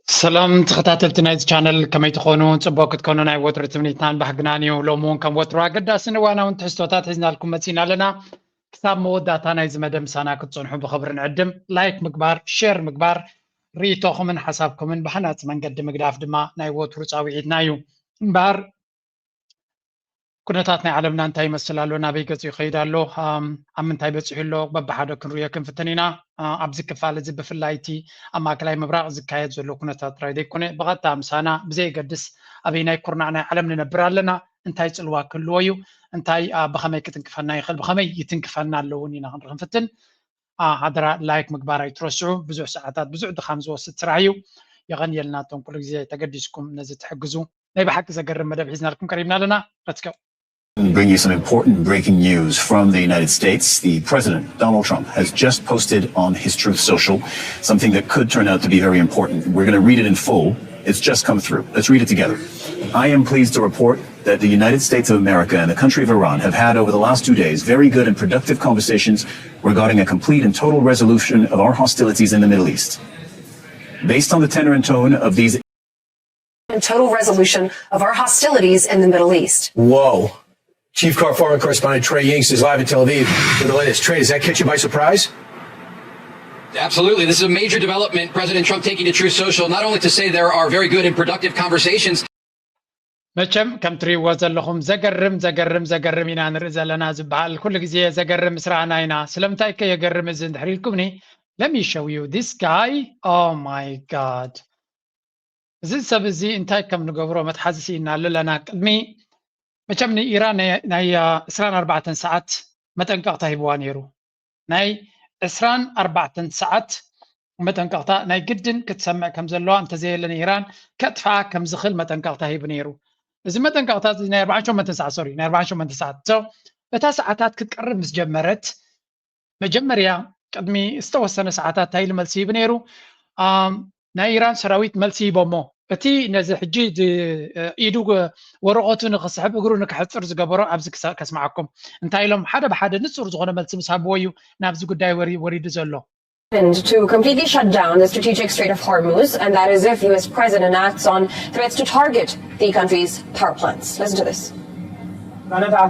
ሰላም ተኸታተልቲ ናይዚ ቻነል፣ ከመይ ትኾኑ? ጽቡቕ ክትኮኑ ናይ ወትሩ ትምኒትናን ባህግናን እዩ። ሎሚ እውን ከም ወትሩ ኣገዳስን እዋናውን ትሕዝቶታት ሒዝናልኩም መጺና ኣለና። ክሳብ መወዳእታ ናይዚ መደብ ምሳና ክትጸንሑ ብኽብሪ ንዕድም። ላይክ ምግባር፣ ሼር ምግባር፣ ርእይቶኹምን ሓሳብኩምን ብሃናጺ መንገዲ ምግዳፍ ድማ ናይ ወትሩ ጻውዒትና እዩ። እምበኣር ኩነታት ናይ ዓለምና እንታይ ይመስል ኣሎ? ናበይ ገጹ ይኸይድ ኣሎ? ኣም፣ ኣብ ምንታይ በጺሑ ኣሎ? በብሓደ ክንርእዮ ክንፍትን ኢና። ኣ፣ ኣብዚ ክፋል እዚ ብፍላይ እቲ ኣብ ማእከላይ ምብራቕ ዝካየድ ዘሎ ኩነታት ጥራይ ዘይኮነ፣ ብቐጥታ ምሳና ብዘየገድስ ኣበይናይ ኩርናዕ ናይ ዓለም ንነብር ኣለና፣ እንታይ ጽልዋ ክህልዎ እዩ? እንታይ፣ ኣ፣ ብኸመይ ክትንክፈና ይኽእል? ብኸመይ ይትንክፈና ኣሎ እውን ኢና ክንርኢ ክንፍትን። ኣ፣ ሓደራ ላይክ ምግባር ኣይትረስዑ። ብዙሕ ሰዓታት፣ ብዙሕ ድኻም ዝወስድ ስራሕ እዩ። የቐንየልና፣ እቶም ኩሉ ግዜ ተገዲስኩም ነዚ ትሕግዙ። ናይ ብሓቂ ዘገርም መደብ ሒዝናልኩም ቀሪብና ኣለና። Let's go. Bring you some important breaking news from the United States. The president, Donald Trump, has just posted on his Truth Social something that could turn out to be very important. We're going to read it in full. It's just come through. Let's read it together. I am pleased to report that the United States of America and the country of Iran have had, over the last two days, very good and productive conversations regarding a complete and total resolution of our hostilities in the Middle East. Based on the tenor and tone of these and total resolution of our hostilities in the Middle East. Whoa. Chief Car Foreign Correspondent Trey Yingst is live in Tel Aviv with the latest. Trey, does that catch you by surprise? Absolutely. This is a major development. President Trump taking to Truth Social, not only to say there are very good and productive conversations. መቸም ከም ትርእይዎ ዘለኹም ዘገርም ዘገርም ዘገርም ኢና ንርኢ ዘለና ዝበሃል ኩሉ ግዜ ዘገርም ምስ ረኣና ኢና። ስለምንታይ ከ የገርም እዚ እንድሕር ኢልኩምኒ፣ let me show you this guy. Oh my God። እዚ ሰብ እዚ እንታይ ከም ንገብሮ መትሓዚ ስኢና ኣለና። ቅድሚ መቸም ንኢራን ናይ- ናይ አ፣ ዕስራን ኣርባዕተን ሰዓት መጠንቀቕታ ሂብዋ ነይሩ። ናይ ዕስራን ኣርባዕተን ሰዓት መጠንቀቕታ ናይ ግድን ክትሰምዕ ከም ዘለዋ፣ እንተዘየለ ንኢራን ከጥፍኣ ከም ዝኽእል መጠንቀቕታ ሂቡ ነይሩ። እዚ መጠንቀቕታ እዚ ናይ ኣርባዓን ሸሞንተን ሰዓት፣ ሶሪ፣ ናይ ኣርባዓን ሸሞንተን ሰዓት። So፣ እታ ሰዓታት ክትቀርብ ምስ ጀመረት፣ መጀመርያ ቅድሚ ዝተወሰነ ሰዓታት እንታይ ኢሉ መልሲ ሂቡ ነይሩ? ኣም፣ ናይ ኢራን ሰራዊት መልሲ ሂቦሞ። እቲ ነዚ ሕጂ ዝ- ኢዱ ወረቐቱ ንክስሕብ እግሩ ንክሕፅር ዝገበሮ ኣብዚ ክሳ- ከስምዓኩም። እንታይ ኢሎም ሓደ ብሓደ ንፁር ዝኾነ መልሲ ምስ ሃብዎ እዩ ናብዚ ጉዳይ ወሪ- ወሪዱ ዘሎ። And to completely shut down the strategic Strait of Hormuz, and that is if U S President acts on threats to target the country's power plants. Listen to this.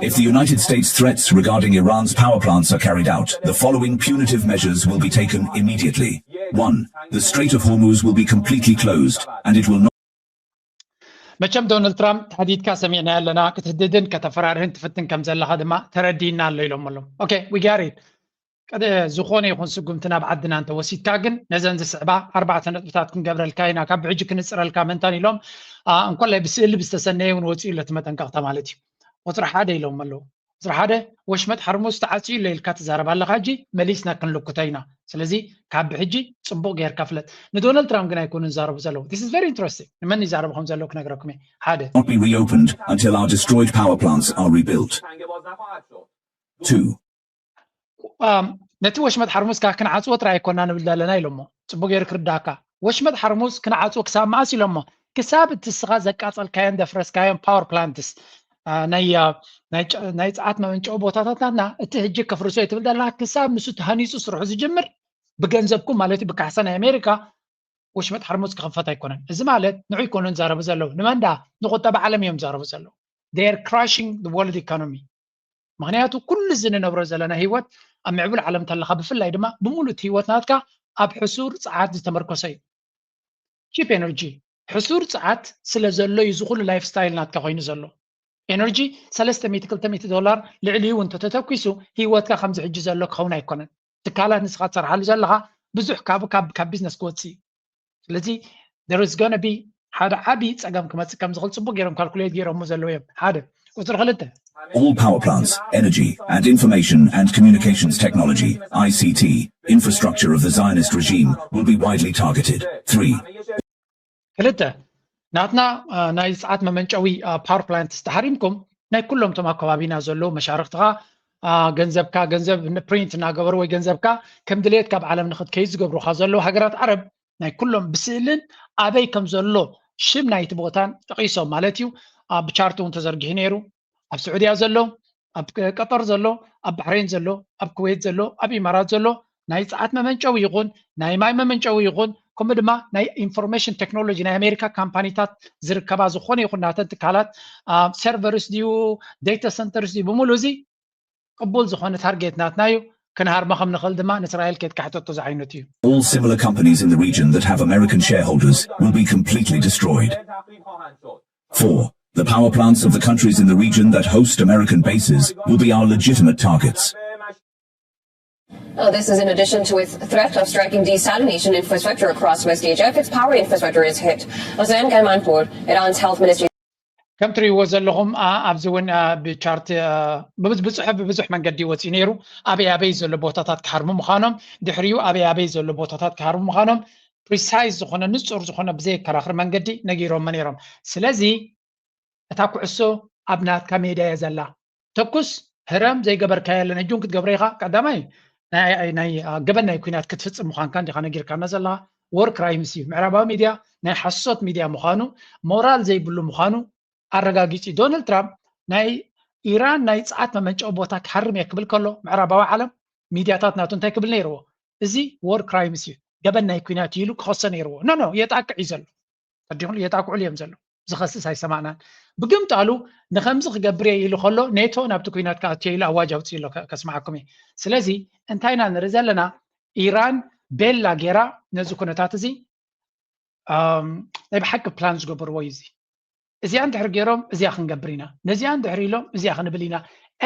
If the United States threats regarding Iran's power plants are carried out, the following punitive measures will be taken immediately. One, the Strait of Hormuz will be completely closed, and it will not መቸም ዶናልድ ትራምፕ ተሃዲድካ ሰሚዕና ኣለና፣ ክትህድድን ከተፈራርህን ትፍትን ከም ዘለኻ ድማ ተረዲእና ኣሎ ኢሎም ኣለዉ። Okay, we got it. ቀደ ዝኾነ ይኹን ስጉምቲ ናብ ዓድና እንተወሲድካ ግን ነዘን ዝስዕባ ኣርባዕተ ነጥብታት ክንገብረልካ ኢና፣ ካብ ብሕጂ ክንፅረልካ መንታን ኢሎም። ኣ፣ እንኮላይ ብስእሊ ብዝተሰነየ እውን ወፂኡ ኣሎ እቲ መጠንቀቕታ ማለት እዩ። ቁፅሪ ሓደ ኢሎም ኣለዉ። ቁፅሪ ሓደ፣ ወሽመጥ ሓርሙዝ ተዓፅዩ ኣሎ ኢልካ ትዛረብ ኣለኻ፣ ሕጂ መሊስና ክንልኩቶ ኢና። ስለዚ ካብ ብሕጂ ፅቡቕ ጌርካ ፍለጥ። ንዶናልድ ትራምፕ ግን ኣይኮኑን ዝዛረቡ ዘለዉ። This is very interesting። ንመን ይዛረቡ ከም ዘለዉ ክነግረኩም እየ። ሓደ not be reopened until our destroyed power plants are rebuilt. Two, ኣም፣ ነቲ ወሽመጥ ሓርሙዝ ከዓ ክንዓፅዎ ጥራይ ኣይኮና ንብል ዘለና ኢሎሞ። ፅቡቅ ገይሩ ክርዳእካ። ወሽመጥ ሓርሙዝ ክንዓፅዎ ክሳብ መዓስ ኢሎሞ? ክሳብ እቲ እስኻ ዘቃፀልካዮን ዘፍረስካዮን ፓወር ፕላንትስ፣ አ፣ ናይ፣ አ፣ ናይ ጨ- ናይ ፀዓት መመንጨዊ ቦታታት ናትና እቲ ሕጂ ከፍርሶ እዩ ትብል ዘለና፣ ክሳብ ንሱ ተሃኒፁ ስርሑ ዝጅምር ብገንዘብኩም ማለት እዩ፣ ብካሕሳ ናይ ኣሜሪካ ወሽመጥ ሓርሙዝ ክኽፈት ኣይኮነን። እዚ ማለት ንዑ ይኮኑ ዝዛረቡ ዘለዉ። ንመንዳ ንቁጠባ ዓለም እዮም ዝዛረቡ ዘለዉ። They are crushing the world economy. ምክንያቱ ኩሉ እዚ ንነብሮ ዘለና ህይወት ኣብ ምዕቡል ዓለም እንተለካ ብፍላይ ድማ ብምሉእ እቲ ህይወት ናትካ ኣብ ሕሱር ፀዓት ዝተመርኮሰ እዩ። ቺፕ ኤነርጂ ሕሱር ፀዓት ስለ ዘሎ እዩ እዚ ኩሉ ላይፍ ስታይል ናትካ ኮይኑ ዘሎ። ኤነርጂ ሰለስተ ሚእቲ ክልተ ሚእቲ ዶላር ልዕሊኡ እውን እንተተተኪሱ ህይወትካ ከምዚ ሕጂ ዘሎ ክኸውን ኣይኮነን። ትካላት ንስኻ ትሰርሓሉ ዘለኻ ብዙሕ ካብ ካብ ካብ ቢዝነስ ክወፅእ እዩ። ስለዚ there is gonna be ሓደ ዓብዪ ፀገም ክመፅእ ከም ዝኽእል ፅቡቅ ገይሮም ካልኩሌት ገይሮሞ ዘለዉ እዮም። ሓደ ቁፅሪ ክልተ all power plants, energy, and information and communications technology, I C T, infrastructure of the Zionist regime will be widely targeted. Three, ክልተ ናትና አ፣ ናይ ፀዓት መመንጨዊ ፓወር ፕላንትስ ተሃሪምኩም ናይ ኩሎም እቶም ኣብ ከባቢና ዘለዉ መሻርክትኻ አ፣ ገንዘብካ ገንዘብ ፕሪንት እናገበሩ ወይ ገንዘብካ ከም ድሌት ካብ ዓለም ንክትከይድ ዝገብሩካ ዘለዉ ሃገራት ዓረብ ናይ ኩሎም ብስእልን ኣበይ ከም ዘሎ ሽም ናይቲ ቦታን ጠቒሶም ማለት እዩ። አ፣ ብቻርት እውን ተዘርጊሑ ነይሩ። ኣብ ስዑድያ ዘሎ፣ ኣብ ቀጠር ዘሎ፣ ኣብ ባሕሬን ዘሎ፣ ኣብ ኩዌት ዘሎ፣ ኣብ ኢማራት ዘሎ ናይ ፀዓት መመንጨዊ ይኹን ናይ ማይ መመንጨዊ ይኹን ከምኡ ድማ ናይ information technology ናይ ኣሜሪካ ካምፓኒታት ዝርከባ ዝኾነ ይኹን ናተን ትካላት servers ድዩ data centers ድዩ ብምሉ እዚ ቅቡል ዝኾነ target ናትና እዩ። ክንሃርሞ ከም ንኽእል ድማ ንእስራኤል ከየትካሕተቶ ዝዓይነቱ እዩ። All similar companies in the region that have American shareholders will be completely destroyed. Four, the power plants of the countries in the region that host American bases will be our legitimate targets. Oh, this is in addition to its threat of striking desalination infrastructure across West Asia if its power infrastructure is hit. Hossein Kaimanpour, Iran's health ministry. ከም ትሪእዎ ዘለኹም ኣብዚ እውን ብቻርት ብብዙሕ ብብዙሕ መንገዲ ወፂኡ ነይሩ። ኣበይ ኣበይ ዘሎ ቦታታት ክሃርሙ ምዃኖም፣ ድሕሪኡ ኣበይ ኣበይ ዘሎ ቦታታት ክሃርሙ ምዃኖም precise ዝኾነ ንፁር ዝኾነ ብዘየከራኽር መንገዲ ነጊሮሞ ነይሮም። ስለዚ እታ ኩዕሶ ኣብ ናትካ ሜዳ እያ ዘላ። ተኩስ፣ ህረም፣ ዘይገበርካዮ የለን። ሕጂ እውን ክትገብሮ ኢኻ። ቀዳማይ ናይ ገበን ናይ ኲናት ክትፍፅም ምዃንካ እንዲኻ ነጊርካና ዘለኻ። War crimes እዩ። ምዕራባዊ ሚድያ ናይ ሓሶት ሚድያ ምዃኑ፣ ሞራል ዘይብሉ ምዃኑ ኣረጋጊፁ እዩ። ዶናልድ ትራምፕ ናይ ኢራን ናይ ፀዓት መመንጨዊ ቦታ ክሃርም እየ ክብል ከሎ ምዕራባዊ ዓለም ሚድያታት ናቱ እንታይ ክብል ነይርዎ? እዚ war crimes እዩ፣ ገበን ናይ ኲናት እዩ ኢሉ ክኸሶ ነይርዎ። ኖ ኖ የጣቅዕ እዩ ዘሎ። ተረዲኹም? የጣቅዑሉ እዮም ዘሎ። ዝኸስስ ኣይሰማዕናን። ብግምጣሉ ንኸምዚ ክገብር እየ ኢሉ ከሎ ኔቶ ናብቲ ኲናት ክኣቱ እየ ኢሉ ኣዋጅ ኣውፅኡ ኣሎ። ከስምዓኩም እየ። ስለዚ እንታይ ኢና ንርኢ ዘለና? ኢራን ቤላ ጌራ ነዚ ኩነታት እዚ ናይ ብሓቂ ፕላን ዝገበርዎ እዩ። እዚ እዚኣ እንድሕር ገይሮም እዚኣ ክንገብር ኢና፣ ነዚኣ እንድሕር ኢሎም እዚኣ ክንብል ኢና።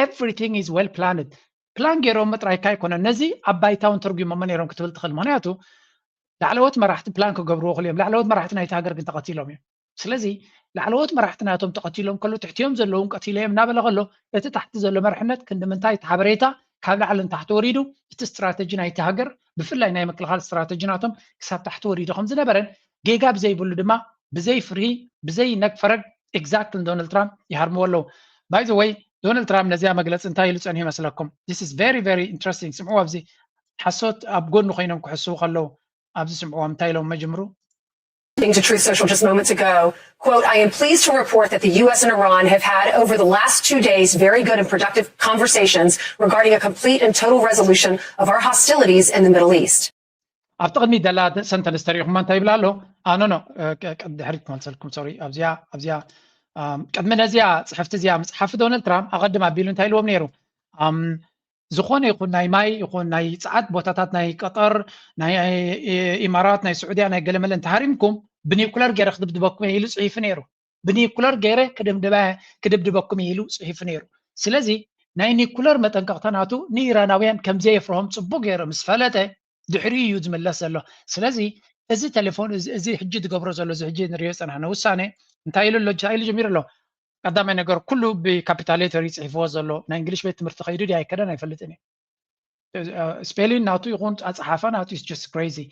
Everything is well planned። ፕላን ገይሮም ጥራይካ ኣይኮነን፣ ነዚ ኣብ ባይታ እውን ተርጒሞሞ ነይሮም ክትብል ትኽእል። ምክንያቱ ላዕለዎት መራሕቲ ፕላን ክገብርዎ ክእል እዮም። ላዕለዎት መራሕቲ ናይቲ ሃገር ግን ተቐቲሎም እዮም። ስለዚ ላዕለዎት መራሕቲ ናቶም ተቐቲሎም ከሎ ትሕቲኦም ዘለውን ቀቲለ እዮም እናበለ ከሎ እቲ ታሕቲ ዘሎ መርሕነት ክንዲ ምንታይ እቲ ሓበሬታ ካብ ላዕሊ ንታሕቲ ወሪዱ እቲ ስትራተጂ ናይቲ ሃገር ብፍላይ ናይ ምክልኻል ስትራተጂ ናቶም ክሳብ ታሕቲ ወሪዱ ከም ዝነበረን ጌጋ ብዘይብሉ ድማ ብዘይ ፍርሂ ብዘይ ነግ ፈረግ exactly ንዶናልድ ትራምፕ ይሃርምዎ ኣለዉ። By the way ዶናልድ ትራምፕ ነዚኣ መግለፂ እንታይ ኢሉ ፀኒሑ ይመስለኩም? This is very very interesting። ስምዕዎ ኣብዚ ሓሶት ኣብ ጎኒ ኮይኖም ክሕስዉ ከለዉ ኣብዚ ስምዕዎም እንታይ ኢሎም መጀምሩ? To Truth Social just moments ago, quote, I am pleased to report that the U S and Iran have had over the last two days very good and productive conversations regarding a complete and total resolution of our hostilities in the Middle East. ኣብቲ ቅድሚት ዘላ ሰንተንስ ተሪኢኹማ እንታይ ይብል ኣሎ? ኖ ኖ ድሕሪት ክመልሰልኩም ሶሪ። ኣብዚኣ ኣብዚኣ ቅድሚ ነዚኣ ፅሕፍቲ እዚኣ ምፅሓፍ ዶናልድ ትራምፕ ኣቐድም ኣቢሉ እንታይ ኢልዎም ነይሩ? ዝኾነ ይኹን ናይ ማይ ይኹን ናይ ፀዓት ቦታታት ናይ ቀጠር ናይ ኢማራት ናይ ስዑድያ ናይ ገለመለ እንተሃሪምኩም ብኒኩለር ገይረ ክድብድበኩም እየ ኢሉ ፅሒፉ ነይሩ። ብኒኩለር ገይረ ክድብድበኩም እየ ኢሉ ፅሒፉ ነይሩ። ስለዚ ናይ ኒኩለር መጠንቀቕታ ናቱ ንኢራናውያን ከምዘየፍርሆም ፅቡቅ ገይሩ ምስ ፈለጠ ድሕሪኡ እዩ ዝምለስ ዘሎ። ስለዚ እዚ ቴሌፎን እዚ ሕጂ ዝገብሮ ዘሎ እዚ ሕጂ ንሪኦ ዝፀናሕና ውሳነ እንታይ ኢሉ ኣሎ? እንታይ ኢሉ ጀሚሩ ኣሎ? ቀዳማይ ነገር ኩሉ ብካፒታል ሌተር እዩ ፅሒፍዎ ዘሎ። ናይ እንግሊሽ ቤት ትምህርቲ ከይዱ ድዩ ኣይከደን ኣይፈልጥን እዩ። ስፔሊን ናቱ ይኹን ኣፀሓፋ ናቱ is just crazy።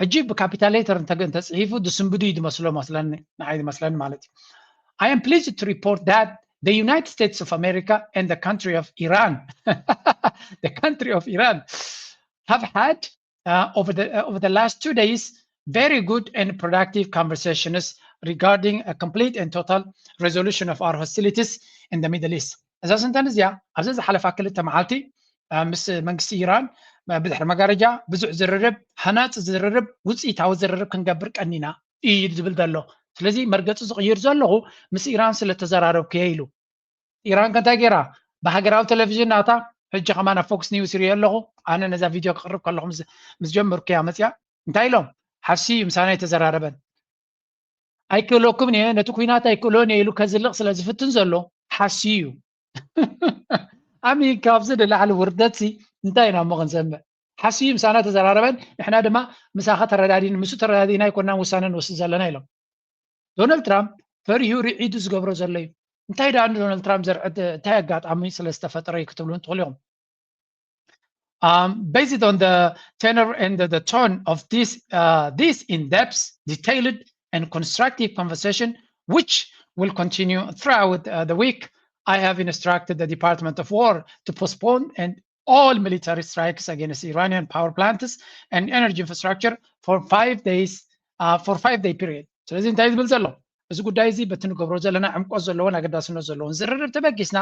ሕጂ ብካፒታል ሌተር እንተፅሒፉ ዝስንብዱ እዩ ዝመስሎ መስለኒ፣ ንዓይ ዝመስለኒ ማለት እዩ። I am pleased to report that the United States of America and the country of Iran the country of Iran have had uh, over the uh, over the last two days very good and productive conversations regarding a complete and total resolution of our hostilities in the Middle East. እዛ ስንተን እዚኣ ኣብዚ ዝሓለፋ ክልተ መዓልቲ ምስ መንግስቲ ኢራን ብድሕሪ መጋረጃ ብዙሕ ዝርርብ፣ ሃናፂ ዝርርብ፣ ውፅኢታዊ ዝርርብ ክንገብር ቀኒና እዩ ዝብል ዘሎ። ስለዚ መርገፂ ዝቕይር ዘለኹ ምስ ኢራን ስለተዘራረብኩ እየ ኢሉ። ኢራን ከ እንታይ ገይራ? ብሃገራዊ ቴሌቪዥን ናታ ሕጂ ከማን ኣብ ፎክስ ኒውስ ይሪኦ ኣለኹ። ኣነ ነዛ ቪድዮ ክቕርብ ከለኹ ምስ ጀመርኩ እያ መፅያ። እንታይ ኢሎም? ሓስዩ እዩ ምሳና ኣይተዘራረበን። ኣይክእለኩምን እየ፣ ነቲ ኩናት ኣይክእሎን እየ ኢሉ ከዝልቕ ስለ ዝፍትን ዘሎ ሓስዩ እዩ። ኣሚን ካብዚ ንላዕሊ ውርደት ሲ እንታይ ኢና እሞ ክንሰምዕ? ሓስዩ ምሳና ተዘራረበን ንሕና ድማ ምሳኻ ተረዳዲን ምስ ተረዳዲና ኣይኮናን ውሳነ ንወስድ ዘለና ኢሎም። ዶናልድ ትራምፕ ፈሪሁ ርዒዱ ዝገብሮ ዘሎ እዩ። እንታይ ደኣ ንዶናልድ ትራምፕ ዘርዕድ እንታይ ኣጋጣሚ ስለ ዝተፈጠረ እዩ ክትብሉ ትኽእሉ ኢኹም። Um, based on the tenor and the tone of this, uh, this in-depth, detailed, and constructive conversation, which will continue throughout uh, the week, I have instructed the Department of War to postpone and all military strikes against Iranian power plants and energy infrastructure for five days, uh, for five day period. ስለዚ እንታይ ዝብል ዘሎ እዚ ጉዳይ እዚ በቲ ንገብሮ ዘለና ዕምቆት ዘለዎን ኣገዳስነት ዘለዎን ዝርርብ ተበጊስና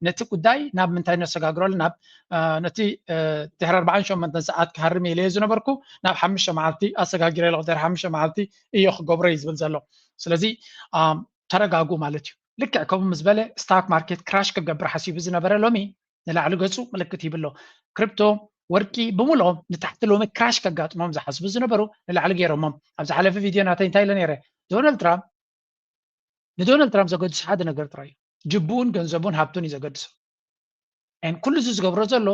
ነቲ ጉዳይ ናብ ምንታይ ነሰጋግረሉ ናብ ነቲ ድሕሪ ኣርባዓን ሸሞንተን ሰዓት ክሃርም ኢለዮ ዝነበርኩ ናብ ሓሙሽተ መዓልቲ ኣሰጋጊረ ኣለኹ። ድሕሪ ሓሙሽተ መዓልቲ እዮ ክገብሮ እዩ ዝብል ዘሎ። ስለዚ ተረጋጉ ማለት እዩ። ልክዕ ከምኡ ምስ በለ ስታክ ማርኬት ክራሽ ክገብር ሓሲቡ ዝነበረ ሎሚ ንላዕሊ ገፁ ምልክት ይብሎ። ክሪፕቶ ወርቂ ብምልኦም ንታሕቲ ሎሚ ክራሽ ከጋጥሞም ዝሓስቡ ዝነበሩ ንላዕሊ ገይሮሞም። ኣብ ዝሓለፈ ቪድዮ ናተይ እንታይ ኢለ ነይረ? ዶናልድ ትራምፕ ንዶናልድ ትራምፕ ዘገድሱ ሓደ ነገር ጥራይ እዩ። ጅቡኡን ገንዘቡን ሃብቱን እዩ ዘገድሶ። ን ኩሉ እዚ ዝገብሮ ዘሎ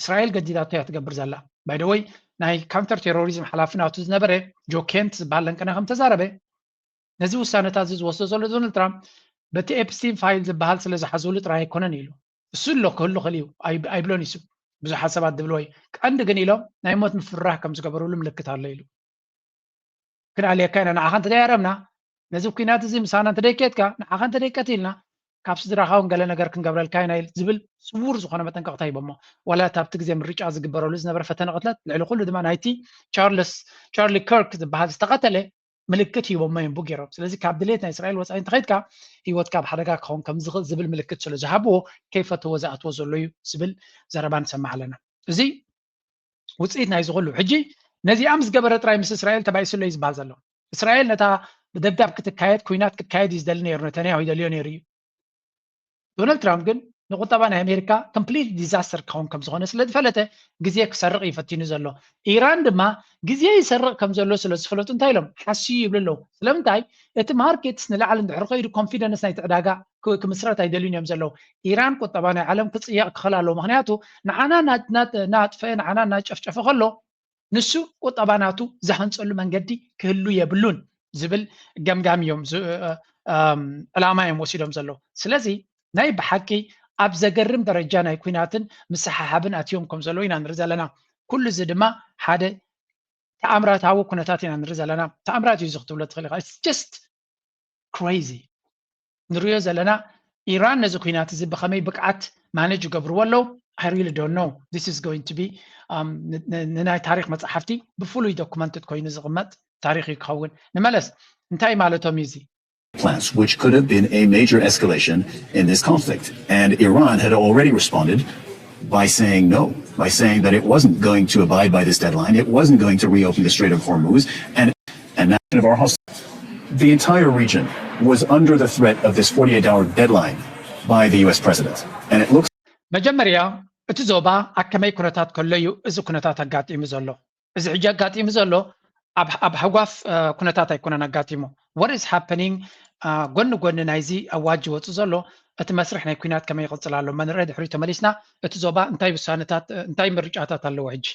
እስራኤል ገዲዳቶ እያ ትገብር ዘላ። ባይደወይ ናይ ካውንተር ቴሮሪዝም ሓላፊ ናቱ ዝነበረ ጆ ኬንት ዝበሃል ለንቀና ከም ተዛረበ ነዚ ውሳነታት እዚ ዝወስዶ ዘሎ ዶናልድ ትራምፕ በቲ ኤፕስቲን ፋይል ዝበሃል ስለ ዝሓዝሉ ጥራይ ኣይኮነን ኢሉ። እሱ ኣሎ ክህሉ ክእል እዩ ኣይብሎን ይሱ ብዙሓት ሰባት ዝብልዎ እዩ። ቀንዲ ግን ኢሎም ናይ ሞት ምፍርራህ ከም ዝገበሩሉ ምልክት ኣሎ ኢሉ። ክንኣልየካ ኢና ንዓኻ እንተደያረምና ነዚ ኩናት እዚ ምሳና እንተደይከትካ ንዓኻ እንተደይቀትልና ካብ ስድራኻ እውን ገለ ነገር ክንገብረልካ ኢና ዝብል ስውር ዝኾነ መጠንቀቕታ ሂቦሞ። ዋላ እታ ኣብቲ ግዜ ምርጫ ዝግበረሉ ዝነበረ ፈተነ ቅትለት ልዕሊ ኩሉ ድማ ናይቲ ቻርልስ ቻርሊ ከርክ ዝበሃል ዝተቐተለ ምልክት ሂቦሞ እዮም ቡ ገይሮም። ስለዚ ካብ ድሌት ናይ እስራኤል ወፃኢ እንተኸይድካ ህይወትካ ኣብ ሓደጋ ክኸውን ከም ዝኽእል ዝብል ምልክት ስለ ዝሃብዎ ከይፈተዎ ዝኣትዎ ዘሎ እዩ ዝብል ዘረባ ንሰማዕ ኣለና። እዚ ውፅኢት ናይ ዝኽሉ ሕጂ ነዚኣ ምስ ገበረ ጥራይ ምስ እስራኤል ተባኢሱ ኣሎ እዩ ዝበሃል ዘሎ። እስራኤል ነታ ብደብዳብ ክትካየድ ኩናት ክትካየድ እዩ ዝደሊ ነይሩ፣ ነተንያሁ ይደልዮ ነይሩ እዩ። ዶናልድ ትራምፕ ግን ንቁጠባ ናይ ኣሜሪካ ኮምፕሊት ዲዛስተር ክኸውን ከም ዝኾነ ስለ ዝፈለጠ ግዜ ክሰርቕ እዩ ፈቲኑ ዘሎ። ኢራን ድማ ግዜ ይሰርቕ ከም ዘሎ ስለ ዝፈለጡ እንታይ ኢሎም ሓስዩ ይብሉ ኣለዉ። ስለምንታይ እቲ ማርኬትስ ንላዕሊ እንድሕር ከይዱ ኮንፊደንስ ናይቲ ዕዳጋ ክምስረት ኣይደልዩን እዮም ዘለዉ። ኢራን ቁጠባ ናይ ዓለም ክፅየቕ ክኽእል ኣለዎ። ምክንያቱ ንዓና እናጥፈአ ንዓና እናጨፍጨፈ ከሎ ንሱ ቁጠባ ናቱ ዝሃንፀሉ መንገዲ ክህሉ የብሉን ዝብል ገምጋም እዮም ዕላማ እዮም ወሲዶም ዘለዉ። ስለዚ ናይ ብሓቂ ኣብ ዘገርም ደረጃ ናይ ኩናትን ምስሓሓብን ኣትዮም ከም ዘለዉ ኢና ንርኢ ዘለና። ኩሉ እዚ ድማ ሓደ ተኣምራታዊ ኩነታት ኢና ንርኢ ዘለና። ተኣምራት እዩ እዚ ክትብሎ ትኽእል ኢኻ። It's just crazy። ንሪኦ ዘለና ኢራን ነዚ ኩናት እዚ ብኸመይ ብቅዓት ማነጅ ይገብርዎ ኣለዉ? I really don't know. This is going to be ንናይ ታሪክ መፅሓፍቲ ብፍሉይ ዶኩመንትድ ኮይኑ ዝቕመጥ ታሪክ እዩ ክኸውን። ንመለስ እንታይ ማለቶም እዩ እዚ? plants, which could have been a major escalation in this conflict. And Iran had already responded by saying no, by saying that it wasn't going to abide by this deadline, it wasn't going to reopen the Strait of Hormuz, and and of our hostage. The entire region was under the threat of this forty-eight hour deadline by the U S president. And it looks መጀመርያ እቲ ዞባ ኣብ ከመይ ኩነታት ከሎ እዩ እዚ ኩነታት ኣጋጢሙ ዘሎ? እዚ ሕጂ ኣጋጢሙ ዘሎ ኣብ ሃጓፍ ኩነታት ኣይኮነን ኣጋጢሙ። What is happening ጎኒ ጎኒ ናይዚ ኣዋጅ ዝወፅእ ዘሎ እቲ መስርሕ ናይ ኩናት ከመይ ይቕፅል ኣሎ? መንርአ ድሕሪ ተመሊስና እቲ ዞባ እንታይ ውሳነታት እንታይ ምርጫታት ኣለዎ ሕጂ?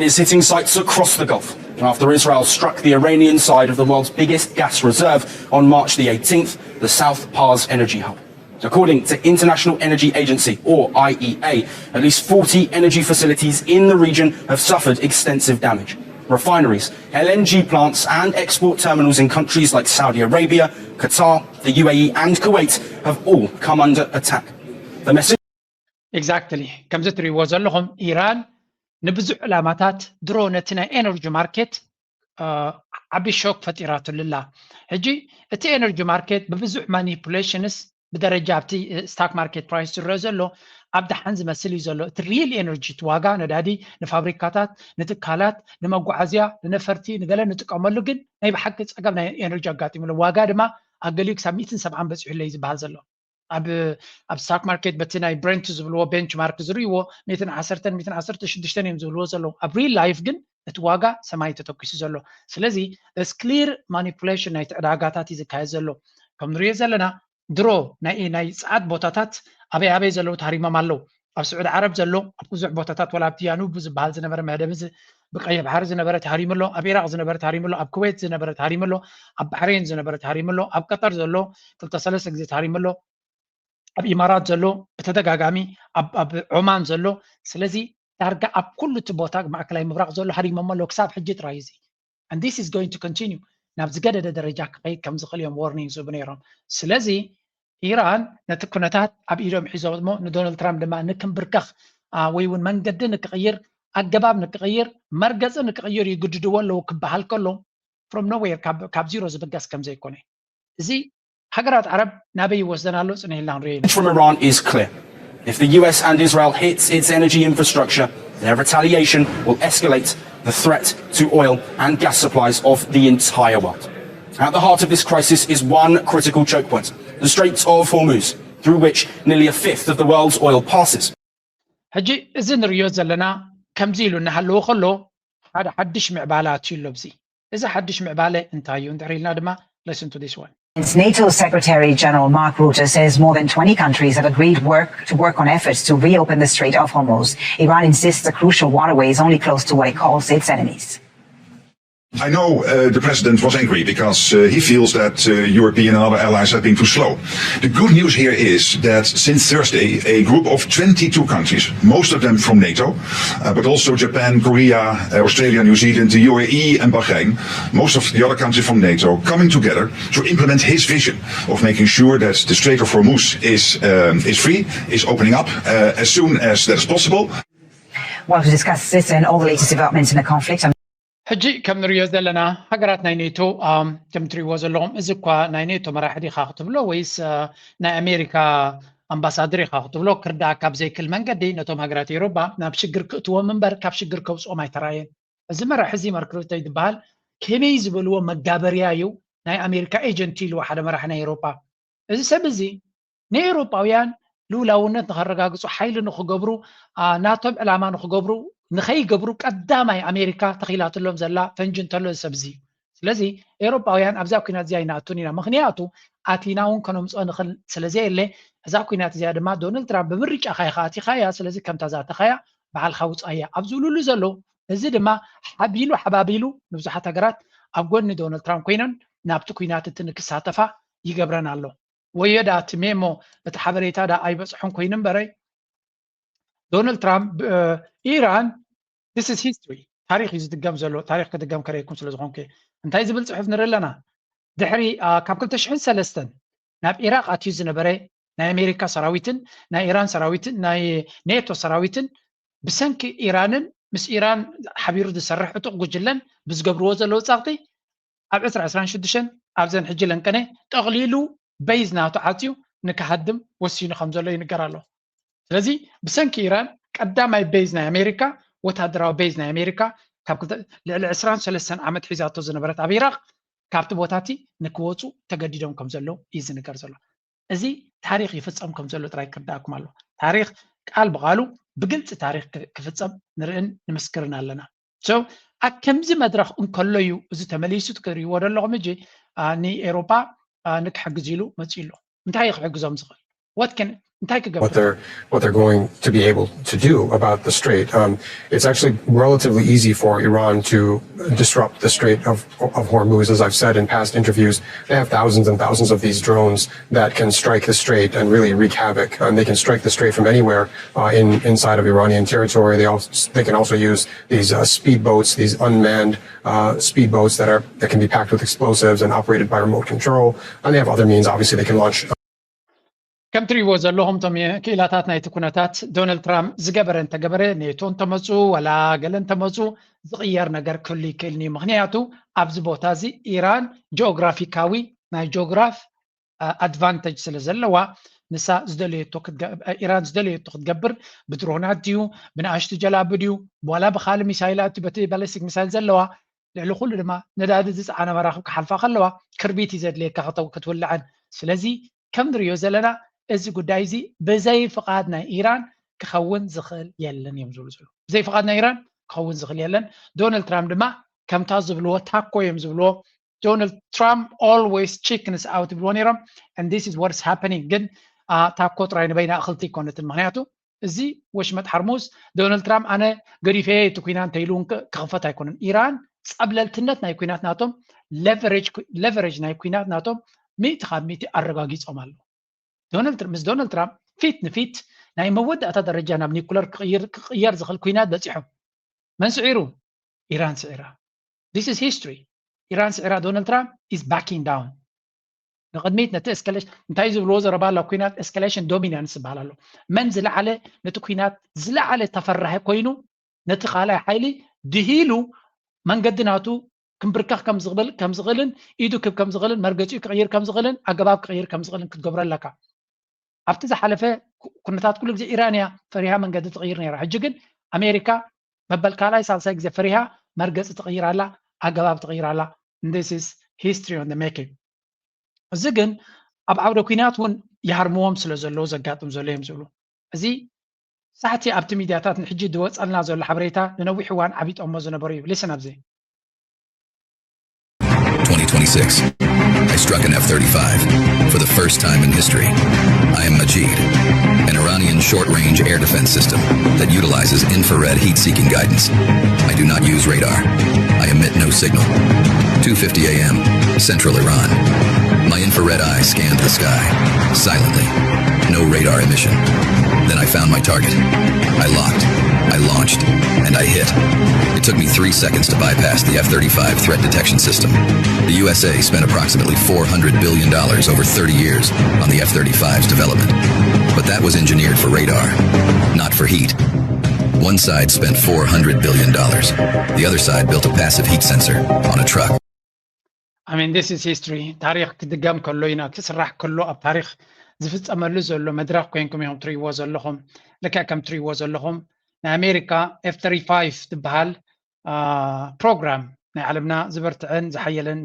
is hitting sites across the Gulf after Israel struck the Iranian side of the world's biggest gas reserve on March the eighteenth, the South Pars energy hub. According to International Energy Agency, or I E A, at least forty energy facilities in the region have suffered extensive damage. Refineries, L N G plants, and export terminals in countries like Saudi Arabia, Qatar, the U A E, and Kuwait have all come under attack. The message Exactly. ከምዚ ትሪእዎ ዘለኹም ኢራን ንብዙሕ ዕላማታት ድሮ ነቲ ናይ ኤነርጂ ማርኬት ዓቢ ሾክ ፈጢራትሉ ኣላ። ሕጂ እቲ ኤነርጂ ማርኬት ብብዙሕ ማኒፑሌሽንስ ብደረጃ ኣብቲ ስታክ ማርኬት ፕራይስ ዝረአ ዘሎ ኣብ ደሓን ዝመስል እዩ ዘሎ። እቲ ሪል ኤነርጂ እቲ ዋጋ ነዳዲ ንፋብሪካታት፣ ንትካላት፣ ንመጓዓዝያ፣ ንነፈርቲ፣ ንገለ ንጥቀመሉ ግን ናይ ብሓቂ ጸገም ናይ ኤነርጂ ኣጋጢሙሉ ዋጋ ድማ ኣብ ገሊኡ ክሳብ ሚእትን ሰብዓን በጺሑ ኣሎ እዩ ዝበሃል ዘሎ። ኣብ ኣብ ስታክ ማርኬት በቲ ናይ ብረንት ዝብልዎ ቤንች ማርክ ዝርእይዎ ሚእትን ዓሰርተን ሚእትን ዓሰርተ ሽዱሽተን እዮም ዝብልዎ ዘለዉ። ኣብ ሪል ላይፍ ግን እቲ ዋጋ ሰማይ ተተኪሱ ዘሎ። ስለዚ ስ ክሊር ማኒፑሌሽን ናይቲ ዕዳጋታት እዩ ዝካየድ ዘሎ። ከም ንሪኦ ዘለና ድሮ ናይ ናይ ጸዓት ቦታታት ኣበይ ኣበይ ዘለዉ ተሃሪሞም ኣለዉ። ኣብ ስዑዲ ዓረብ ዘሎ ኣብ ብዙሕ ቦታታት ወላ ኣብቲ ያኑብ ዝበሃል ዝነበረ መህደቢ ብቀይሕ ባሕሪ ዝነበረ ተሃሪሙ ኣሎ። ኣብ ኢራቅ ዝነበረ ተሃሪሙ ኣሎ። ኣብ ኩዌት ዝነበረ ተሃሪሙ ኣሎ። ኣብ ባሕሬን ዝነበረ ተሃሪሙ ኣሎ። ኣብ ቀጠር ዘሎ ክልተ ሰለስተ ግዜ ተሃሪሙ ኣሎ። ኣብ ኢማራት ዘሎ ብተደጋጋሚ ኣብ ዖማን ዘሎ። ስለዚ ዳርጋ ኣብ ኩሉ እቲ ቦታ ማእከላይ ምብራቕ ዘሎ ሃሪሞሞ ኣለዉ ክሳብ ሕጂ ጥራይ እዚ። And this is going to continue። ናብ ዝገደደ ደረጃ ክኸይድ ከም ዝኽእል እዮም ዎርኒንግ ዝህቡ ነይሮም። ስለዚ ኢራን ነቲ ኩነታት ኣብ ኢዶም ሒዞሞ ንዶናልድ ትራምፕ ድማ ንክንብርከኽ ወይ እውን መንገዲ ንክቕይር ኣገባብ ንክቕይር መርገፂ ንክቕይር ይግድድዎ ኣለዉ ክበሃል ከሎ from nowhere ካብ ዚሮ ዝብገስ ከም ዘይኮነ እዚ ሃገራት ዓረብ ናበይ ይወስደን ኣሎ? ጽንሕ ኢልና ክንሪኦ ኢና። From Iran is clear. If the U S and Israel hits its energy infrastructure, their retaliation will escalate the threat to oil and gas supplies of the entire world. At the heart of this crisis is one critical choke point, the Strait of Hormuz, through which nearly a fifth of the world's oil passes. ሕጂ እዚ ንርእዮ ዘለና ከምዚ ኢሉ እናሃለወ ከሎ ሓደ ሓድሽ ምዕባለ ኣትዩ ኣሎ። ኣብዚ እዚ ሓድሽ ምዕባለ እንታይ እዩ? እንድሕር ኢልና ድማ listen to this one. NATO Secretary General Mark Rutte says more than twenty countries have agreed work to work on efforts to reopen the Strait of Hormuz. Iran insists the crucial waterway is only closed to what it calls its enemies. I know uh, the president was angry because uh, he feels that uh, European and other allies have been too slow. The good news here is that since Thursday, a group of twenty-two countries, most of them from NATO, uh, but also Japan, Korea, uh, Australia, New Zealand, the U A E, and Bahrain, most of the other countries from NATO, coming together to implement his vision of making sure that the Strait of Hormuz is, um, is free, is opening up uh, as soon as that is possible. Well, to discuss this and all the latest developments in the conflict, I'm ሕጂ ከም ንሪኦ ዘለና ሃገራት ናይ ኔቶ ኣም፣ ከም ትሪእዎ ዘለኹም፣ እዚ እኳ ናይ ኔቶ መራሒ ዲኻ ክትብሎ ወይስ አ፣ ናይ ኣሜሪካ ኣምባሳደር ኢኻ ክትብሎ ክርዳእ ካብ ዘይክል መንገዲ፣ ነቶም ሃገራት ኤውሮጳ ናብ ሽግር ክእትዎም እምበር ካብ ሽግር ከውፅኦም ኣይተራእየን። እዚ መራሒ እዚ ማርክ ሩተ ዝበሃል ከመይ ዝበልዎ መጋበርያ እዩ ናይ ኣሜሪካ ኤጀንት ኢልዎ ሓደ መራሒ ናይ ኤውሮጳ። እዚ ሰብ እዚ ንኤውሮጳውያን ልኡላውነት ንኸረጋግፁ፣ ሓይሊ ንኽገብሩ፣ አ፣ ናቶም ዕላማ ንኽገብሩ፣ ንኸይገብሩ ቀዳማይ ኣሜሪካ ተኺላትሎም ዘላ ፈንጂ እንተሎ እዚ ሰብ እዚ እዩ። ስለዚ ኤውሮጳውያን ኣብዛ ኩናት እዚኣ ኣይንኣቱን ኢና። ምኽንያቱ ኣቲና እውን ከነምፅኦ ንኽእል ስለዘየለ፣ እዛ ኩናት እዚኣ ድማ ዶናልድ ትራምፕ ብምርጫኻ ኢኻ ኣቲኻያ፣ ስለዚ ከምታ ዝኣተኻያ ባዕልኻ ውፃያ ኣብ ዝብሉሉ ዘለዉ፣ እዚ ድማ ሓቢሉ ሓባቢሉ ንብዙሓት ሃገራት ኣብ ጎኒ ዶናልድ ትራምፕ ኮይነን ናብቲ ኩናት እቲ ንክሳተፋ ይገብረን ኣሎ። ወዮ ዳ እቲ ሜሞ እቲ ሓበሬታ ዳ ኣይበፅሖን ኮይኑ እምበረ ዶናልድ ትራምፕ ብ- ኢራን this is history ታሪክ እዩ ዝድገም ዘሎ። ታሪክ ክድገም ከረይኩም ስለ ዝኾንኩ እንታይ ዝብል ፅሑፍ ንርኢ ኣለና። ድሕሪ አ፣ ካብ ክልተ ሽሕን ሰለስተን ናብ ኢራቅ ኣትዩ ዝነበረ ናይ ኣሜሪካ ሰራዊትን ናይ ኢራን ሰራዊትን ናይ ኔቶ ሰራዊትን ብሰንኪ ኢራንን ምስ ኢራን ሓቢሩ ዝሰርሕ ዕጡቅ ጉጅለን ብዝገብርዎ ዘለዉ ጸቕጢ ኣብ ዕስራ ዕስራን ሽዱሽተን ኣብዘን ሕጂ ለንቀነ ጠቕሊሉ በይዝ ናቱ ዓፅዩ ንክሃድም ወሲኑ ከም ዘሎ ይንገር ኣሎ። ስለዚ ብሰንኪ ኢራን ቀዳማይ በይዝ ናይ ኣሜሪካ ወታደራዊ በይዝ ናይ ኣሜሪካ ካብ ክልተ- ልዕሊ ዕስራን ሰለስተን ዓመት ሒዛቶ ዝነበረት ኣብ ኢራቅ ካብቲ ቦታ እቲ ንክወፁ ተገዲዶም ከም ዘለዉ እዩ ዝንገር ዘሎ። እዚ ታሪክ ይፍፀም ከም ዘሎ ጥራይ ክርዳእኩም ኣሎ። ታሪክ ቃል ብቃሉ ብግልፂ ታሪክ ክ- ክፍፀም ንርእን ንምስክርን ኣለና። So ኣብ ከምዚ መድረክ እንከሎ እዩ እዚ ተመሊሱ ክትሪእዎ ዘለኹም እጂ አ፣ ንኤሮፓ አ፣ ንክሕግዝ ኢሉ መፂኡ ኣሎ። እንታይ እዩ ክሕግዞም ዝኽእል? What can እንታይ ክገብር what they're what they're going to be able to do about the strait. Um, it's actually relatively easy for Iran to disrupt the Strait of, of Hormuz, as I've said in past interviews. They have thousands and thousands of these drones that can strike the strait and really wreak havoc. And they can strike the strait from anywhere uh, in inside of Iranian territory. They also they can also use these uh, speedboats, these unmanned uh, speedboats that are that can be packed with explosives and operated by remote control. And they have other means. Obviously, they can launch ከም ትሪእዎ ዘለኹም እቶም ክኢላታት ናይቲ ኩነታት ዶናልድ ትራምፕ ዝገበረ እንተገበረ ኔቶ እንተመፁ ወላ ገለ እንተመፁ ዝቕየር ነገር ክህሉ ይክእልን እዩ። ምክንያቱ ኣብዚ ቦታ እዚ ኢራን ጂኦግራፊካዊ ናይ ጂኦግራፍ ኣድቫንተጅ ስለ ዘለዋ ንሳ ዝደለየቶ ክትገ- ኢራን ዝደለየቶ ክትገብር ብድሮናት ድዩ ብንኣሽቱ ጀላቡ ድዩ ዋላ ብካሊ ሚሳይላት ድዩ በቲ ባሊስቲክ ሚሳይል ዘለዋ ልዕሊ ኩሉ ድማ ነዳዲ ዝፀዓና መራክብ ክሓልፋ ከለዋ ክርቢት እዩ ዘድልየካ ክተው ክትውልዐን ስለዚ ከም ንሪኦ ዘለና እዚ ጉዳይ እዚ ብዘይ ፍቓድ ናይ ኢራን ክኸውን ዝኽእል የለን እዮም ዝብሉ ዘለዉ። ብዘይ ፍቓድ ናይ ኢራን ክኸውን ዝኽእል የለን። ዶናልድ ትራምፕ ድማ ከምታ ዝብልዎ ታኮ እዮም ዝብልዎ። ዶናልድ ትራምፕ always chickens out ይብልዎ ነይሮም and this is what's happening። ግን አ፣ ታኮ ጥራይ ንበይና እኽልቲ ኣይኮነትን። ምክንያቱ እዚ ወሽመጥ ሓርሙዝ ዶናልድ ትራምፕ ኣነ ገዲፈ እቲ ኩናት እንተኢሉ እውን ክ- ክኽፈት ኣይኮነን። ኢራን ጸብለልትነት ናይ ኩናት ናቶም ሌቨሬጅ ኩ- ሌቨሬጅ ናይ ኩናት ናቶም ሚእቲ ካብ ሚእቲ ኣረጋጊጾም ኣለዉ። ዶናልድ ትር- ምስ ዶናልድ ትራምፕ ፊት ንፊት ናይ መወዳእታ ደረጃ ናብ ኒኩለር ክቕይር ክቕየር ዝኽእል ኩናት በጺሖም። መን ስዒሩ? ኢራን ስዒራ። This is history። ኢራን ስዒራ ዶናልድ ትራምፕ is backing down። ንቕድሚት ነቲ ኤስካሌሽን እንታይ ዝብልዎ ዘረባ ኣሎ ኩናት ኤስካሌሽን ዶሚናንስ ዝበሃል ኣሎ። መን ዝለዓለ ነቲ ኩናት ዝለዓለ ተፈራሂ ኮይኑ ነቲ ካልኣይ ሓይሊ ድሂሉ መንገዲ ናቱ ክንብርከኽ ከም ዝኽእልን ኢዱ ክብ ከም ዝኽእልን መርገፂኡ ክቕይር ከም ዝኽእልን ኣገባብ ክቕይር ከም ዝኽእልን ክትገብሮ ኣለካ። ኣብቲ ዝሓለፈ ኩነታት ኩሉ ግዜ ኢራን እያ ፈሪሃ መንገዲ ትቕይር ነይራ። ሕጂ ግን ኣሜሪካ መበል ካልኣይ ሳልሳይ ግዜ ፈሪሃ መርገፂ ትቕይር ኣላ፣ ኣገባብ ትቕይር ኣላ። This is history on the making። እዚ ግን ኣብ ዓውደ ኲናት እውን ይሃርምዎም ስለ ዘለዉ ዘጋጥም ዘሎ እዮም ዝብሉ። እዚ ሳሕቲ ኣብቲ ሚድያታት ንሕጂ ዝወፀልና ዘሎ ሓበሬታ ንነዊሕ እዋን ዓቢጦሞ ዝነበሩ እዩ። ሊስን ኣብዚ twenty twenty-six. I struck an F thirty-five for the first time in history. I am Majid, an Iranian short-range air defense system that utilizes infrared heat-seeking guidance. I do not use radar. I emit no signal. two fifty a.m., Central Iran. My infrared eye scanned the sky, silently. No radar emission. Then I found my target. I locked, I launched, and I hit. It took me three seconds to bypass the F thirty-five threat detection system. The U S A spent approximately four hundred billion dollars over thirty years on the F thirty-five's development. But that was engineered for radar, not for heat. One side spent four hundred billion dollars. The other side built a passive heat sensor on a truck. I mean, this is history. ታሪኽ ክድገም ከሎ ኢና፣ ክስራሕ ከሎ ኣብ ታሪኽ ዝፍፀመሉ ዘሎ መድረኽ ኮይንኩም እዮም ትርእይዎ ዘለኹም። ልክዕ ከም ትርእይዎ ዘለኹም ናይ ኣሜሪካ ኤፍ ተርቲ ፋይቭ ትበሃል ፕሮግራም፣ ናይ ዓለምና ዝበርትዐን ዝሓየለን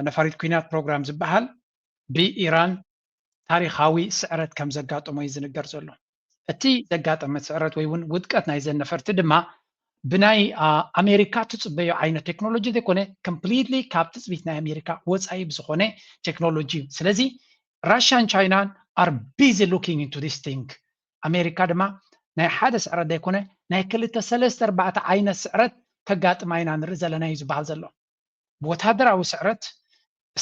ነፋሪት ኲናት ፕሮግራም ዝበሃል ብኢራን ታሪኻዊ ስዕረት ከም ዘጋጠሞ እዩ ዝንገር ዘሎ። እቲ ዘጋጠመ ስዕረት ወይ እውን ውድቀት ናይዘን ነፈርቲ ድማ ብናይ ኣሜሪካ ትፅበዮ ዓይነት ቴክኖሎጂ ዘይኮነ፣ ኮምፕሊትሊ ካብ ትፅቢት ናይ ኣሜሪካ ወፃኢ ብዝኾነ ቴክኖሎጂ እዩ። ስለዚ ራሽያን ቻይናን are busy looking into this thing። ኣሜሪካ ድማ ናይ ሓደ ስዕረት ዘይኮነ ናይ ክልተ ሰለስተ ኣርባዕተ ዓይነት ስዕረት ከጋጥማ ኢና ንርኢ ዘለና እዩ ዝበሃል ዘሎ። ብወታደራዊ ስዕረት፣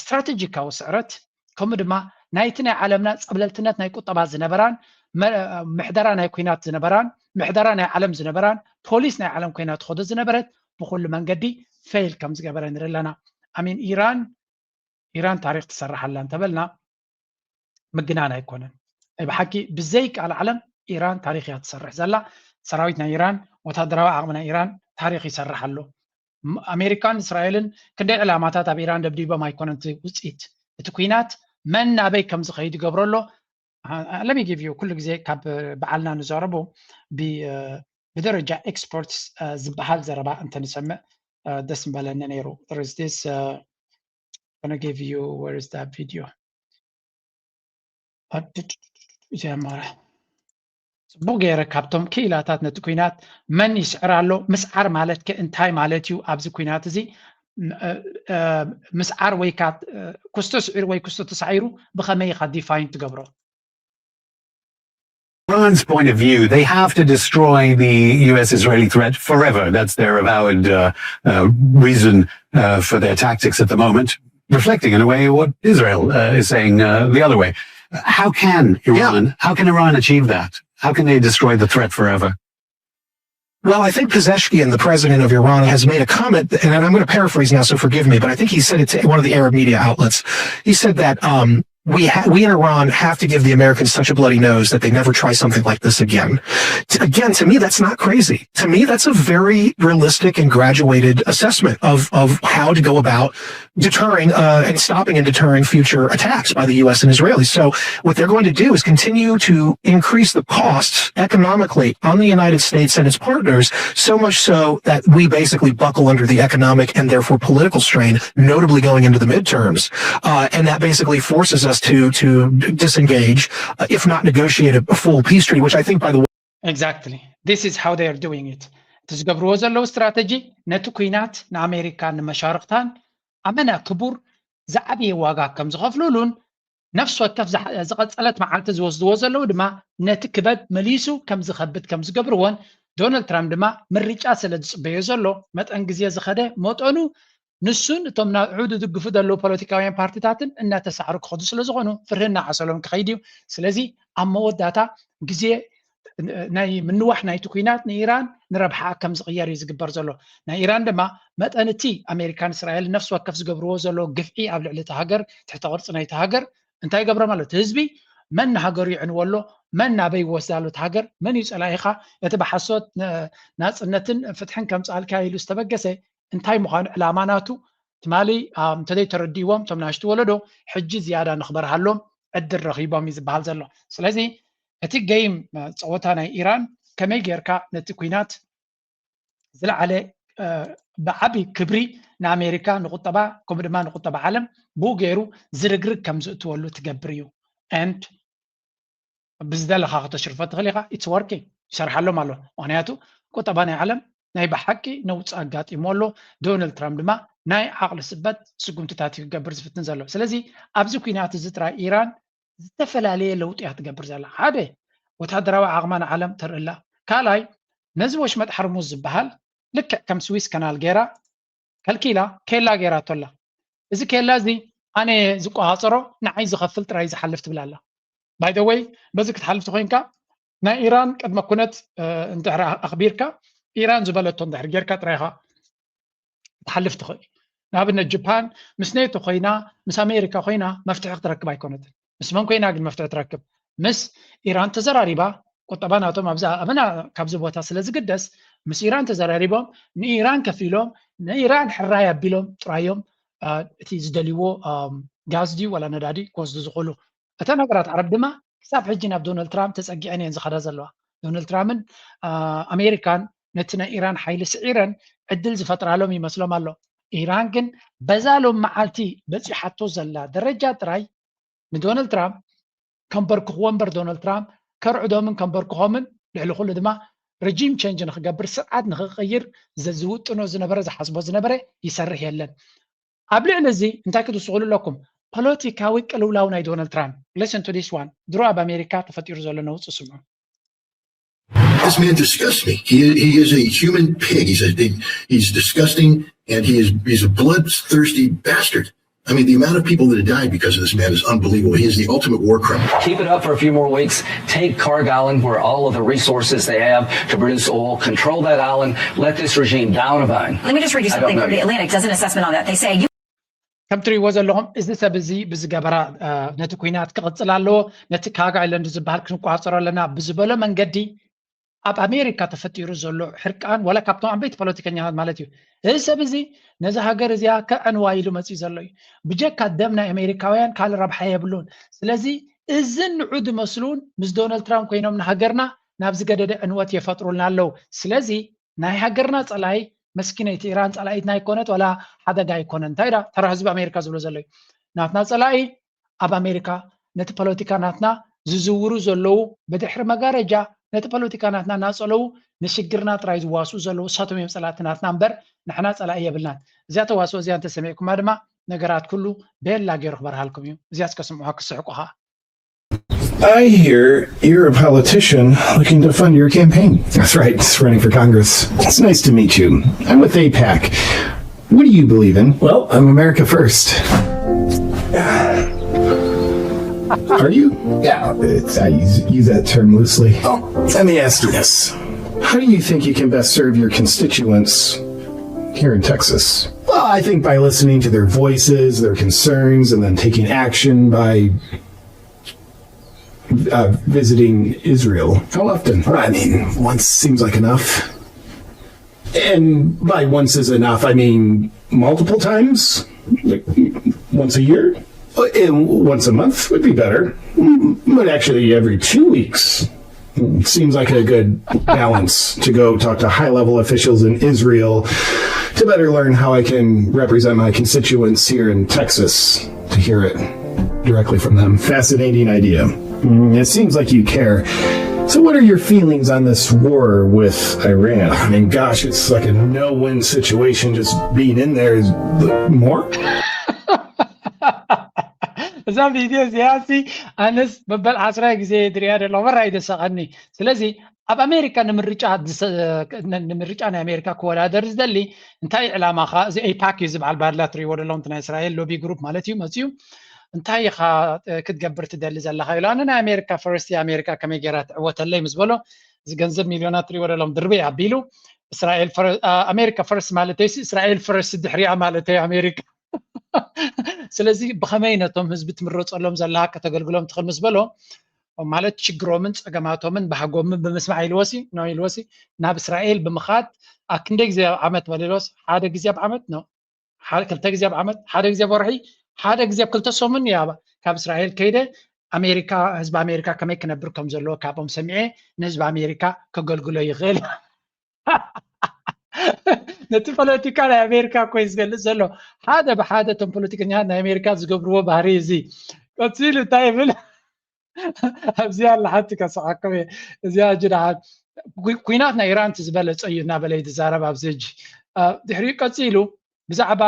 ስትራቴጂካዊ ስዕረት፣ ከምኡ ድማ ናይቲ ናይ ዓለምና ፀብለልትነት ናይ ቁጠባ ዝነበራን ምሕደራ ናይ ኩናት ዝነበራን ምሕደራ ናይ ዓለም ዝነበራን ፖሊስ ናይ ዓለም ኮይና ትኸዶ ዝነበረት ብኩሉ መንገዲ ፌል ከም ዝገበረ ንርኢ ኣለና። ኣሚን ኢራን ኢራን ታሪክ ትሰርሕ ኣላ እንተበልና ምግናን ኣይኮነን። ናይ ብሓቂ ብዘይ ቃል ዓለም ኢራን ታሪክ እያ ትሰርሕ ዘላ። ሰራዊት ናይ ኢራን፣ ወታደራዊ ዓቕሚ ናይ ኢራን ታሪክ ይሰርሕ ኣሎ። ኣሜሪካን እስራኤልን ክንደይ ዕላማታት ኣብ ኢራን ደብዲቦም ኣይኮነን እቲ ውፅኢት። እቲ ኩናት መን ናበይ ከም ዝኸይድ ይገብሮ ኣሎ። ለሚ ጊቭ ዩ ኩሉ ግዜ ካብ በዓልና ንዛረቦ ብደረጃ ኤክስፐርትስ ዝበሃል ዘረባ እንተንሰምዕ ደስ ምበለኒ ነይሩ። There is this uh, gonna give you where is that video? እዚኣ ማራ ፅቡቅ ገይረ ካብቶም ክኢላታት ነቲ ኩናት መን ይስዕር ኣሎ፣ ምስዓር ማለት ከ እንታይ ማለት እዩ? ኣብዚ ኩናት እዚ ምስዓር ወይ ካ ክስቶ ስዒሩ ወይ ክስቶ ተሳዒሩ ብከመይ ኢካ ዲፋይን ትገብሮ? Iran's point of view, they have to destroy the U S Israeli threat forever. That's their avowed uh, uh, reason uh, for their tactics at the moment, reflecting in a way what Israel uh, is saying uh, the other way. How can Iran, yeah. how can Iran achieve that? How can they destroy the threat forever? Well, I think Pezeshkian, the president of Iran, has made a comment, and I'm going to paraphrase now, so forgive me, but I think he said it to one of the Arab media outlets. He said that um, we ha- we in Iran have to give the Americans such a bloody nose that they never try something like this again. T- again, to me, that's not crazy. To me, that's a very realistic and graduated assessment of of how to go about deterring uh, and stopping and deterring future attacks by the U S and Israelis. So what they're going to do is continue to increase the costs economically on the United States and its partners, so much so that we basically buckle under the economic and therefore political strain, notably going into the midterms. Uh, and that basically forces us to to disengage, uh, if not negotiate a full peace treaty, which I think, by the way, Exactly. This is how they are doing it. እቲ ዝገብርዎ ዘለዉ ስትራተጂ ነቲ ኩናት ንኣሜሪካን ንመሻርክታን ኣመና ክቡር ዝዓብየ ዋጋ ከም ዝኸፍሉሉን ነፍሲ ወከፍ ዝቐፀለት መዓልቲ ዝወስድዎ ዘለዉ ድማ ነቲ ክበድ መሊሱ ከም ዝኸብድ ከም ዝገብርዎን ዶናልድ ትራምፕ ድማ ምርጫ ስለ ዝፅበዮ ዘሎ መጠን ግዜ ዝኸደ መጠኑ ንሱን እቶም ናብዑ ዝድግፉ ዘለዉ ፖለቲካውያን ፓርቲታትን እናተሳዕሩ ክኸዱ ስለ ዝኾኑ ፍርህና ዓሰሎም ክኸይድ እዩ። ስለዚ ኣብ መወዳእታ ግዜ ናይ ምንዋሕ ናይቲ ኩናት ንኢራን ንረብሓኣ ከም ዝቕየር እዩ ዝግበር ዘሎ። ናይ ኢራን ድማ መጠን እቲ ኣሜሪካን እስራኤል ነፍሲ ወከፍ ዝገብርዎ ዘሎ ግፍዒ ኣብ ልዕሊ እቲ ሃገር ትሕተ ቅርፂ ናይቲ ሃገር እንታይ ይገብሮ ማለት ህዝቢ መን ንሃገሩ ይዕንዎ ኣሎ መን ናበይ ይወስዳ ኣሎ እቲ ሃገር መን እዩ ፀላኢኻ እቲ ብሓሶት ናፅነትን ፍትሕን ከምፅኣልካ ኢሉ ዝተበገሰ እንታይ ምዃኑ ዕላማ ናቱ ትማሊ እንተዘይተረድእዎም እቶም ናሽቲ ወለዶ ሕጂ ዝያዳ ንክበርሃሎም ዕድል ረኺቦም እዩ ዝበሃል ዘሎ። ስለዚ እቲ ገይም ፀወታ ናይ ኢራን ከመይ ጌርካ ነቲ ኩናት ዝለዓለ ብዓቢ ክብሪ ንኣሜሪካ ንቁጠባ ከምኡ ድማ ንቁጠባ ዓለም ብኡ ገይሩ ዝርግርግ ከም ዝእትወሉ ትገብር እዩ። And ብዝደለኻ ከተሽርፎ ትኽእል ኢኻ። It's working፣ ይሰርሓሎም ኣሎ። ምክንያቱ ቁጠባ ናይ ዓለም ናይ ብሓቂ ነውፂ ኣጋጢሞ ኣሎ። ዶናልድ ትራምፕ ድማ ናይ ዓቕሊ ስበት ስጉምትታት እዩ ክገብር ዝፍትን ዘሎ። ስለዚ ኣብዚ ኩናት እዚ ጥራይ ኢራን ዝተፈላለየ ለውጢ እያ ትገብር ዘላ። ሓደ፣ ወታደራዊ ዓቕማ ንዓለም ተርእላ። ካልኣይ፣ ነዚ ወሽመጥ ሓርሙዝ ዝበሃል ልክዕ ከም ስዊስ ከናል ገይራ ከልኪላ ኬላ ገይራቶ ኣላ። እዚ ኬላ እዚ ኣነ ዝቆፃፀሮ ንዓይ ዝኸፍል ጥራይ ዝሓልፍ ትብል ኣላ። By the way፣ በዚ ክትሓልፍ ተኮይንካ ናይ ኢራን ቅድመ ኩነት እንድሕር ኣኽቢርካ ኢራን ዝበለቶ እንድሕር ጌርካ ጥራይ ኢኻ ክትሓልፍ ትኽእል። ንኣብነት ጅፓን ምስ ኔቶ ኮይና ምስ ኣሜሪካ ኮይና መፍትሒ ክትረክብ ኣይኮነትን። ምስ መን ኮይና ግን መፍትሒ ትረክብ? ምስ ኢራን ተዘራሪባ ቁጠባ ናቶም ኣብዛ ኣበና ካብዚ ቦታ ስለ ዝግደስ ምስ ኢራን ተዘራሪቦም ንኢራን ከፊሎም ንኢራን ሕራይ ኣቢሎም ጥራዮም እቲ ዝደልይዎ ጋዝ ድዩ ወላ ነዳዲ ክወስዱ ዝኽእሉ። እተን ሃገራት ዓረብ ድማ ክሳብ ሕጂ ናብ ዶናልድ ትራምፕ ተፀጊዐን እየን ዝኸዳ ዘለዋ። ዶናልድ ትራምፕን ኣሜሪካን ነቲ ናይ ኢራን ሓይሊ ስዒረን ዕድል ዝፈጥራሎም ይመስሎም ኣሎ። ኢራን ግን በዛ ሎም መዓልቲ በፂሓቶ ዘላ ደረጃ ጥራይ ንዶናልድ ትራምፕ ከንበርክኽዎ እምበር ዶናልድ ትራምፕ ከርዕዶምን ከንበርክኾምን ልዕሊ ኩሉ ድማ ረጂም ቸንጅ ንክገብር ስርዓት ንክቅይር ዝውጥኖ ዝነበረ ዝሓስቦ ዝነበረ ይሰርሕ የለን። ኣብ ልዕሊ እዚ እንታይ ክትውስኹሉ ኣለኩም? ፖለቲካዊ ቅልውላው ናይ ዶናልድ ትራምፕ። Listen to this one። ድሮ ኣብ ኣሜሪካ ተፈጢሩ ዘሎ ነውፂ ስምዑ። This man disgusts me. He, he is a human pig. He's a, he's disgusting, and he is he's a bloodthirsty bastard. I mean, the amount of people that have died because of this man is unbelievable. He is the ultimate war criminal. Keep it up for a few more weeks. Take Kharg Island, where all of the resources they have to produce oil. Control that island. Let this regime down a vine. Let me just read you something from The Atlantic does an assessment on that. They say you ከም ትሪእዎ ዘለኹም እዚ ሰብ እዚ ብዝገበራ ነቲ ኩናት ክቕፅል ኣለዎ፣ ነቲ ካግ ኣይለንድ ዝበሃል ክንቋፀሮ ኣለና ብዝበሎ መንገዲ ኣብ ኣሜሪካ ተፈጢሩ ዘሎ ሕርቃን ዋላ ካብቶም ዓበይቲ ፖለቲከኛታት ማለት እዩ። እዚ ሰብ እዚ ነዚ ሃገር እዚኣ ከዕንዋ ኢሉ መፅኡ ዘሎ እዩ። ብጀካ ደም ናይ ኣሜሪካውያን ካልእ ረብሓ የብሉን። ስለዚ እዝን ንዑ ዝመስሉን ምስ ዶናልድ ትራምፕ ኮይኖም ንሃገርና ናብ ዝገደደ ዕንወት የፈጥሩልና ኣለዉ። ስለዚ ናይ ሃገርና ፀላኢ መስኪነይቲ ኢራን ፀላኢትና ኣይኮነት ዋላ ሓደጋ ኣይኮነን። እንታይ ዳ ተራ ህዝቢ ኣሜሪካ ዝብሎ ዘሎ እዩ። ናትና ፀላኢ ኣብ ኣሜሪካ ነቲ ፖለቲካ ናትና ዝዝውሩ ዘለዉ ብድሕሪ መጋረጃ ነቲ ፖለቲካ ናትና እናፀለዉ ንሽግርና ጥራይ ዝዋስኡ ዘለዉ እሳቶም እዮም ፀላእቲ ናትና እምበር ንሕና ፀላኢ የብልናን። እዚኣ ተዋስኦ እዚኣ እንተሰሚዕኩማ ድማ ነገራት ኩሉ ቤላ ገይሩ ክበርሃልኩም እዩ። እዚኣ እስከ ስምዑ ክስሕቁ ከዓ። I hear you're a politician looking to fund your campaign. That's right, running for Congress. It's nice to meet you. I'm with AIPAC. What do you believe in? Well, I'm America First. Are you? Yeah, it's, I use, use that term loosely. Oh, let me ask you this. How do you think you can best serve your constituents here in Texas? Well, I think by listening to their voices, their concerns, and then taking action by uh, visiting Israel. How often? I mean, once seems like enough. And by once is enough, I mean multiple times, like once a year, and once a month would be better. But actually, every two weeks seems like a good balance to go talk to high level officials in Israel to better learn how I can represent my constituents here in Texas to hear it directly from them. Fascinating idea. Mm, it seems like you care. So, what are your feelings on this war with Iran? I mean, gosh, it's like a no win situation. Just being in there is more. እዛ ቪድዮ እዚኣ ሲ ኣነስ መበል ዓስራ ግዜ ድሪያ ደሎ መራ ይደሰቐኒ። ስለዚ ኣብ ኣሜሪካ ንምርጫ ንምርጫ ናይ ኣሜሪካ ክወዳደር ዝደሊ እንታይ ዕላማኻ? እዚ ኤይፓክ እዩ ዝበሃል ባርላ ትሪእዎ ደለኹም ናይ እስራኤል ሎቢ ግሩፕ ማለት እዩ። መፅዩ እንታይ ኢኻ ክትገብር ትደሊ ዘለኻ ኢሉ። ኣነ ናይ ኣሜሪካ ፈርስት ኣሜሪካ ከመይ ገይራ ትዕወተለይ ምስ በሎ እዚ ገንዘብ ሚልዮናት ትሪእዎ ደለኹም ድርበይ ኣቢሉ እስራኤል ኣሜሪካ ፈርስት ማለት እስራኤል ፈርስት ድሕሪኣ ማለት ኣሜሪካ ስለዚ ብኸመይ ነቶም ህዝቢ ትምረፀሎም ዘለካ ከተገልግሎም ትኽእል ምስ በሎ ማለት ሽግሮምን ጸገማቶምን ባህጎምን ብምስማዕ ኢልወሲ ነው ኢልወሲ ናብ እስራኤል ብምኻድ ኣብ ክንደይ ግዜ ኣብ ዓመት በልሎስ ሓደ ግዜ ኣብ ዓመት ነው ክልተ ግዜ ኣብ ዓመት ሓደ ግዜ ወርሒ ሓደ ግዜ ኣብ ክልተ ሰሙን እያ ካብ እስራኤል ከይደ ኣሜሪካ ህዝቢ ኣሜሪካ ከመይ ክነብር ከም ዘለዎ ካብኦም ሰሚዐ ንህዝቢ ኣሜሪካ ከገልግሎ ይኽእል ነቲ ፖለቲካ ናይ ኣሜሪካ እኮ እዩ ዝገልፅ ዘሎ ሓደ ብሓደ እቶም ፖለቲከኛታት ናይ ኣሜሪካ ዝገብርዎ ባህሪ እዚ ቀፂሉ እንታይ ይብል ኣብዚኣ ኣላ ሓንቲ ከስሓኩም እየ እዚኣ እጂ ደሓን ኩናት ናይ ኢራን ዝበለፀ እዩ እናበለ ዝዛረብ ኣብዚ እጂ ድሕሪኡ ቀፂሉ ብዛዕባ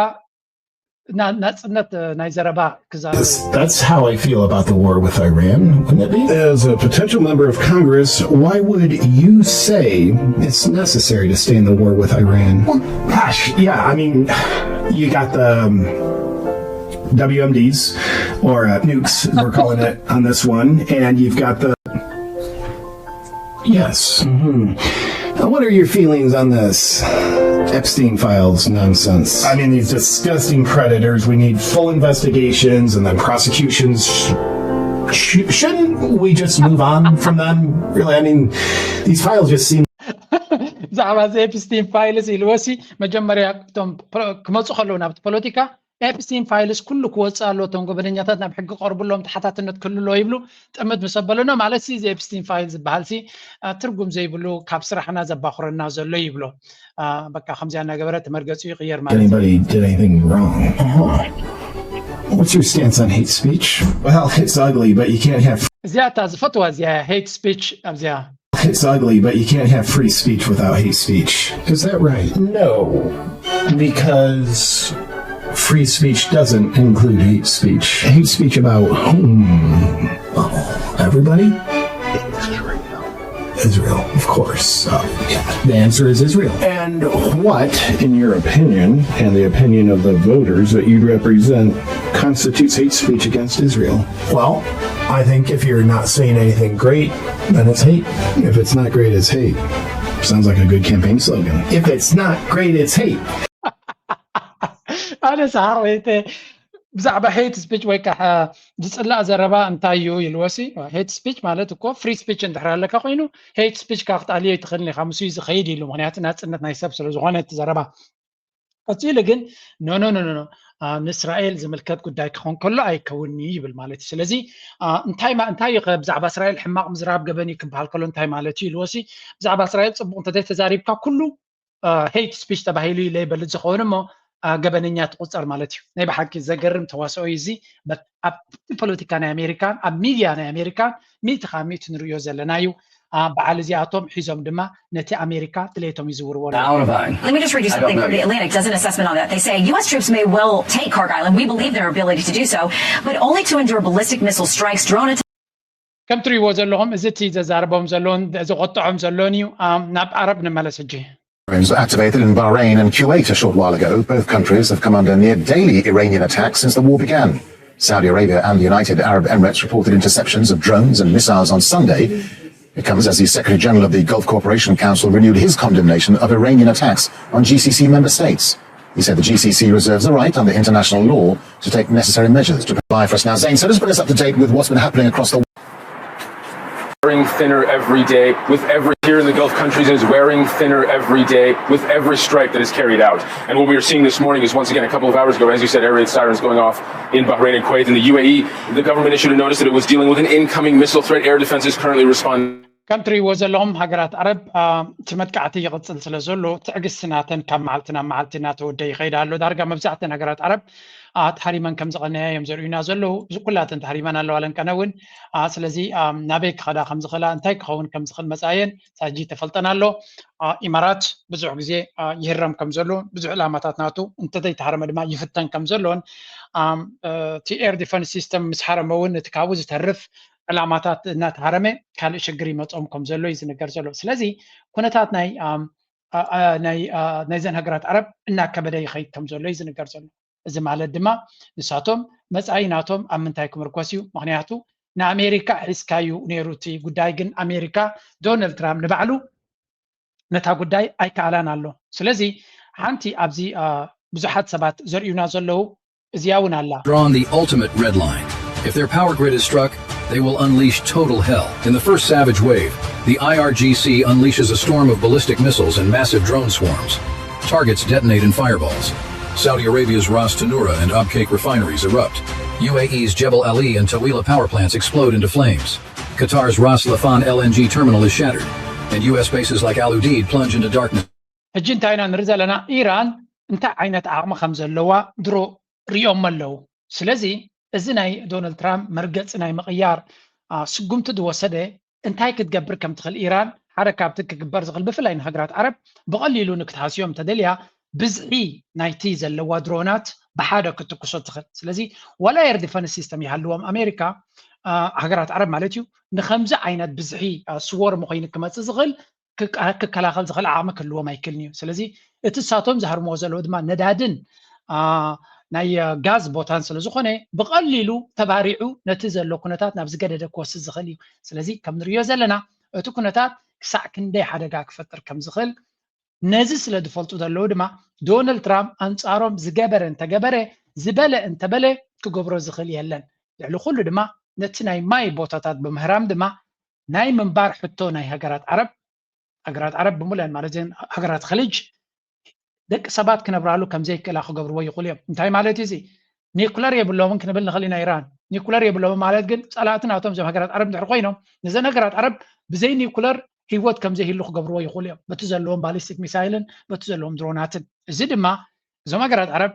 ናጽነት ናይ ዘረባ ክዛረብ That's how I feel about the war with Iran, wouldn't it be? As a potential member of Congress, why would you say it's necessary to stay in the war with Iran? Well, gosh, yeah, I mean, you got the um, W M Ds, or uh, nukes, we're calling it on this one, and you've got the Yes. Mm-hmm. What are your feelings on this Epstein Files nonsense? I mean, these disgusting predators, we need full investigations and then prosecutions. Sh- shouldn't we just move on from them? Really? I mean, these files just seem. ብዛዕባ እዚ ኤፕስቲን ፋይልስ ኢልወሲ መጀመርያ እቶም ክመፁ ከለዉ ናብቲ ፖለቲካ ኤፕስቲን ፋይልስ ኩሉ ክወፅእ ኣሎ እቶም ገበነኛታት ናብ ሕጊ ቀርቡ ኣለዎም ተሓታትነት ክህሉ ኣሎ ይብሉ ጥምት ምስ ኣበለኖ ማለት እዚ ኤፕስቲን ፋይል ዝበሃል ሲ ትርጉም ዘይብሉ ካብ ስራሕና ዘባኽረና ዘሎ ይብሎ በቃ ከምዚኣ እናገበረ እቲ መርገፂ ይቕየር ማለት Anybody did anything wrong. What's your stance on hate speech? Well, it's ugly, but you can't have. እዚኣ እታ ዝፈትዋ እዚኣ ሄት ስፒች ኣብዚኣ It's ugly, but you can't have free speech without hate speech. Is that right? No, because free speech doesn't include hate speech. Hate speech about whom? Everybody? Israel, of course. Uh, yeah. The answer is Israel. And what, in your opinion, and the opinion of the voters that you represent, constitutes hate speech against Israel? Well, I think if you're not saying anything great, then it's hate. If it's not great, it's hate. Sounds like a good campaign slogan. If it's not great, it's hate. ኣነ ሰሓቕ ቤተ ብዛዕባ ሄት ስፒች ወይ ከዓ ዝፅላእ ዘረባ እንታይ እዩ ኢልዎ ሲ ሄት ስፒች ማለት እኮ ፍሪ ስፒች እንድሕር ኣለካ ኮይኑ ሄት ስፒች ካብ ክትኣልዮ ይትኽእል ኢኻ ምስ ዝኸይድ ኢሉ ምክንያቱ ናፅነት ናይ ሰብ ስለ ዝኾነ እቲ ዘረባ ቀፂሉ ግን ኖ ኖ ኖ ንእስራኤል ዝምልከት ጉዳይ ክኾን ከሎ ኣይከውንኒ ይብል ማለት እዩ ስለዚ እንታይ እንታይ እዩ ብዛዕባ እስራኤል ሕማቕ ምዝራብ ገበን እዩ ክበሃል ከሎ እንታይ ማለት እዩ ኢልዎ ሲ ብዛዕባ እስራኤል ፅቡቕ እንተዘይተዛሪብካ ኩሉ ሄት ስፒች ተባሂሉ እዩ ሌበል ዝኸውን እሞ ገበነኛ ትቁፀር ማለት እዩ ናይ ብሓቂ ዘገርም ተዋስኦ እዩ እዚ ኣብ ፖለቲካ ናይ ኣሜሪካን ኣብ ሚድያ ናይ ኣሜሪካን ሚእቲ ካብ ሚእቲ ንርእዮ ዘለና እዩ በዓል እዚኣቶም ሒዞም ድማ ነቲ ኣሜሪካ ድሌቶም ይዝውርዎ ኣለዉ Let me just read you something from the Atlantic does an assessment on that. They say U S troops may well take Kharkile, and we believe their ability to do so, but only to endure ballistic missile strikes, drone attacks. ከም ትሪእዎ ዘለኹም እዚ እቲ ዘዛርቦም ዘለውን ዘቆጥዖም ዘለውን እዩ ናብ ዓረብ ንመለስ ሕጂ Drones activated in Bahrain and Kuwait a short while ago. Both countries have come under near daily Iranian attacks since the war began. Saudi Arabia and the United Arab Emirates reported interceptions of drones and missiles on Sunday. It comes as the Secretary General of the Gulf Cooperation Council renewed his condemnation of Iranian attacks on G C C member states. He said the G C C reserves the right under international law to take necessary measures to comply for us. Now, Zain, so just bring us up to date with what's been happening across the wearing thinner every day with every here in the Gulf countries is wearing thinner every day with every strike that is carried out. And what we are seeing this morning is once again a couple of hours ago, as you said, air raid sirens going off in Bahrain and Kuwait. In the U A E, the government issued a notice that it was dealing with an incoming missile threat. Air defense is currently responding. ከም ትሪእዎ ዘለኹም ሃገራት ዓረብ እቲ መጥቃዕቲ ይቕፅል ስለ ዘሎ ትዕግስቲ ናተን ካብ መዓልቲ ናብ መዓልቲ እናተወደ ይኸይድ ኣሎ ዳርጋ መብዛሕተን ሃገራት ዓረብ ተሃሪመን ከም ዝቐነያ እዮም ዘርእዩና ዘለዉ ኩላተን ተሃሪመን ኣለዋ ለንቀነ እውን ስለዚ ናበይ ክኸዳ ከም ዝኽእላ እንታይ ክኸውን ከም ዝኽእል መፃየን ሳጂ ተፈልጠን ኣሎ ኢማራት ብዙሕ ግዜ ይህረም ከም ዘሎ ብዙሕ ዕላማታት ናቱ እንተዘይተሃረመ ድማ ይፍተን ከም ዘሎን እቲ ኤር ዲፈንስ ሲስተም ምስ ሃረመ እውን እቲ ካብኡ ዝተርፍ ዕላማታት እናተሃረመ ካልእ ሽግር ይመፆም ከም ዘሎ እዩ ዝንገር ዘሎ ስለዚ ኩነታት ናይ ናይዘን ሃገራት ዓረብ እናከበደ ይኸይድ ከም ዘሎ እዩ ዝንገር ዘሎ እዚ ማለት ድማ ንሳቶም መፃኢ ናቶም ኣብ ምንታይ ክምርኮስ እዩ ምክንያቱ ንኣሜሪካ ሒዝካዩ ነይሩ እቲ ጉዳይ ግን ኣሜሪካ ዶናልድ ትራምፕ ንባዕሉ ነታ ጉዳይ ኣይከኣላን ኣሎ ስለዚ ሓንቲ ኣብዚ ብዙሓት ሰባት ዘርእዩና ዘለዉ እዚኣ እውን ኣላ drawn the ultimate red line. If their power grid is struck, They will unleash total hell. In the first savage wave, the I R G C unleashes a storm of ballistic missiles and massive drone swarms. Targets detonate in fireballs. Saudi Arabia's Ras Tanura and Abqaiq refineries erupt. U A E's Jebel Ali and Taweila power plants explode into flames. Qatar's Ras Laffan L N G terminal is shattered, and U S bases like Al Udeid plunge into darkness. ሕጂ እንታይ ኢና ንርኢ ዘለና? ኢራን እንታይ ዓይነት ዓቕሚ ከም ዘለዋ ድሮ ሪኦሞ ኣለዉ። ስለዚ እዚ ናይ ዶናልድ ትራምፕ መርገፂ ናይ ምቕያር ስጉምቲ ዝወሰደ እንታይ ክትገብር ከም ትኽእል ኢራን ሓደ ካብቲ ክግበር ዝኽእል ብፍላይ ንሃገራት ዓረብ ብቐሊሉ ንክትሃስዮም እንተደልያ ብዝሒ ናይቲ ዘለዋ ድሮናት ብሓደ ክትኩሶ ትኽእል። ስለዚ ዋላ ኤር ዲፈንስ ሲስተም ይሃልዎም ኣሜሪካ ሃገራት ዓረብ ማለት እዩ ንከምዚ ዓይነት ብዝሒ ስወርም ኮይኑ ክመፅእ ዝኽእል ክከላኸል ዝኽእል ዓቕሚ ክህልዎም ኣይክእልን እዩ። ስለዚ እቲ ንሳቶም ዝሃርምዎ ዘለዉ ድማ ነዳድን ናይ ጋዝ ቦታን ስለ ዝኾነ ብቐሊሉ ተባሪዑ ነቲ ዘሎ ኩነታት ናብ ዝገደደ ክወስድ ዝኽእል እዩ። ስለዚ ከም ንሪኦ ዘለና እቲ ኩነታት ክሳዕ ክንደይ ሓደጋ ክፈጥር ከም ዝኽእል ነዚ ስለ ዝፈልጡ ዘለዉ ድማ ዶናልድ ትራምፕ ኣንፃሮም ዝገበረ እንተገበረ ዝበለ እንተበለ ክገብሮ ዝኽእል የለን። ልዕሊ ኩሉ ድማ ነቲ ናይ ማይ ቦታታት ብምህራም ድማ ናይ ምንባር ሕቶ ናይ ሃገራት ዓረብ ሃገራት ዓረብ ብምሉአን ማለት እዘን ሃገራት ኸሊጅ ደቂ ሰባት ክነብራሉ ከም ዘይክእላ ክገብርዎ ይኽእሉ እዮም። እንታይ ማለት እዩ እዚ? ኒኩለር የብሎምን ክንብል ንኽእል ኢና። ኢራን ኒኩለር የብሎምን ማለት ግን ፀላእቲ ናቶም እዞም ሃገራት ዓረብ እንድሕር ኮይኖም ነዘን ሃገራት ዓረብ ብዘይ ኒኩለር ህይወት ከም ዘይህሉ ክገብርዎ ይኽእሉ እዮም። በቲ ዘለዎም ባሊስቲክ ሚሳይልን በቲ ዘለዎም ድሮናትን። እዚ ድማ እዞም ሃገራት ዓረብ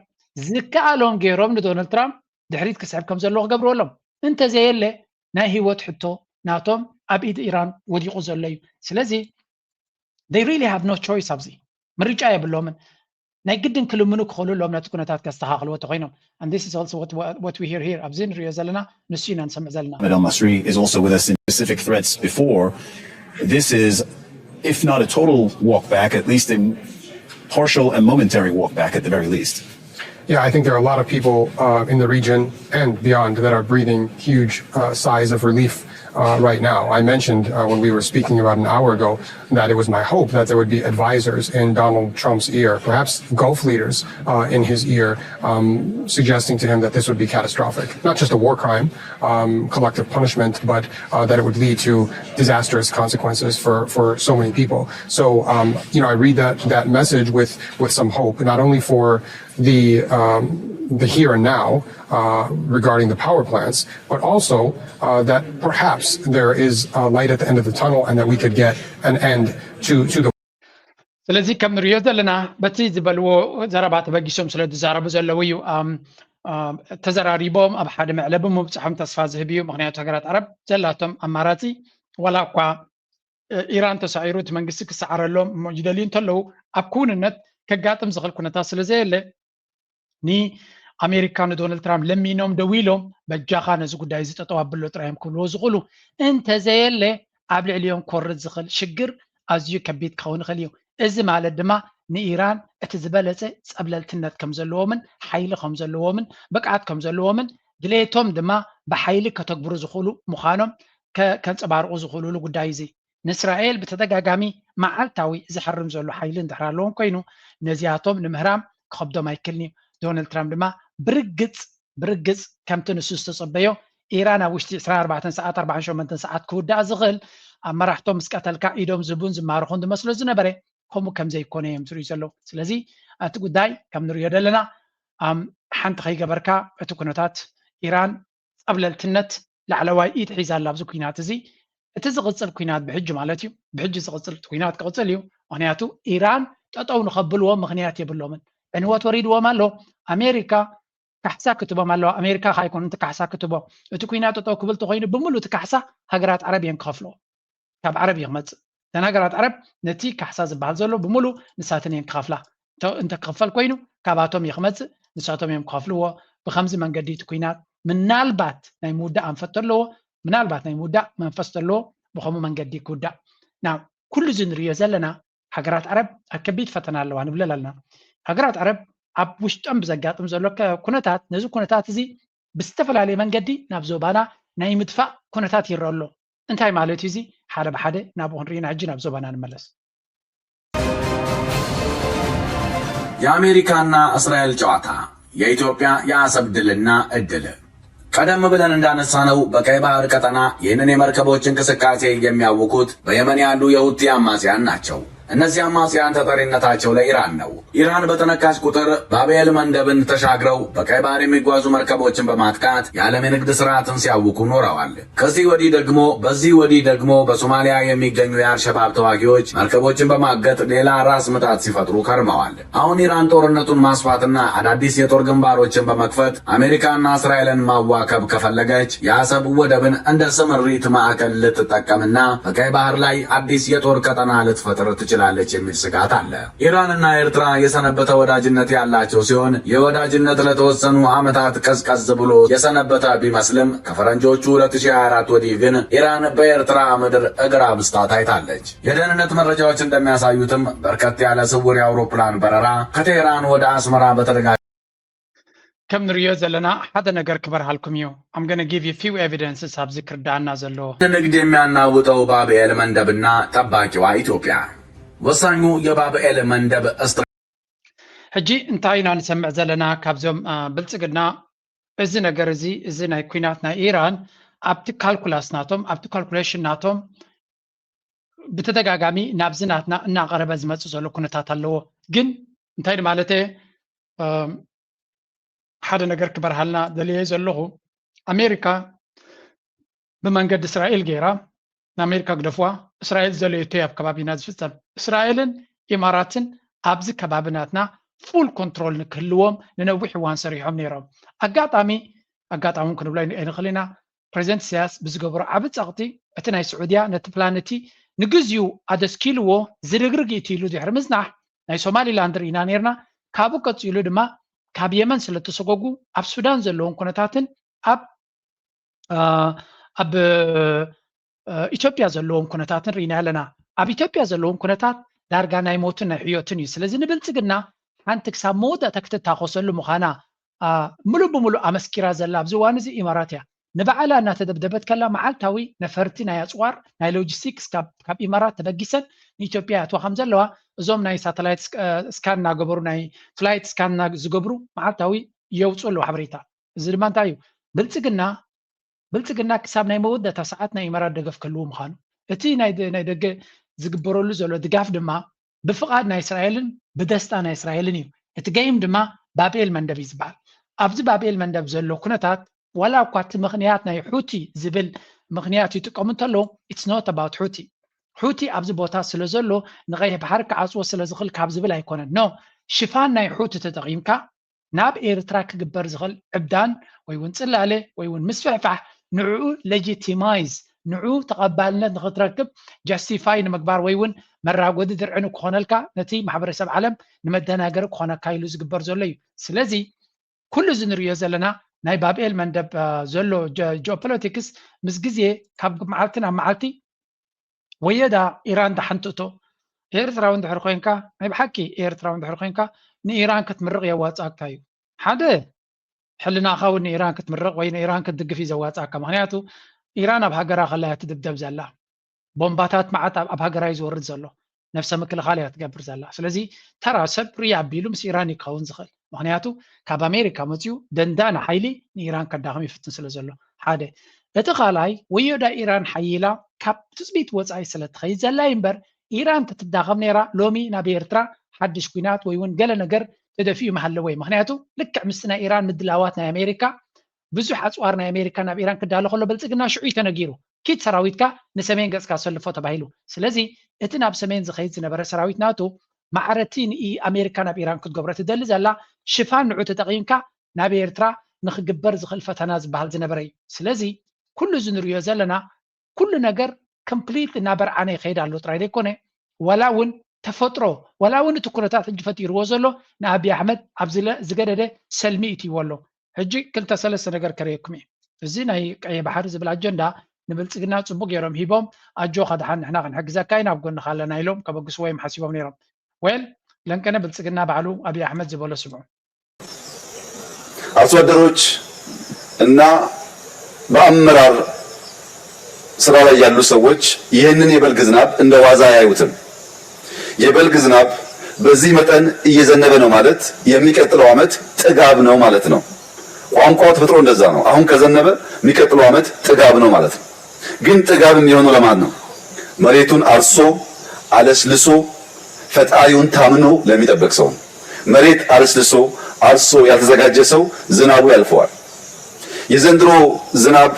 ዝከኣሎም ገይሮም ንዶናልድ ትራምፕ ድሕሪት ክስሕብ ከም ዘለዎ ክገብርዎ ኣለዎም። እንተዘየለ ናይ ህይወት ሕቶ ናቶም ኣብ ኢድ ኢራን ወዲቑ ዘሎ እዩ። ስለዚ they really have no choice ኣብዚ ምርጫ የብሎምን። ናይ ግድን ክልምኑ ክኽእሉ ኣለዎም ነቲ ኩነታት ከስተኻኽልዎ ተኮይኖም። And this is also what, what we hear here ኣብዚ ንሪኦ ዘለና ንሱ ኢና ንሰምዕ ዘለና። Ahmed Al Masri is also with us in specific threats before. This is, if not a total walk back, at least a partial and momentary walk back at the very least. Yeah, I think there are a lot of people uh, in the region and beyond that are breathing huge uh, sighs of relief uh, right now. I mentioned uh, when we were speaking about an hour ago that it was my hope that there would be advisors in Donald Trump's ear, perhaps Gulf leaders uh, in his ear, um, suggesting to him that this would be catastrophic. Not just a war crime, um, collective punishment, but uh, that it would lead to disastrous consequences for, for so many people. So, um, you know, I read that, that message with, with some hope, not only for the, um, the here and now uh, regarding the power plants, but also uh, that perhaps there is a light at the end of the tunnel and that we could get an end to, to the ስለዚ ከም ንሪኦ ዘለና በቲ ዝበልዎ ዘረባ ተበጊሶም ስለ ዝዛረቡ ዘለዉ እዩ። ተዘራሪቦም ኣብ ሓደ መዕለቢ ምብፅሖም ተስፋ ዝህብ እዩ። ምክንያቱ ሃገራት ዓረብ ዘላቶም ኣማራፂ ዋላ እኳ ኢራን ተሳዒሩ እቲ መንግስቲ ክሰዓረሎም እሞ ይደልዩ እንተለዉ ኣብ ክውንነት ከጋጥም ዝኽእል ኩነታት ስለ ዘየለ ንኣሜሪካ ንዶናልድ ትራምፕ ለሚኖም ደዊሎም በጃኻ ነዚ ጉዳይ እዚ ጠጠው ኣብሎ ጥራዮም ክብልዎ ዝኽእሉ እንተዘየለ ኣብ ልዕሊኦም ክወርድ ዝኽእል ሽግር ኣዝዩ ከቢድ ክኸውን ይኽእል እዩ። እዚ ማለት ድማ ንኢራን እቲ ዝበለፀ ፀብለልትነት ከም ዘለዎምን ሓይሊ ከም ዘለዎምን ብቅዓት ከም ዘለዎምን ድሌቶም ድማ ብሓይሊ ከተግብሩ ዝኽእሉ ምዃኖም ከንፀባርቑ ዝኽእሉሉ ጉዳይ እዚ ንእስራኤል ብተደጋጋሚ መዓልታዊ ዝሓርም ዘሎ ሓይሊ እንድሕር ኣለዎም ኮይኑ ነዚኣቶም ንምህራም ክኸብዶም ኣይክልን እዩ። ዶናልድ ትራምፕ ድማ ብርግፅ ብርግፅ ከምቲ ንሱ ዝተፀበዮ ኢራን ኣብ ውሽጢ ዕስራን ኣርባዕተን ሰዓት ኣርባዓን ሸሞንተን ሰዓት ክውዳእ ዝኽእል ኣብ መራሕቶም ምስ ቀተልካ ኢዶም ዝቡን ዝማርኹን ዝመስሎ ዝነበረ ከምኡ ከም ዘይኮነ እዮም ዝርእዩ ዘለዉ። ስለዚ እቲ ጉዳይ ከም ንርእዮ ዘለና ሓንቲ ከይገበርካ እቲ ኩነታት ኢራን ፀብለልትነት ላዕለዋይ ኢድ ሒዛ ኣላ ኣብዚ ኩናት እዚ። እቲ ዝቕፅል ኩናት ብሕጂ ማለት እዩ ብሕጂ ዝቕፅል ኩናት ክቕፅል እዩ። ምክንያቱ ኢራን ጠጠው ንኸብልዎ ምክንያት የብሎምን። ዕንወት ወሪድዎም ኣሎ። ኣሜሪካ ካሕሳ ክትቦም ኣለዋ። ኣሜሪካ ከ ኣይኮነን እቲ ካሕሳ ክትቦ። እቲ ኩናት ጠጠው ክብል ተኮይኑ ብምሉእ እቲ ካሕሳ ሃገራት ዓረብ እየን ክኸፍልዎ። ካብ ዓረብ እዩ ክመፅእ። እተን ሃገራት ዓረብ ነቲ ካሕሳ ዝበሃል ዘሎ ብምሉእ ንሳተን እየን ክኸፍላ። እንተ ክኽፈል ኮይኑ ካባቶም እዩ ክመፅእ። ንሳቶም እዮም ክኸፍልዎ። ብከምዚ መንገዲ እቲ ኩናት ምናልባት ናይ ምውዳእ ኣንፈት ኣለዎ። ምናልባት ናይ ምውዳእ መንፈስ ዘለዎ ብከምኡ መንገዲ ክውዳእ። ና ኩሉ እዚ ንሪዮ ዘለና ሃገራት ዓረብ ኣብ ከቢድ ፈተና ኣለዋ ንብለል ኣለና። ሃገራት ዓረብ ኣብ ውሽጦም ብዘጋጥም ዘሎ ኩነታት ነዚ ኩነታት እዚ ብዝተፈላለየ መንገዲ ናብ ዞባና ናይ ምድፋእ ኩነታት ይረአ ኣሎ። እንታይ ማለት እዩ እዚ? ሓደ ብሓደ ናብኡ ክንርኢ ኢና። ሕጂ ናብ ዞባና ንመለስ። የአሜሪካና እስራኤል ጨዋታ፣ የኢትዮጵያ የአሰብ ድልና እድል። ቀደም ብለን እንዳነሳነው በቀይ ባህር ቀጠና ይህንን የመርከቦች እንቅስቃሴ የሚያውኩት በየመን ያሉ የሁቲ አማጽያን ናቸው። እነዚህ አማጽያን ተጠሪነታቸው ለኢራን ነው። ኢራን በተነካች ቁጥር ባብኤል መንደብን ተሻግረው በቀይ ባህር የሚጓዙ መርከቦችን በማጥቃት የዓለም የንግድ ስርዓትን ሲያውኩ ኖረዋል። ከዚህ ወዲህ ደግሞ በዚህ ወዲህ ደግሞ በሶማሊያ የሚገኙ የአልሸባብ ተዋጊዎች መርከቦችን በማገት ሌላ ራስ ምታት ሲፈጥሩ ከርመዋል። አሁን ኢራን ጦርነቱን ማስፋትና አዳዲስ የጦር ግንባሮችን በመክፈት አሜሪካና እስራኤልን ማዋከብ ከፈለገች የአሰብ ወደብን እንደ ስምሪት ማዕከል ልትጠቀምና በቀይ ባህር ላይ አዲስ የጦር ቀጠና ልትፈጥር ትችላለች የሚል ስጋት አለ። ኢራንና ኤርትራ የሰነበተ ወዳጅነት ያላቸው ሲሆን ይህ ወዳጅነት ለተወሰኑ ዓመታት ቀዝቀዝ ብሎ የሰነበተ ቢመስልም ከፈረንጆቹ ሁለት ሺህ ሃያ አራት ወዲህ ግን ኢራን በኤርትራ ምድር እግር አብስታ ታይታለች። የደህንነት መረጃዎች እንደሚያሳዩትም በርከት ያለ ስውር የአውሮፕላን በረራ ከቴህራን ወደ አስመራ በተደጋጋሚ ከም ንርእዮ ዘለና ሓደ ነገር ክበርሃልኩም እዩ። I'm gonna give you few evidences ኣብዚ ክርዳኣና ዘለዎ። ንግድ የሚያናውጠው ባብኤል መንደብና ጠባቂዋ ኢትዮጵያ። ወሳኙ የባብኤል መንደብ ስትራ ሕጂ እንታይ ኢና ንሰምዕ ዘለና ካብዞም ብልጽግና? እዚ ነገር እዚ እዚ ናይ ኩናት ናይ ኢራን ኣብቲ ካልኩላስ ናቶም ኣብቲ ካልኩሌሽን ናቶም ብተደጋጋሚ ናብዚ ናትና እናቐረበ ዝመፅእ ዘሎ ኩነታት ኣለዎ። ግን እንታይ ማለት ሓደ ነገር ክበርሃልና ደልየ ዘለኹ፣ ኣሜሪካ ብመንገዲ እስራኤል ገይራ ንኣሜሪካ ግደፍዋ፣ እስራኤል ዝደለየቶ ኣብ ከባቢና ዝፍፀም። እስራኤልን ኢማራትን ኣብዚ ከባቢ ናትና ፉል ኮንትሮል ንክህልዎም ንነዊሕ እዋን ሰሪሖም ነይሮም። ኣጋጣሚ ኣጋጣሚ ክንብሎ ኣይንኽእል ኢና። ፕሬዚደንት ኢሳያስ ብዝገበሮ ዓቢ ጸቕጢ እቲ ናይ ስዑድያ ነቲ ፕላን እቲ ንግዚኡ ኣደስኪልዎ ዝርግርግ እቲ ኢሉ ድሕሪ ምጽናሕ ናይ ሶማሊላንድ ርኢና ነርና። ካብኡ ቀጺሉ ድማ ካብ የመን ስለተሰጎጉ ኣብ ሱዳን ዘለዎም ኩነታትን ኣብ ኣብ ኢትዮጵያ ዘለዎም ኩነታትን ርኢና ኣለና። ኣብ ኢትዮጵያ ዘለዎም ኩነታት ዳርጋ ናይ ሞትን ናይ ሕዮትን እዩ። ስለዚ ንብልጽግና ሓንቲ ክሳብ መወዳእታ ክትታኾሰሉ ምዃና ምሉእ ብምሉእ ኣመስኪራ ዘላ ኣብዚ እዋን እዚ ኢማራት እያ። ንባዕላ እናተደብደበት ከላ መዓልታዊ ነፈርቲ ናይ ኣፅዋር ናይ ሎጂስቲክስ ካብ ኢማራት ተበጊሰን ንኢትዮጵያ ይኣትዋ ከም ዘለዋ እዞም ናይ ሳተላይት ስካን እናገበሩ ናይ ፍላይት ስካን ዝገብሩ መዓልታዊ የውፅኡ ኣለዉ ሓበሬታ። እዚ ድማ እንታይ እዩ? ብልፅግና ብልፅግና ክሳብ ናይ መወዳእታ ሰዓት ናይ ኢማራት ደገፍ ክህልዉ ምዃኑ እቲ ናይ ደገ ዝግበረሉ ዘሎ ድጋፍ ድማ ብፍቓድ ናይ እስራኤልን ብደስታ ናይ እስራኤልን እዩ። እቲ ገይም ድማ ባብኤል መንደብ እዩ ዝበሃል። ኣብዚ ባብኤል መንደብ ዘሎ ኩነታት ዋላ እኳ እቲ ምኽንያት ናይ ሑቲ ዝብል ምኽንያት ይጥቀሙ እንተለዉ it's not about ሑቲ። ሑቲ ኣብዚ ቦታ ስለ ዘሎ ንቐይሕ ባሕሪ ክዓፅዎ ስለ ዝኽእል ካብ ዝብል ኣይኮነን። ኖ ሽፋን ናይ ሑቲ ተጠቒምካ ናብ ኤርትራ ክግበር ዝኽእል ዕብዳን ወይ እውን ጽላለ ወይ እውን ምስፍሕፋሕ ንዕኡ ሌጂቲማይዝ ንዕኡ ተቐባልነት ንኽትረክብ ጃስቲፋይ ንምግባር ወይ እውን መራጎዲ ድርዒ ንክኾነልካ ነቲ ማሕበረሰብ ዓለም ንመደናገሪ ክኾነካ ኢሉ ዝግበር ዘሎ እዩ። ስለዚ ኩሉ እዚ ንርእዮ ዘለና ናይ ባብኤል መንደብ ዘሎ ጂኦፖለቲክስ ምስ ግዜ ካብ መዓልቲ ናብ መዓልቲ ወየዳ ኢራን ዳሓን ትእቶ። ኤርትራዊ እንድሕር ኮይንካ ናይ ብሓቂ ኤርትራዊ እንድሕር ኮይንካ ንኢራን ክትምርቕ የዋጻካ እዩ። ሓደ ሕልናኻ እውን ንኢራን ክትምርቕ ወይ ንኢራን ክትድግፍ እዩ ዘዋጻካ። ምክንያቱ ኢራን ኣብ ሃገራ ከላ እያ ትድብደብ ዘላ። ቦምባታት መዓት ኣብ ሃገራ እዩ ዝወርድ ዘሎ። ነፍሰ ምክልኻል እያ ትገብር ዘላ። ስለዚ ተራ ሰብ ርያ ኣቢሉ ምስ ኢራን እዩ ክኸውን ዝኽእል። ምኽንያቱ ካብ ኣሜሪካ መፂኡ ደንዳና ሓይሊ ንኢራን ከዳኽም ይፍትን ስለ ዘሎ ሓደ። እቲ ካልኣይ ወዮዳ ኢራን ሓይላ ካብ ትፅቢት ወፃኢ ስለ ትኸይድ ዘላ እዩ እምበር ኢራን ተትዳኸም ነይራ ሎሚ ናብ ኤርትራ ሓድሽ ኩናት ወይ እውን ገለ ነገር ተደፊኡ መሃለወ እዩ። ምኽንያቱ ልክዕ ምስቲ ናይ ኢራን ምድላዋት ናይ ኣሜሪካ ብዙሕ ኣፅዋር ናይ ኣሜሪካ ናብ ኢራን ክዳሎ ከሎ ብልፅግና ሽዑ እዩ ተነጊሩ። ኪድ ሰራዊትካ ንሰሜን ገጽካ ሰልፎ ተባሂሉ። ስለዚ እቲ ናብ ሰሜን ዝኸይድ ዝነበረ ሰራዊት ናቶ ማዕረቲ ንኣሜሪካ ናብ ኢራን ክትገብሮ ትደሊ ዘላ ሽፋን ንዑ ተጠቒምካ ናብ ኤርትራ ንክግበር ዝኽእል ፈተና ዝበሃል ዝነበረ እዩ። ስለዚ ኩሉ እዚ ንሪኦ ዘለና ኩሉ ነገር ኮምፕሊት እናበርዓነ ይኸይድ ኣሎ ጥራይ ዘይኮነ ዋላ እውን ተፈጥሮ ዋላ እውን እቲ ኩነታት ሕጂ ፈጢርዎ ዘሎ ንኣብይ ኣሕመድ ኣብ ዝገደደ ሰልሚ ይትይዎ ኣሎ። ሕጂ ክልተ ሰለስተ ነገር ከርእየኩም እየ። እዚ ናይ ቀይሕ ባሕሪ ዝብል ኣጀንዳ ንብልፅግና ፅቡቅ ገይሮም ሂቦም ኣጆኻ ድሓን ንሕና ክንሕግዘካ ኢና ኣብ ጎንኻ ኣለና ኢሎም ከበግስዎ እዮም ሓሲቦም ነይሮም። ዌል ለንቀነ ብልፅግና ባዕሉ ኣብይ ኣሕመድ ዝበሎ ስምዑ። አርሶ አደሮች እና በአመራር ስራ ላይ ያሉ ሰዎች ይህንን የበልግ ዝናብ እንደ ዋዛ አያዩትም። የበልግ ዝናብ በዚህ መጠን እየዘነበ ነው ማለት የሚቀጥለው ዓመት ጥጋብ ነው ማለት ነው። ቋንቋው ተፈጥሮ እንደዛ ነው። አሁን ከዘነበ የሚቀጥለው ዓመት ጥጋብ ነው ማለት ነው። ግን ጥጋብ የሚሆነው ለማን ነው? መሬቱን አርሶ አለስልሶ ፈጣሪውን ታምኖ ለሚጠብቅ ሰው ነው። መሬት አለስልሶ አርሶ ያልተዘጋጀ ሰው ዝናቡ ያልፈዋል። የዘንድሮ ዝናብ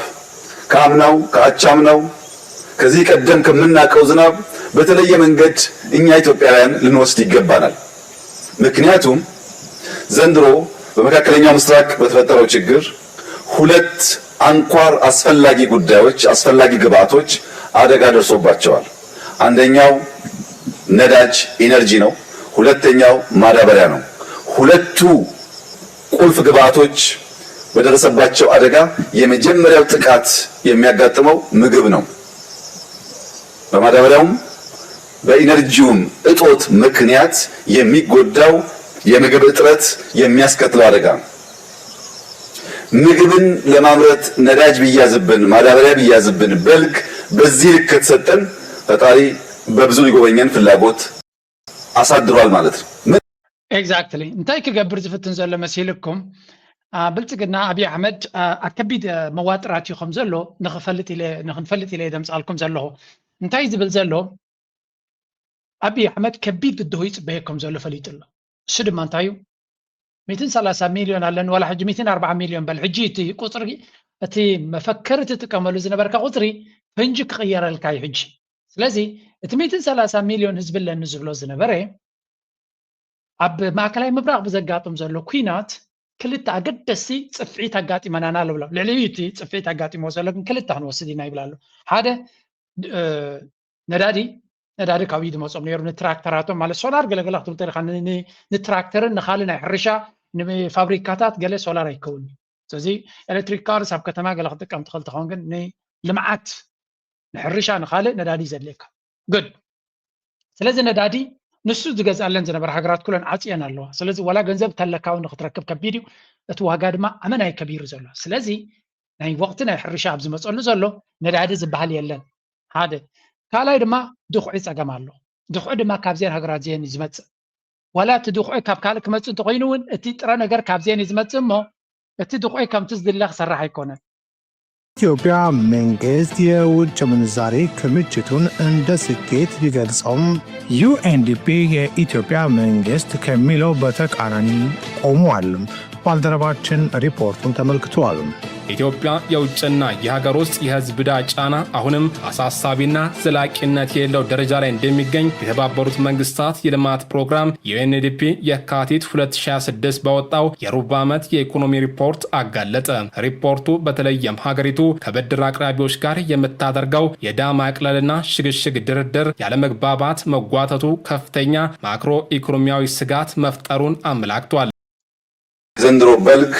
ከአምናው ከአቻምናው ከዚህ ቀደም ከምናውቀው ዝናብ በተለየ መንገድ እኛ ኢትዮጵያውያን ልንወስድ ይገባናል። ምክንያቱም ዘንድሮ በመካከለኛው ምስራቅ በተፈጠረው ችግር ሁለት አንኳር አስፈላጊ ጉዳዮች፣ አስፈላጊ ግብአቶች አደጋ ደርሶባቸዋል። አንደኛው ነዳጅ ኢነርጂ ነው። ሁለተኛው ማዳበሪያ ነው። ሁለቱ ቁልፍ ግብአቶች በደረሰባቸው አደጋ የመጀመሪያው ጥቃት የሚያጋጥመው ምግብ ነው። በማዳበሪያውም በኢነርጂውም እጦት ምክንያት የሚጎዳው የምግብ እጥረት የሚያስከትለው አደጋ ነው። ምግብን ለማምረት ነዳጅ ቢያዝብን፣ ማዳበሪያ ቢያዝብን፣ በልግ በዚህ ልክ ከተሰጠን ፈጣሪ በብዙ ሊጎበኘን ፍላጎት አሳድሯል ማለት ነው። ምን Exactly እንታይ ክገብር ዝፍትን ዘሎ መሲልኩም? ብልፅግና ኣብይ ኣሕመድ ኣብ ከቢድ መዋጥራት እዩ ከም ዘሎ ንክፈልጥ ኢለ ንክንፈልጥ ኢለ ደምፃልኩም ዘለኹ። እንታይ ዝብል ዘሎ? ኣብይ ኣሕመድ ከቢድ ግድሆ ይፅበየ ከም ዘሎ ፈሊጡ ኣሎ። እሱ ድማ እንታይ እዩ? ሚእትን ሰላሳ ሚልዮን ኣለኒ ዋላ ሕጂ ሚእትን ኣርባዓ ሚልዮን በል። ሕጂ እቲ ቁፅሪ እቲ መፈክር ትጥቀመሉ ዝነበርካ ቁፅሪ ፈንጂ ክቕየረልካ እዩ ሕጂ። ስለዚ እቲ ሚእትን ሰላሳ ሚልዮን ህዝቢ ኣለኒ ዝብሎ ዝነበረ ኣብ ማእከላይ ምብራቕ ብዘጋጥም ዘሎ ኲናት ክልተ ኣገደስቲ ፅፍዒት ኣጋጢመናና ኣሎ ብሎም። ልዕሊ እቲ ፅፍዒት ኣጋጢሞ ዘሎ ግን ክልተ ክንወስድ ኢና ይብል ኣሎ። ሓደ ነዳዲ ነዳዲ ካብ ኢድ መፆም ነይሩ ንትራክተራቶም ማለት ሶላር ገለገለ ክትብል ተሪካ ንትራክተርን ንካልእ ናይ ሕርሻ ንፋብሪካታት ገለ ሶላር ኣይከውን እዩ። ስለዚ ኤሌክትሪክ ካርስ ኣብ ከተማ ገለ ክጥቀም ትኽእል ትኸውን ግን ንልምዓት ንሕርሻ ንካልእ ነዳዲ ዘድልየካ good። ስለዚ ነዳዲ ንሱ ዝገዝኣለን ዝነበረ ሃገራት ኩለን ዓፅየን ኣለዋ። ስለዚ ዋላ ገንዘብ ተለካ እውን ንክትረክብ ከቢድ እዩ። እቲ ዋጋ ድማ ኣመናይ ከቢሩ ዘሎ። ስለዚ ናይ ወቕቲ ናይ ሕርሻ ኣብ ዝመፀሉ ዘሎ ነዳዲ ዝበሃል የለን። ሓደ ካልኣይ ድማ ድኹዒ ፀገም ኣሎ። ድኹዒ ድማ ካብዚአን ሃገራት እዚአን እዩ ዝመፅእ። ዋላ እቲ ድኹዒ ካብ ካልእ ክመፅእ እንተኮይኑ እውን እቲ ጥረ ነገር ካብዚአን እዩ ዝመፅእ እሞ እቲ ድኹዒ ከምቲ ዝድለ ክሰርሕ ኣይኮነን። ኢትዮጵያ መንግስት የውጭ ምንዛሬ ክምችቱን እንደ ስኬት ቢገልጸውም፣ ዩ ኤን ዲ ፒ የኢትዮጵያ መንግስት ከሚለው በተቃራኒ ቆመዋል። ባልደረባችን ሪፖርቱን ተመልክቷል። ኢትዮጵያ የውጭና የሀገር ውስጥ የህዝብ ዕዳ ጫና አሁንም አሳሳቢና ዘላቂነት የሌለው ደረጃ ላይ እንደሚገኝ የተባበሩት መንግስታት የልማት ፕሮግራም ዩ ኤን ዲ ፒ የካቲት ሁለት ሺ ሃያ ስድስት ባወጣው የሩብ ዓመት የኢኮኖሚ ሪፖርት አጋለጠ። ሪፖርቱ በተለይም ሀገሪቱ ከብድር አቅራቢዎች ጋር የምታደርገው የዕዳ ማቅለልና ሽግሽግ ድርድር ያለመግባባት መጓተቱ ከፍተኛ ማክሮ ኢኮኖሚያዊ ስጋት መፍጠሩን አመላክቷል። ዘንድሮ በልግ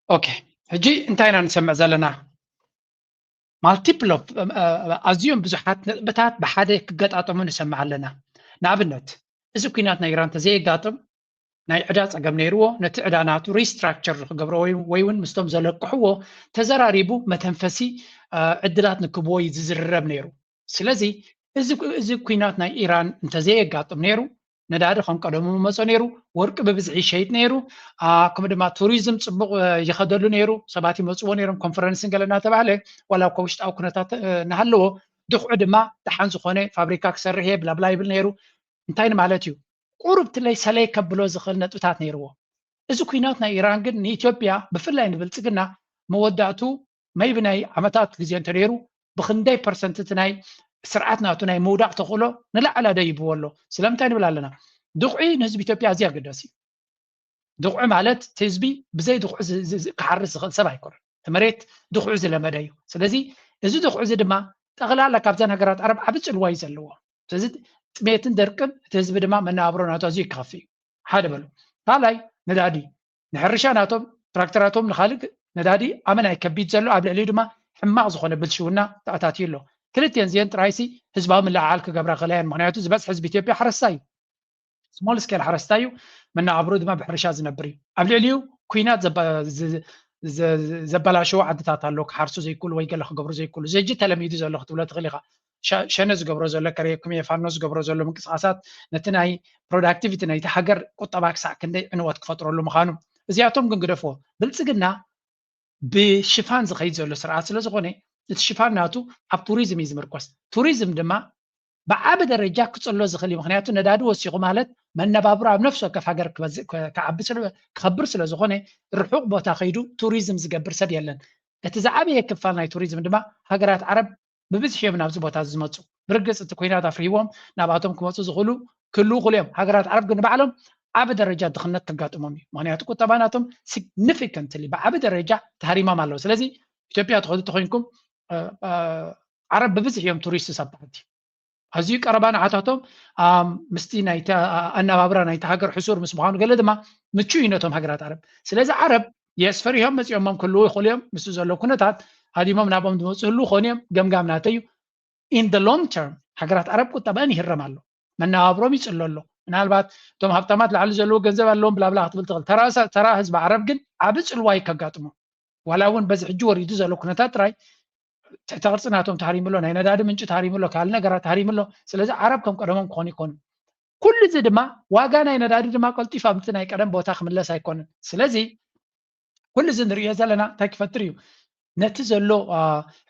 ኦኬ ሕጂ እንታይ ኢና ንሰምዕ ዘለና? ማልቲፕል ኣዝዮም ብዙሓት ነጥብታት ብሓደ ክገጣጠሙ ንሰምዕ ኣለና። ንኣብነት እዚ ኩናት ናይ ኢራን ተዘየጋጥም ናይ ዕዳ ፀገም ነይርዎ፣ ነቲ ዕዳ ናቱ ሪስትራክቸር ንክገብሮ ወይ እውን ምስቶም ዘለቅሕዎ ተዘራሪቡ መተንፈሲ ዕድላት ንክብዎ እዩ ዝዝረብ ነይሩ። ስለዚ እዚ ኩናት ናይ ኢራን እንተዘየጋጥም ነይሩ ነዳዲ ከም ቀደሙ ምመፆ ነይሩ፣ ወርቂ ብብዝሒ ይሸይጥ ነይሩ፣ ከምኡ ድማ ቱሪዝም ፅቡቕ ይኸደሉ ነይሩ፣ ሰባት ይመፅዎ ነይሮም ኮንፈረንስን ገለ እናተባህለ ዋላ እኳ ውሽጣዊ ኩነታት እናሃለዎ ድኽዑ ድማ ደሓን ዝኾነ ፋብሪካ ክሰርሕ እየ ብላብላ ይብል ነይሩ። እንታይ ንማለት እዩ? ቁሩብ ትለይ ሰለይ ከብሎ ዝኽእል ነጥብታት ነይርዎ። እዚ ኩናት ናይ ኢራን ግን ንኢትዮጵያ ብፍላይ ንብልፅግና መወዳእቱ maybe ናይ ዓመታት ግዜ እንተነይሩ ብክንደይ ፐርሰንት እቲ ናይ ስርዓት ናቱ ናይ ምውዳቕ ተኽእሎ ንላዕላ ደይብዎ ኣሎ። ስለምንታይ ንብል ኣለና? ድኹዒ ንህዝቢ ኢትዮጵያ ኣዝዩ ኣገዳሲ እዩ። ድኹዒ ማለት እቲ ህዝቢ ብዘይ ድኹዒ ክሓርስ ዝኽእል ሰብ ኣይኮነን። እቲ መሬት ድኹዒ ዝለመደ እዩ። ስለዚ እዚ ድኹዒ እዚ ድማ ጠቕላላ ካብዘን ሃገራት ዓረብ ዓቢ ጽልዋ እዩ ዘለዎ። ስለዚ ጥሜትን ደርቅን እቲ ህዝቢ ድማ መነባብሮ ናቱ ኣዝዩ ይከኸፍ እዩ። ሓደ በሉ። ካልኣይ ነዳዲ ንሕርሻ ናቶም ትራክተራቶም ንካልእ ነዳዲ ኣመናይ ከቢድ ዘሎ ኣብ ልዕሊኡ ድማ ሕማቕ ዝኾነ ብልሽውና ተኣታትዩ ኣሎ። ክልቲአን እዚአን ጥራይሲ ህዝባዊ ምልዕዓል ክገብራ ክእላ እየን። ምክንያቱ ዝበዝሕ ህዝቢ ኢትዮጵያ ሓረስታይ እዩ። ስሞል ስኬል ሓረስታይ እዩ። መነባብሮ ድማ ብሕርሻ ዝነብር እዩ። ኣብ ልዕሊኡ ኩናት ዘበላሸዎ ዓድታት ኣሎ ክሓርሱ ዘይክእሉ ወይ ገለ ክገብሩ ዘይክእሉ። እዚ ሕጂ ተለሚዱ ዘሎ ክትብሎ ትኽእል ኢኻ። ሸነ ዝገብሮ ዘሎ ከርእየኩም እየ ፋኖ ዝገብሮ ዘሎ ምንቅስቃሳት ነቲ ናይ ፕሮዳክቲቪቲ ናይቲ ሃገር ቁጠባ ክሳዕ ክንደይ ዕንወት ክፈጥረሉ ምዃኑ እዚኣቶም ግን ግደፍዎ። ብልፅግና ብሽፋን ዝኸይድ ዘሎ ስርዓት ስለ ዝኾነ፣ እቲ ሽፋን ናቱ ኣብ ቱሪዝም እዩ ዝምርኮስ። ቱሪዝም ድማ ብዓቢ ደረጃ ክጽሎ ዝኽእል እዩ። ምኽንያቱ ነዳዲ ወሲኹ ማለት መነባብሮ ኣብ ነፍሲ ወከፍ ሃገር ክበዝእ፣ ክዓቢ ስለ፣ ክኸብር ስለ ዝኾነ፣ ርሑቕ ቦታ ከይዱ ቱሪዝም ዝገብር ሰብ የለን። እቲ ዝዓበየ ክፋል ናይ ቱሪዝም ድማ ሃገራት ዓረብ ብብዝሒ እዮም ናብዚ ቦታ ዝመፁ። ብርግፅ እቲ ኩናት ኣፍሪህዎም ናብኣቶም ክመፁ ዝኽእሉ ክህልዉ ይኽእሉ እዮም። ሃገራት ዓረብ ግን ንባዕሎም ዓቢ ደረጃ ድኽነት ከጋጥሞም እዩ። ምኽንያቱ ቁጠባ ናቶም ሲግኒፊካንትሊ ብዓቢ ደረጃ ተሃሪሞም ኣለዉ። ስለዚ ኢትዮጵያ ትኸዱ ተኾይንኩም፣ እ፣ እ፣ ዓረብ ብብዝሒ እዮም ቱሪስት ሰባሕቲ። ኣዝዩ ቀረባ ንዓታቶም፣ ኣም፣ ምስቲ ናይቲ፣ ኣ-፣ ኣነባብራ ናይቲ ሃገር ሕሱር ምስ ምዃኑ ገለ ድማ ምቹእ እዩ ነቶም ሃገራት ዓረብ። ስለዚ ዓረብ የስ ፈሪሆም መጺኦሞም ክህልዉ ይኽእሉ እዮም። ምስቲ ዘሎ ኩነታት ሃዲሞም ናብኦም ዝመጹ ይህልዉ ይኾኑ እዮም። ገምጋም ናተይ እዩ። In the long term ሃገራት ዓረብ ቁጠባን ይህረም ኣሎ፣ መነባብሮም ይጽሎ ኣሎ። ምናልባት እቶም ሃብታማት ላዕሊ ዘለዉ ገንዘብ ኣለዎም ብላብላ ክትብል ትኽእል። ተራ ሰ-፣ ተራ ህዝቢ ዓረብ ግን ዓቢ ጽልዋ እዩ ከጋጥሞ። ዋላ እውን በዚ ሕጂ ወሪዱ ዘሎ ኩነታት ጥራይ ትሕተ ቅርጺ ናቶም ተሃሪሙ ኣሎ፣ ናይ ነዳዲ ምንጪ ተሃሪሙ ኣሎ፣ ካልእ ነገራት ተሃሪሙ ኣሎ። ስለዚ ዓረብ ከም ቀደሞም ክኾኑ ይኮኑ። ኩሉ እዚ ድማ ዋጋ ናይ ነዳዲ ድማ ቀልጢፉ ኣብቲ ናይ ቀደም ቦታ ክምለስ ኣይኮነን። ስለዚ ኩሉ እዚ ንርእዮ ዘለና እንታይ ክፈጥር እዩ? ነቲ ዘሎ፣ አ፣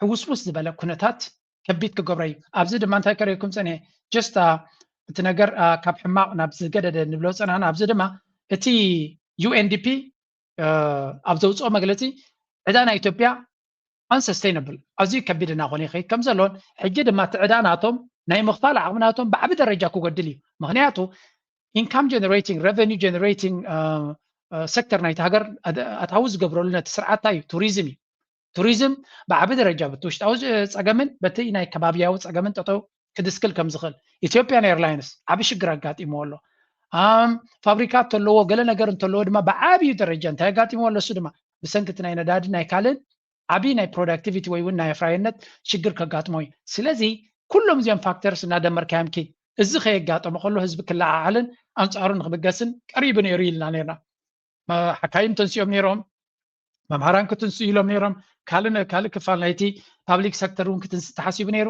ሕውስውስ ዝበለ ኩነታት ከቢድ ክገብሮ እዩ። ኣብዚ ድማ እንታይ ከርእየኩም ጸኒሐ? ጀስት፣ አ፣ እቲ ነገር፣ አ፣ ካብ ሕማቕ ናብ ዝገደደ ንብሎ ጸናሕና። ኣብዚ ድማ እቲ ዩ ኤን ዲ ፒ፣ አ፣ ኣብ ዘውጽኦ መግለጺ ዕዳ ናይ ኢትዮጵያ unsustainable፣ ኣዝዩ ከቢድ እናኾነ ይኸይድ ከም ዘሎን፣ ሕጂ ድማ እቲ ዕዳ ናቶም ናይ ምኽፋል ዓቕሚ ናቶም ብዓቢ ደረጃ ክጎድል እዩ። ምኽንያቱ ኢንካም ጀነሬቲንግ፣ ሬቨኒው ጀነሬቲንግ፣ አ፣ አ፣ ሴክተር ናይቲ ሃገር ኣድ-፣ ኣታዊ ዝገብረሉ ነቲ ስርዓት እንታይ እዩ? ቱሪዝም እዩ። ቱሪዝም ብዓቢ ደረጃ በቲ ውሽጣዊ ጸገምን በቲ ናይ ከባብያዊ ጸገምን ጠጠው ክድስክል ከም ዝኽእል፣ ኢትዮጵያን ኤርላይንስ ዓቢ ሽግር ኣጋጢምዎ ኣሎ። ኣም፣ ፋብሪካ እንተለዎ፣ ገለ ነገር እንተለዎ ድማ ብዓብዩ ደረጃ እንታይ ኣጋጢምዎ ኣሎ? እሱ ድማ ብሰንኪ እቲ ናይ ነዳዲ ናይ ካልእን ዓቢ ናይ ፕሮዳክቲቪቲ ወይ እውን ናይ ኣፍራይነት ሽግር ከጋጥሞ እዩ። ስለዚ ኩሎም እዚኦም ፋክተርስ እናደመርካዮም ኪድ። እዚ ከየጋጠመ ከሎ ህዝቢ ክለዓዓልን ኣንጻሩ ንክብገስን ቀሪቡ ነይሩ ኢልና ነርና። መ-፣ ሓካይም ተንሲኦም ነይሮም፣ መምሃራን ክትንስኡ ኢሎም ነይሮም፣ ካልእ ነ-፣ ካልእ ክፋል ናይቲ ፓብሊክ ሴክተር እውን ክትንስእ ተሓሲቡ ነይሩ።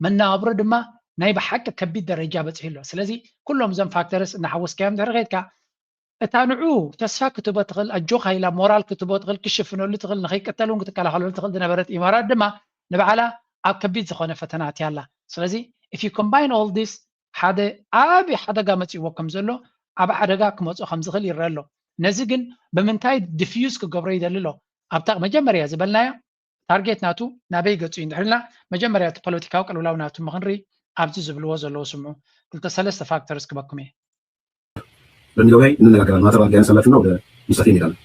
መነባብሮ ድማ ናይ ብሓቂ ከቢድ ደረጃ በጺሑ ኣሎ። ስለዚ ኩሎም እዞም ፋክተርስ እናሓወስካዮም ድሕሪ ከድካ፣ እታ ንዑ ተስፋ ክትህቦ ትኽእል፣ ኣጆኻ ኢላ ሞራል ክትህቦ ትኽእል፣ ክሽፍነሉ ትኽእል፣ ንኸይቅተል እውን ክትከላኸለሉ ትኽእል ዝነበረት ኢማራት ድማ ንባዕላ ኣብ ከቢድ ዝኾነ ፈተና ኣትያ ኣላ። ስለዚ if you combine all this፣ ሓደ ዓቢ ሓደጋ መጺእዎ ከም ዘሎ፣ ዓቢ ሓደጋ ክመጽኦ ከም ዝኽእል ይረአ ኣሎ። ነዚ ግን ብምንታይ ዲፍዩዝ ክገብሮ ይደሊ ኣሎ? ኣብታ መጀመርያ ዝበልናዮ ታርጌት ናቱ ናበይ ገጹ እዩ እንድሕር ኢልና፣ መጀመርያ እቲ ፖለቲካዊ ቅልውላው ናቱ ምኽንሪ ኣብዚ ዝብልዎ ዘለዉ ስምዑ። ክልተ ሰለስተ ፋክተርስ ክበኩም እየ። በሚለው ላይ እንነጋገራለን። ማተር አድርገን ያነሳላችሁና ወደ ሙስጠፌ እንሄዳለን።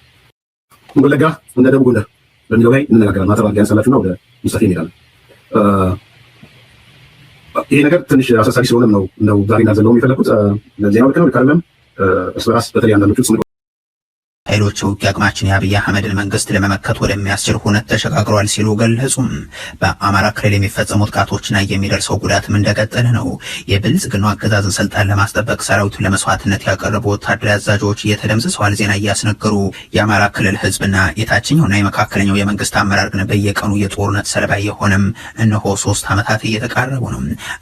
ወለጋ እንደ ደቡብ ጎንደር በሚለው ላይ እንነጋገራለን። ማተር አድርገን ያነሳላችሁና ወደ ሙስጠፌ እንሄዳለን። እ፣ ይሄ ነገር ትንሽ አሳሳቢ ስለሆነም ነው እንደው ዛሬ እንዳዘለውም የፈለኩት። እ፣ ዜናው ልክ ነው ልክ አይደለም፣ እ፣ እርስ በራስ በተለይ አንዳንዶቹ ስሜት ኃይሎች የውጊያ አቅማችን የአብይ አህመድን መንግስት ለመመከት ወደሚያስችል ሁነት ተሸጋግሯል ሲሉ ገለጹ። በአማራ ክልል የሚፈጸሙ ጥቃቶች ላይ የሚደርሰው ጉዳትም እንደቀጠለ ነው። የብልጽግናው አገዛዝን ስልጣን ለማስጠበቅ ሰራዊቱን ለመስዋዕትነት ያቀረቡ ወታደራዊ አዛዦች ተደምስሰዋል ዜና እያስነገሩ፣ የአማራ ክልል ህዝብና የታችኛውና የመካከለኛው የመንግስት አመራር ግን በየቀኑ የጦርነት ሰለባ የሆነም እነሆ ሶስት ዓመታት እየተቃረቡ ነው።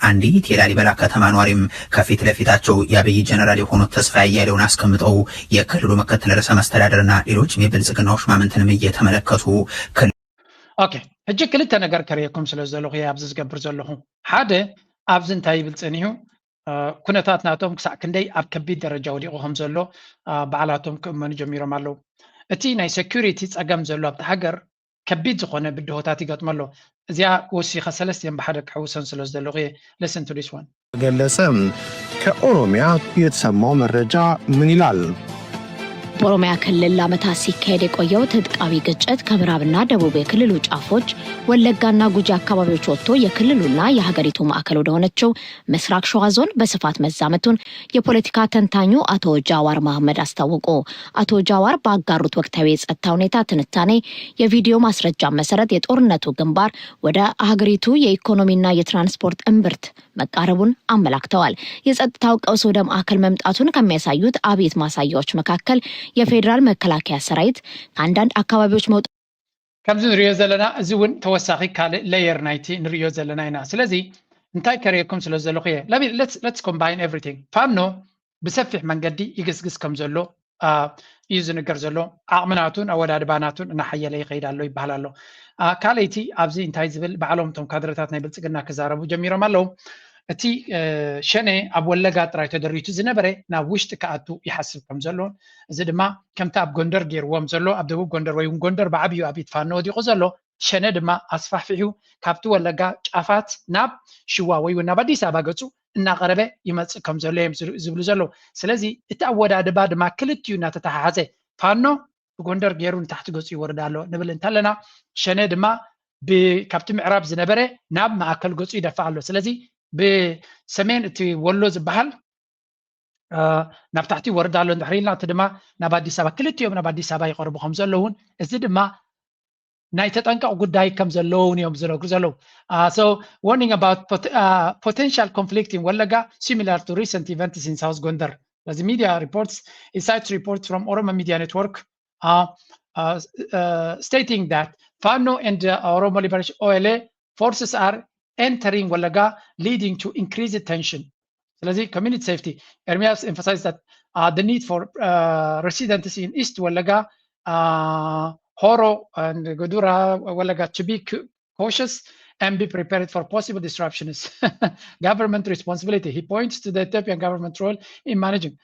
አንዲት የላሊበላ ከተማ ኗሪም ከፊት ለፊታቸው የአብይ ጀነራል የሆኑት ተስፋዬ አያሌውን አስቀምጠው የክልሉ ምክትል ርዕሰ መስተዳድርና ሌሎችም የብልጽግናው ሹማምንትንም እየተመለከቱ ክል- ኦኬ፣ ሕጂ ክልተ ነገር ከርእየኩም ስለ ዘለኹ እየ ኣብዚ ዝገብር ዘለኹ። ሓደ፣ ኣብዚ እንታይ ይብል ጸኒሑ፣ እ፣ ኩነታት ናቶም ክሳዕ ክንደይ ኣብ ከቢድ ደረጃ ወዲቑ ከም ዘሎ፣ እ፣ ባዕላቶም ክእመኑ ጀሚሮም ኣለዉ። እቲ ናይ ሴኩሪቲ ጸገም ዘሎ ኣብቲ ሃገር ከቢድ ዝኾነ ብድሆታት ይገጥሞ ኣሎ። እዚኣ ወሲኸ ሰለስቲኦም ብሓደ ክሕውሰን ስለ ዝደለኹ እየ። Listen to this one። ተገለጸ። ከኦሮሚያ የተሰማው መረጃ ምን ይላል? በኦሮሚያ ክልል ለዓመታት ሲካሄድ የቆየው ትጥቃዊ ግጭት ከምዕራብና ደቡብ የክልሉ ጫፎች ወለጋና ጉጂ አካባቢዎች ወጥቶ የክልሉና የሀገሪቱ ማዕከል ወደሆነችው ምስራቅ ሸዋ ዞን በስፋት መዛመቱን የፖለቲካ ተንታኙ አቶ ጃዋር መሐመድ አስታወቁ። አቶ ጃዋር ባጋሩት ወቅታዊ የጸጥታ ሁኔታ ትንታኔ የቪዲዮ ማስረጃ መሰረት የጦርነቱ ግንባር ወደ ሀገሪቱ የኢኮኖሚና የትራንስፖርት እምብርት መቃረቡን አመላክተዋል። የጸጥታው ቀውስ ወደ ማዕከል መምጣቱን ከሚያሳዩት አብይት ማሳያዎች መካከል የፌዴራል መከላከያ ሰራዊት ከአንዳንድ አካባቢዎች መውጣት ከምዚ ንሪኦ ዘለና፣ እዚ እውን ተወሳኺ ካልእ ሌየር ናይቲ ንሪኦ ዘለና ኢና። ስለዚ እንታይ ከርእየኩም ስለ ዘለኹ እየ። Let me- let's- let's combine everything። ፋኖ ብሰፊሕ መንገዲ ይግስግስ ከም ዘሎ እዩ ዝንገር ዘሎ። ዓቕሚ ናቱን ኣወዳድባ ናቱን እናሓየለ ይኸይድ ኣሎ ይበሃል ኣሎ። ካልኣይቲ ኣብዚ እንታይ ዝብል፣ ባዕሎም እቶም ካድረታት ናይ ብልፅግና ክዛረቡ ጀሚሮም ኣለዉ። እቲ ሸኔ ኣብ ወለጋ ጥራይ ተደሪቱ ዝነበረ ናብ ውሽጢ ክኣቱ ይሓስብ ከም ዘሎን፣ እዚ ድማ ከምቲ ኣብ ጎንደር ገይርዎም ዘሎ ኣብ ደቡብ ጎንደር ወይ እውን ጎንደር ብዓብዩ ኣብ ኢድ ፋኖ ወዲቑ ዘሎ ሸነ ድማ ኣስፋሕፊሑ ካብቲ ወለጋ ጫፋት ናብ ሽዋ ወይ እውን ናብ ኣዲስ ኣበባ ገፁ እናቐረበ ይመፅእ ከም ዘሎ እዮም ዝብሉ ዘለዉ። ስለዚ እቲ ኣወዳድባ ድማ ክልቲኡ እናተተሓሓዘ ፋኖ ብጎንደር ገይሩ ንታሕቲ ገፁ ይወርድ ኣሎ ንብል እንተለና፣ ሸነ ድማ ካብቲ ምዕራብ ዝነበረ ናብ ማእከል ገፁ ይደፍእ ኣሎ። ስለዚ ብሰሜን እቲ ወሎ ዝበሃል ናብ ታሕቲ ይወርድ ኣሎ እንድሕር ኢልና፣ እቲ ድማ ናብ ኣዲስ ኣበባ፣ ክልቲኦም ናብ ኣዲስ ኣበባ ይቐርቡ ከም ዘለውን፣ እዚ ድማ ናይ ተጠንቀቕ ጉዳይ ከም ዘለውን እዮም ዝነግሩ ዘለዉ። So warning about potential conflict in Walaga similar to recent events in South Gondar. As the media reports, it cites reports from Oromo Media Network uh, uh, uh, stating that Fano and uh, Oromo Liberation O L A forces are entering Walaga, leading to increased tension. ስለዚ community safety. Ermias emphasized that uh, the need for uh, residents in East Walaga, uh, Horo and Godura Walaga to be cautious and be prepared for possible disruptions. Government responsibility. He points to the Ethiopian government role in managing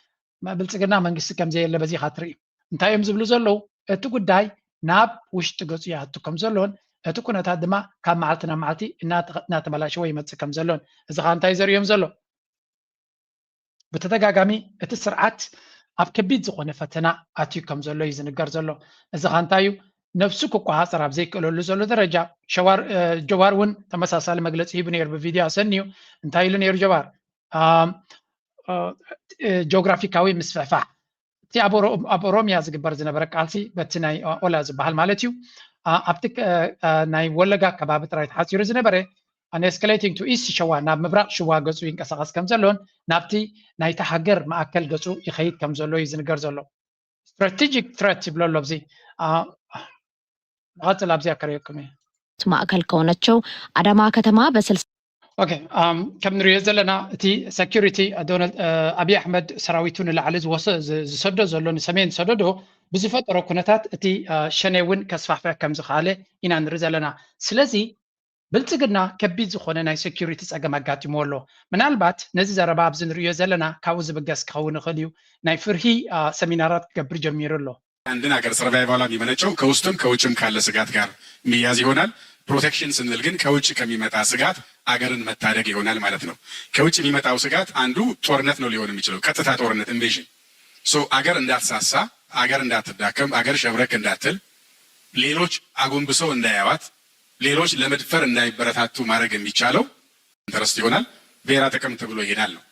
ብልፅግና መንግስቲ ከም ዘየለ በዚ ኢኻ ትርኢ። እንታይ እዮም ዝብሉ ዘለዉ? እቲ ጉዳይ ናብ ውሽጢ ገፁ ይኣቱ ከም ዘሎን እቲ ኩነታት ድማ ካብ መዓልቲ ናብ መዓልቲ እናተበላሸወ ይመፅእ ከም ዘሎን፣ እዚ ኸዓ እንታይ ዘርእዮም ዘሎ? ብተደጋጋሚ እቲ ስርዓት ኣብ ከቢድ ዝኾነ ፈተና ኣትዩ ከም ዘሎ እዩ ዝንገር ዘሎ። እዚ ኸዓ እንታይ እዩ? ነብሱ ክቆፃፀር ኣብ ዘይክእለሉ ዘሎ ደረጃ። ጀዋር እውን ተመሳሳሊ መግለፂ ሂቡ ነይሩ፣ ብቪድዮ ኣሰንዩ። እንታይ ኢሉ ነይሩ ጀዋር? ጂኦግራፊካዊ ምስፍሕፋሕ እቲ ኣብ ኦሮሚያ ዝግበር ዝነበረ ቃልሲ በቲ ናይ ኦላ ዝበሃል ማለት እዩ፣ ኣብቲ ናይ ወለጋ ከባቢ ጥራይ ተሓፂሩ ዝነበረ፣ and escalating to East ሸዋ፣ ናብ ምብራቕ ሽዋ ገፁ ይንቀሳቐስ ከም ዘሎን ናብቲ ናይቲ ሃገር ማእከል ገፁ ይኸይድ ከም ዘሎ እዩ ዝንገር ዘሎ። Strategic threat ይብሎ ኣሎ ኣብዚ። ንቐፅል ኣብዚኣ ከርእየኩም እየ። ማእከል ከሆነችው አዳማ ከተማ በስልሳ ኦኬ፣ ከም ንሪኦ ዘለና እቲ security ዶናልድ ኣብይ ኣሕመድ ሰራዊቱ ንላዕሊ ዝወሰ ዝሰዶ ዘሎ ንሰሜን ዝሰደዶ ብዝፈጠሮ ኩነታት እቲ ሸኔ እውን ከስፋሕፍሕ ከም ዝኸኣለ ኢና ንርኢ ዘለና። ስለዚ ብልፅግና ከቢድ ዝኾነ ናይ security ፀገም ኣጋጢምዎ ኣሎ። ምናልባት ነዚ ዘረባ ኣብዚ ንሪኦ ዘለና ካብኡ ዝብገስ ክኸውን ይኽእል እዩ። ናይ ፍርሂ ሰሚናራት ክገብር ጀሚሩ ኣሎ። አንድን ሀገር survival አ የሚመነጨው ከውስጥም ከውጭም ካለ ስጋት ጋር የሚያዝ ይሆናል። Protection ስንል ግን ከውጭ ከሚመጣ ስጋት አገርን መታደግ ይሆናል ማለት ነው። ከውጭ የሚመጣው ስጋት አንዱ ጦርነት ነው ሊሆን የሚችለው፣ ቀጥታ ጦርነት፣ invasion። So አገር እንዳትሳሳ፣ አገር እንዳትዳከም፣ አገር ሸብረክ እንዳትል፣ ሌሎች አጎንብሰው እንዳያዋት፣ ሌሎች ለመድፈር እንዳይበረታቱ ማድረግ የሚቻለው interest ይሆናል። ብሔራ ጥቅም ተብሎ ይሄዳል ነው።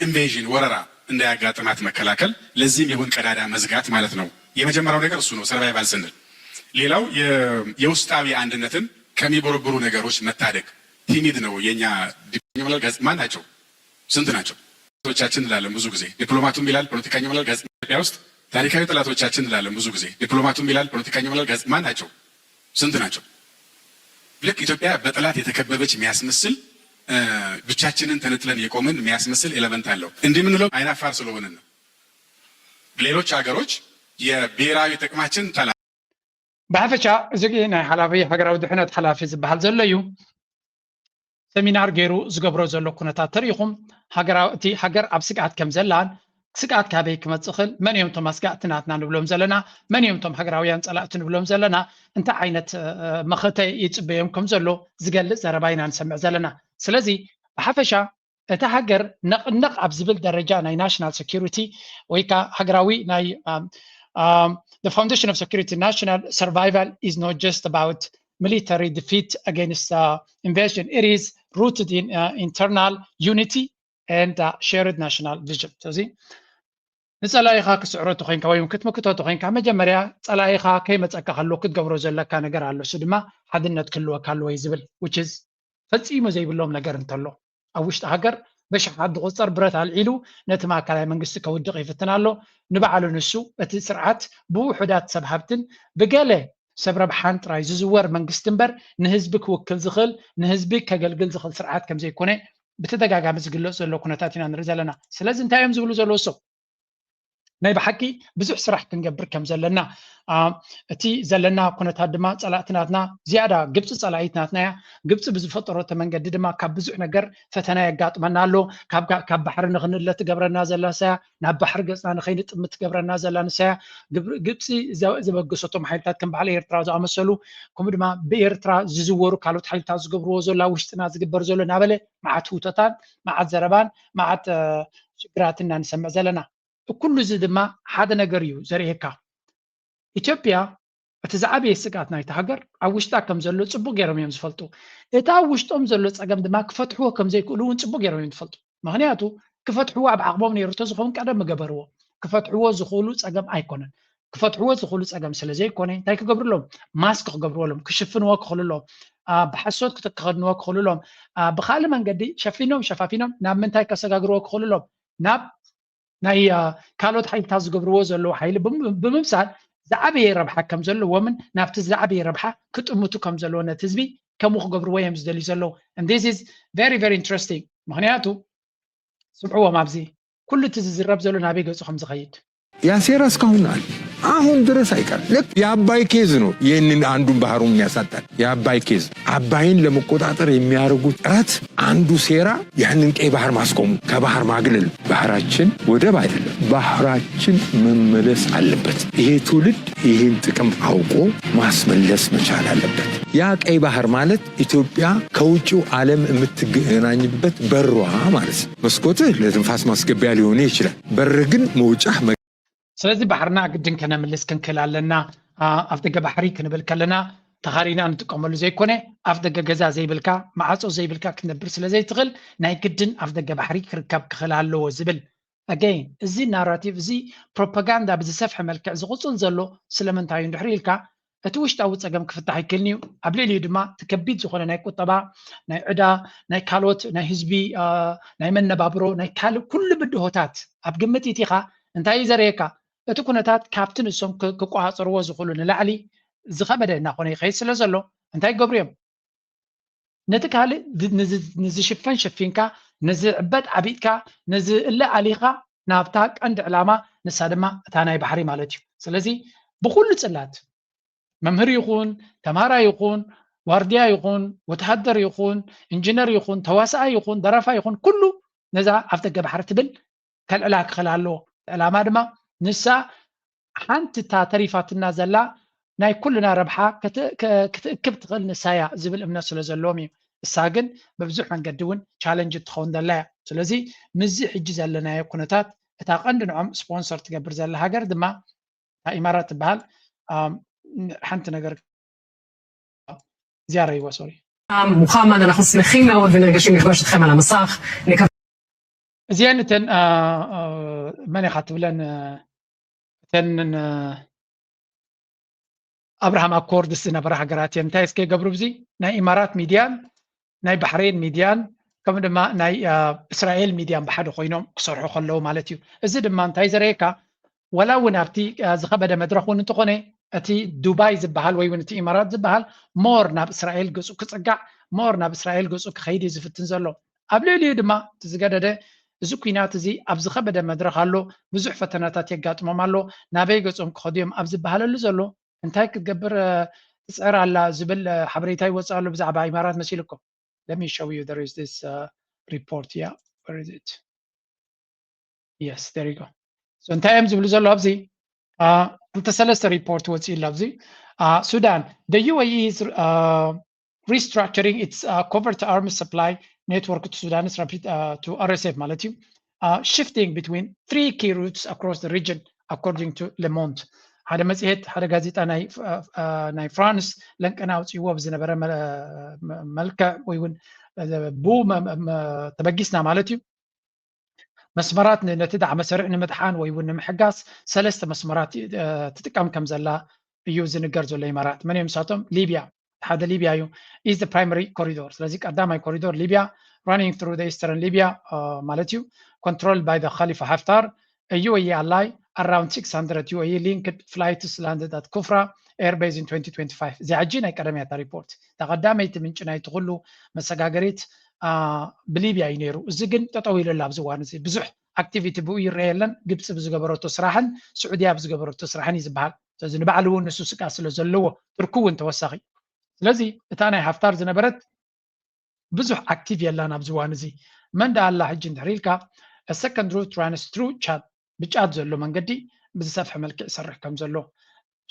Invasion ወረራ እንዳያጋጥማት መከላከል፣ ለዚህም ይሁን ቀዳዳ መዝጋት ማለት ነው። የመጀመሪያው ነገር እሱ ነው survival ስንል። ሌላው የውስጣዊ አንድነትን ከሚቦረብሩ ነገሮች መታደግ። Timid ነው የኛ። ዲፕሎማቶቻችን እንላለን ብዙ ጊዜ፣ ዲፕሎማቱ ይላል ፖለቲከኛው ይላል። ኢትዮጵያ ውስጥ ታሪካዊ ጠላቶቻችን እንላለን ብዙ ጊዜ፣ ዲፕሎማቱ ይላል ፖለቲከኛው ይላል። ማን ናቸው? ስንት ናቸው? ልክ ኢትዮጵያ በጠላት የተከበበች የሚያስመስል፣ ብቻችንን ተነጥለን የቆምን የሚያስመስል element አለው። እንዲህ የምንለው አይናፋር ስለሆንን ነው። ሌሎች ሀገሮች የብሔራዊ ጥቅማችን ጠላት ብሓፈሻ እዚ ናይ ሓላፊ ሃገራዊ ድሕነት ሓላፊ ዝበሃል ዘሎ እዩ ሰሚናር ገይሩ ዝገብሮ ዘሎ ኩነታት ተሪኢኹም፣ እቲ ሃገር ኣብ ስግኣት ከም ዘላን ስግኣት ካበይ ክመፅእ ይኽእል፣ መን እዮም እቶም ኣስጋእቲ ናትና ንብሎም ዘለና፣ መን እዮም እቶም ሃገራውያን ፀላእቲ ንብሎም ዘለና፣ እንታይ ዓይነት መኸተ ይፅበዮም ከም ዘሎ ዝገልፅ ዘረባ ኢና ንሰምዕ ዘለና። ስለዚ ብሓፈሻ እቲ ሃገር ነቕነቕ ኣብ ዝብል ደረጃ ናይ national security ወይ ከዓ ሃገራዊ ናይ foundation of security, national survival is not just about military defeat against uh, invasion. It is rooted in uh, internal unity and uh, shared national vision. ስለዚ ንፀላኢኻ ክስዕሮ ተኮይንካ ወይ ክትምክቶ ተኮይንካ መጀመርያ ፀላኢኻ ከይመፀካ ከሎ ክትገብሮ ዘለካ ነገር ኣሎ። እሱ ድማ ሓድነት ክህልወካ ኣለዎ እዩ ዝብል፣ which is ፈፂሙ ዘይብሎም ነገር እንተሎ ኣብ ውሽጢ ሃገር በሽሓት ዝቑፀር ብረት ኣልዒሉ ነቲ ማእከላይ መንግስቲ ከውድቕ ይፍትን ኣሎ። ንባዕሉ ንሱ እቲ ስርዓት ብውሑዳት ሰብ ሃብትን ብገለ ሰብ ረብሓን ጥራይ ዝዝወር መንግስቲ እምበር ንህዝቢ ክውክል ዝኽእል ንህዝቢ ከገልግል ዝኽእል ስርዓት ከም ዘይኮነ ብተደጋጋሚ ዝግለፅ ዘሎ ኩነታት ኢና ንርኢ ዘለና። ስለዚ እንታይ እዮም ዝብሉ ዘለዉ እሶም? ናይ ብሓቂ ብዙሕ ስራሕ ክንገብር ከም ዘለና፣ አ፣ እቲ ዘለና ኩነታት ድማ ጸላእቲ ናትና ዝያዳ፣ ግብፂ ጸላኢት ናትና እያ። ግብፂ ብዝፈጠረቶ መንገዲ ድማ ካብ ብዙሕ ነገር ፈተና የጋጥመና ኣሎ። ካብ ጋ-፣ ካብ ባሕሪ ንኽንለ ትገብረና ዘላ ንሳ እያ። ናብ ባሕሪ ገጽና ንኸይንጥምት ትገብረና ዘላ ንሳ እያ። ግብ-፣ ግብፂ ዘ-፣ ዘበገሰቶም ሓይልታት ከም በዓል ኤርትራ ዝኣመሰሉ፣ ከምኡ ድማ ብኤርትራ ዝዝወሩ ካልኦት ሓይልታት ዝገብርዎ ዘሎ፣ ኣብ ውሽጥና ዝግበር ዘሎ እናበለ መዓት ህውተታን መዓት ዘረባን መዓት፣ እ፣ ሽግራትን ኢና ንሰምዕ ዘለና። ኩሉ እዚ ድማ ሓደ ነገር እዩ ዘርእየካ። ኢትዮጵያ እቲ ዝዓበየ ስግኣት ናይቲ ሃገር ኣብ ውሽጣ ከም ዘሎ ጽቡቕ ገይሮም እዮም ዝፈልጡ። እቲ ኣብ ውሽጦም ዘሎ ጸገም ድማ ክፈትሕዎ ከም ዘይክእሉ እውን ጽቡቕ ገይሮም እዮም ዝፈልጡ። ምኽንያቱ ክፈትሕዎ ኣብ ዓቕሞም ነይሩ እንተዝኸውን ቀደም ምገበርዎ። ክፈትሕዎ ዝኽእሉ ጸገም ኣይኮነን። ክፈትሕዎ ዝኽእሉ ጸገም ስለ ዘይኮነ እንታይ ክገብርሎም? ማስክ ክገብርዎ ኣሎም፣ ክሽፍንዎ ክኽእሉ ኣሎም፣ አ፣ ብሓሶት ክተ-፣ ክኸድንዎ ክኽእሉ ኣሎም፣ አ፣ ብኻልእ መንገዲ ሸፊኖም ሸፋፊኖም ናብ ምንታይ ከሰጋግርዎ ክኽእሉ ኣሎም? ናብ ናይ፣ አ፣ ካልኦት ሓይልታት ዝገብርዎ ዘለዉ ሓይሊ ብም-፣ ብምምሳል ዝዓበየ ረብሓ ከም ዘለዎምን ናብቲ ዝዓበየ ረብሓ ክጥምቱ ከም ዘለዎ ነቲ ህዝቢ ከምኡ ክገብርዎ እዮም ዝደልዩ ዘለዉ። And this is very, very interesting። ምኽንያቱ ስምዕዎም፣ ኣብዚ ኩሉ እቲ ዝዝረብ ዘሎ ናበይ ገጹ ከም ዝኸይድ። ያ ሴራ እስካሁን አለ፣ አሁን ድረስ አይቀርም። ልክ የአባይ ኬዝ ነው ይህንን አንዱን ባህሩን የሚያሳጣን። የአባይ ኬዝ፣ አባይን ለመቆጣጠር የሚያደርጉት ጥረት አንዱ ሴራ ያንን ቀይ ባህር ማስቆሙ፣ ከባህር ማግለሉ። ባህራችን ወደብ አይደለም፣ ባህራችን መመለስ አለበት። ይሄ ትውልድ ይህን ጥቅም አውቆ ማስመለስ መቻል አለበት። ያ ቀይ ባህር ማለት ኢትዮጵያ ከውጭው ዓለም የምትገናኝበት በሯ ማለት ነው። መስኮትህ ለትንፋስ ማስገቢያ ሊሆን ይችላል፣ በር ግን መውጫህ መ- ስለዚ ባሕርና ግድን ከነምልስ ክንክእል ኣለና። አ፣ ኣፍ ደገ ባሕሪ ክንብል ከለና ተኻሪና ንጥቀመሉ ዘይኮነ፣ ኣፍ ደገ ገዛ ዘይብልካ፣ ማዕጾ ዘይብልካ ክትነብር ስለ ዘይትኽእል ናይ ግድን ኣፍ ደገ ባሕሪ ክርከብ ክኽእል ኣለዎ ዝብል። Again፣ እዚ ናራቲቭ እዚ ፕሮፓጋንዳ ብዝሰፍሐ መልክዕ ዝቕጽል ዘሎ ስለምንታይ እዩ እንድሕር ኢልካ፣ እቲ ውሽጣዊ ጸገም ክፍታሕ ኣይክእልን እዩ። ኣብ ልዕሊኡ ድማ እቲ ከቢድ ዝኾነ ናይ ቁጠባ፣ ናይ ዕዳ፣ ናይ ካልኦት፣ ናይ ህዝቢ፣ አ፣ ናይ መነባብሮ፣ ናይ ካልእ ኩሉ ብድሆታት ኣብ ግምት ኢቲኻ እንታይ እዩ ዘርእየካ? እቲ ኩነታት ካብቲ ንሶም ክ-፣ ክቆጻጸርዎ ዝኽእሉ ንላዕሊ ዝኸበደ እናኾነ ይኸይድ ስለ ዘሎ እንታይ ይገብሩ እዮም? ነቲ ካልእ ድ-፣ ንዝ-፣ ንዝሽፈን ሸፊንካ፣ ንዝዕበጥ ዓቢጥካ፣ ንዝእለ ኣሊኻ ናብታ ቀንዲ ዕላማ፣ ንሳ ድማ እታ ናይ ባሕሪ ማለት እዩ። ስለዚ ብኹሉ ጽላት፣ መምህር ይኹን፣ ተማሃራይ ይኹን፣ ዋርድያ ይኹን፣ ወተሃደር ይኹን፣ ኢንጂነር ይኹን፣ ተዋሳኣይ ይኹን፣ ደራፋይ ይኹን፣ ኩሉ ነዛ ኣፍ ደገ ባሕሪ ትብል ከልዕላ ክኽእል ኣለዎ። ዕላማ ድማ ንሳ ሓንቲ እታ ተሪፋትና ዘላ ናይ ኩልና ረብሓ ክት-፣ ክ-፣ ክትእክብ ትኽእል ንሳ እያ ዝብል እምነት ስለ ዘለዎም እዩ። እሳ ግን ብብዙሕ መንገዲ እውን ቻለንጅ ትኸውን ዘላ እያ። ስለዚ ምስዚ ሕጂ ዘለናዮ ኩነታት እታ ቀንዲ ንዖም ስፖንሰር ትገብር ዘላ ሃገር ድማ እታ ኢማራት ትበሃል። ኣም፣ ሓንቲ ነገር ዝያረይዋ፣ ሶሪ። ሙኻማን፣ אנחנו שמחים מאוד ונרגשים לפגוש אתכם על המסך. እዚአን እተን፣ አ፣ አ፣ መን ኢኻ ትብለን፣ አ፣ እተን፣ አ፣ ኣብርሃም ኣኮርድስ ዝነበራ ሃገራት እየን። እንታይ እስከ ይገብሩ? ብዚ ናይ ኢማራት ሚድያን ናይ ባሕሬን ሚድያን ከምኡ ድማ ናይ፣ አ፣ እስራኤል ሚድያን ብሓደ ኮይኖም ክሰርሑ ከለዉ ማለት እዩ። እዚ ድማ እንታይ ዘርእየካ? ወላ እውን ኣብቲ፣ አ፣ ዝኸበደ መድረኽ እውን እንተኾነ፣ እቲ ዱባይ ዝበሃል ወይ እውን እቲ ኢማራት ዝበሃል ሞር ናብ እስራኤል ገጹ ክጽጋዕ፣ ሞር ናብ እስራኤል ገጹ ክኸይድ እዩ ዝፍትን ዘሎ። ኣብ ልዕሊኡ ድማ እቲ ዝገደደ፣ እዚ ኲናት እዚ ኣብ ዝኸበደ መድረኽ ኣሎ፣ ብዙሕ ፈተናታት የጋጥሞም ኣሎ፣ ናበይ ገጾም ክኸዱ እዮም ኣብ ዝበሃለሉ ዘሎ እንታይ ክትገብር፣ አ፣ ትጽዕር ኣላ ዝብል፣ አ፣ ሓበሬታ ይወጽእ ኣሎ ብዛዕባ ኢማራት መሲልኩም። Let me show you, there is this, uh, report. Yeah, where is it? Yes, there you go. So እንታይ እዮም ዝብሉ ዘሎ ኣብዚ? አ፣ ክልተ ሰለስተ ሪፖርት ወፂኡ ኣሎ ኣብዚ። አ፣ ሱዳን፣ the U A E is, uh, restructuring its, uh, covert arms supply network to Sudanese rapid, uh, to R S F ማለት እዩ። Uh, shifting between three key routes across the region, according to Le Monde. ሓደ መጽሔት፣ ሓደ ጋዜጣ ናይ፣ አ፣ አ፣ ናይ ፍራንስ ለንቀና ኣውፅእዎ ብዝነበረ መ-፣ መ-፣ መልክዕ ወይ እውን፣ አ፣ ብኡ መ-፣ መ-፣ ተበጊስና ማለት እዩ። መስመራት ን-፣ ነቲ ዳዕመ ሰሪዕ ንምድሓን ወይ እውን ንምሕጋዝ ሰለስተ መስመራት፣ እ፣ ትጥቀም ከም ዘላ እዩ ዝንገር ዘሎ ኢማራት። መን እዮም ንሳቶም? ሊብያ። ሓደ ሊብያ እዩ፣ is the primary corridor። ስለዚ ቀዳማይ ኮሪዶር ሊብያ፣ running through the eastern Libya፣ እ፣ ማለት እዩ፣ controlled by the Khalifa Haftar። A U A E ally, around six hundred U A E linked flights landed at Kufra Air Base in twenty twenty-five። እዚኣ ሕጂ ናይ ቀደም እያ እታ ሪፖርት። እታ ቀዳመይቲ ምንጪ ናይቲ ኩሉ መሰጋገሪት፣ አ፣ ብሊብያ እዩ ነይሩ። እዚ ግን ጠጠው ኢሉ ኣሎ ኣብዚ እዋን እዚ። ብዙሕ ኣክቲቪቲ ብኡ ይረአ የለን። ግብፂ ብዝገበረቶ ስራሕን ስዑድያ ብዝገበረቶ ስራሕን እዩ ዝበሃል። ስለዚ ንባዕሉ እውን ንሱ ስግኣት ስለ ዘለዎ፣ ቱርኪ እውን ተወሳኺ። ስለዚ እታ ናይ ሃፍታር ዝነበረት ብዙሕ ኣክቲቭ የላን ኣብዚ እዋን እዚ። መን ደኣ ኣላ ሕጂ እንድሕር ኢልካ፣ second route runs through ቻድ፣ ብጫድ ዘሎ መንገዲ ብዝሰፍሐ መልክዕ ይሰርሕ ከም ዘሎ።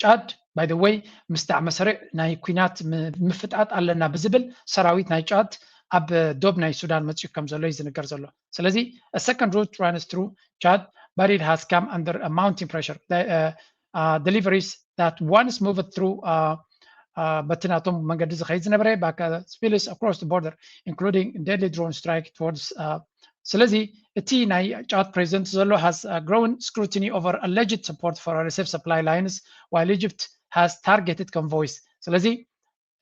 ጫድ by the way ምስ ዳዕመ ሰሪዕ ናይ ኲናት ም- ምፍጣጥ ኣለና ብዝብል ሰራዊት ናይ ጫድ ኣብ ዶብ ናይ ሱዳን መፅኡ ከም ዘሎ እዩ ዝንገር ዘሎ። ስለዚ second route runs through ቻድ but it has come under a mounting pressure. The, uh, uh, deliveries that once moved through uh, uh, በቲ ናቶም መንገዲ ዝኸይድ ዝነበረ back uh, spills across the border including deadly drone strike towards uh, ስለዚ እቲ ናይ ጫድ ፕሬዚደንት ዘሎ has uh, grown scrutiny over alleged support for R S F supply lines while Egypt has targeted convoys. ስለዚ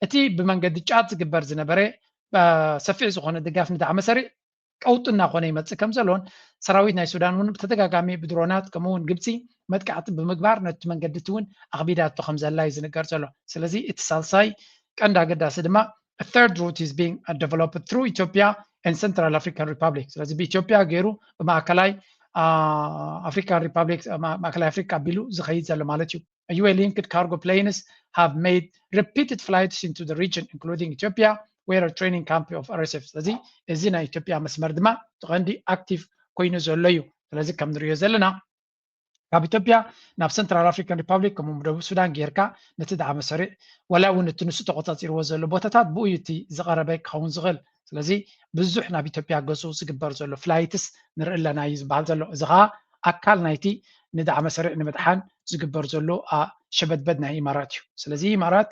እቲ ብመንገዲ ጫድ ዝግበር ዝነበረ ሰፊሕ ዝኾነ ድጋፍ ንዳዕመ ሰሪዕ ቀውጢ እናኾነ ይመፅእ ከም ዘሎን ሰራዊት ናይ ሱዳን እውን ብተደጋጋሚ ብድሮናት ከምኡ እውን ግብፂ መጥቃዕቲ ብምግባር ነቲ መንገዲ እቲ እውን ኣኽቢዳቶ ከም ዘላ እዩ ዝንገር ዘሎ። ስለዚ እቲ ሳልሳይ ቀንዲ ኣገዳሲ ድማ a third route is being developed through Ethiopia and Central African Republic። ስለዚ ብኢትዮጵያ ገይሩ ብማእከላይ ኣፍሪካን ሪፓብሊክ ማእከላይ ኣፍሪካ ኣቢሉ ዝኸይድ ዘሎ ማለት እዩ። U A linked cargo planes have made repeated flights into the region including Ethiopia where a training camp of R S F። ስለዚ እዚ ናይ ኢትዮጵያ መስመር ድማ እቲ ቀንዲ ኣክቲቭ ኮይኑ ዘሎ እዩ። ስለዚ ከም ንሪኦ ዘለና ካብ ኢትዮጵያ ናብ ሰንትራል ኣፍሪካን ሪፓብሊክ ከምኡ ደቡብ ሱዳን ጌርካ ነቲ ዳዕመ ሰሪዕ ዋላ እውን እቲ ንሱ ተቆፃፂርዎ ዘሎ ቦታታት ብኡ እዩ እቲ ዝቐረበ ክኸውን ዝኽእል። ስለዚ ብዙሕ ናብ ኢትዮጵያ ገፁ ዝግበር ዘሎ ፍላይትስ ንርኢ ኣለና እዩ ዝበሃል ዘሎ። እዚ ከዓ ኣካል ናይቲ ንዳዕመ ሰሪዕ ንምድሓን ዝግበር ዘሎ ሸበድበድ ናይ ኢማራት እዩ። ስለዚ ኢማራት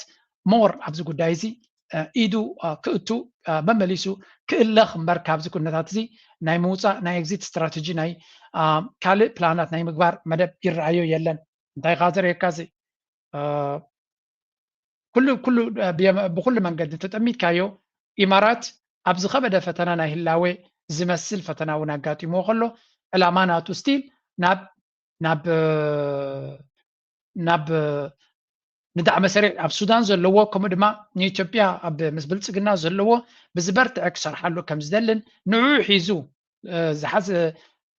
ሞር ኣብዚ ጉዳይ እዚ ኢዱ ክእቱ መመሊሱ ክእለኽ እምበር ካብዚ ኩነታት እዚ ናይ ምውፃእ ናይ ኤግዚት ስትራተጂ ናይ ካልእ ፕላናት ናይ ምግባር መደብ ይረኣዮ የለን። እንታይ ከዓ ዘርእየካ እዚ ኩሉ ኩሉ ብኩሉ መንገዲ ተጠሚትካዮ ኢማራት ኣብ ዝኸበደ ፈተና ናይ ህላዌ ዝመስል ፈተና እውን ኣጋጢምዎ ከሎ ዕላማ ናቱ ስቲል ናብ ናብ ናብ ንዳዕመ ሰሪዕ ኣብ ሱዳን ዘለዎ ከምኡ ድማ ንኢትዮጵያ ኣብ ምስ ብልፅግና ዘለዎ ብዝበርትዐ ክሰርሓሉ ከም ዝደልን ንዕኡ ሒዙ ዝሓዘ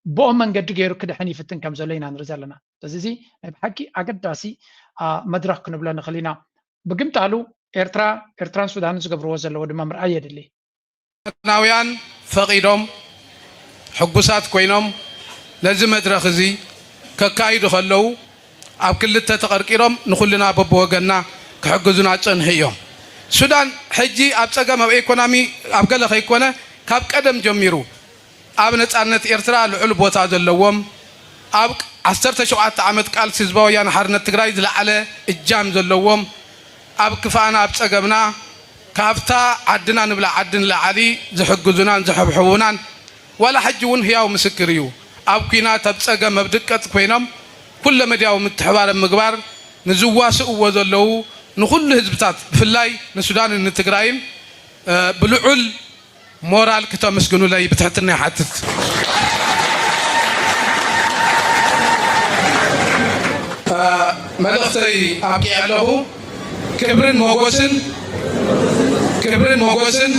ብኦም መንገዲ ገይሩ ክድሕን ይፍትን ከም ዘሎ ኢና ንርኢ ዘለና። ስለዚ እዚ ናይ ብሓቂ ኣገዳሲ መድረኽ ክንብሎ ንኽእል ኢና። ብግምጣሉ ኤርትራ ኤርትራን ሱዳንን ዝገብርዎ ዘለዎ ድማ ምርኣይ የድሊ። ናውያን ፈቒዶም ሕጉሳት ኮይኖም ነዚ መድረኽ እዚ ከካይዱ ከለዉ ኣብ ክልተ ተቐርቂሮም ንኹልና በብወገንና ክሕግዙና ዝጸንሑ እዮም። ሱዳን ሕጂ ኣብ ጸገም ኣብ ኤኮኖሚ ኣብ ገለ ከይኮነ ካብ ቀደም ጀሚሩ ኣብ ነጻነት ኤርትራ ልዑል ቦታ ዘለዎም ኣብ ዓሰርተ ሸውዓተ ዓመት ቃልሲ ህዝባዊ ወያነ ሓርነት ትግራይ ዝለዓለ እጃም ዘለዎም ኣብ ክፋእና ኣብ ጸገምና ካብታ ዓድና ንብላ ዓዲ ንላዕሊ ዝሕግዙናን ዝሕብሕቡናን ዋላ ሕጂ እውን ህያው ምስክር እዩ። ኣብ ኲናት ኣብ ጸገም ኣብ ድቀት ኮይኖም ኩለ መድያዊ ምትሕባር ኣብ ምግባር ንዝዋስእዎ ዘለዉ ንኹሉ ህዝብታት ብፍላይ ንሱዳንን ንትግራይን ብልዑል ሞራል ክተመስግኑለይ ብትሕትና ይሓትት። መልእኽተይ ኣብቂዐ ኣለኹ። ክብርን ሞጎስን ክብርን ሞጎስን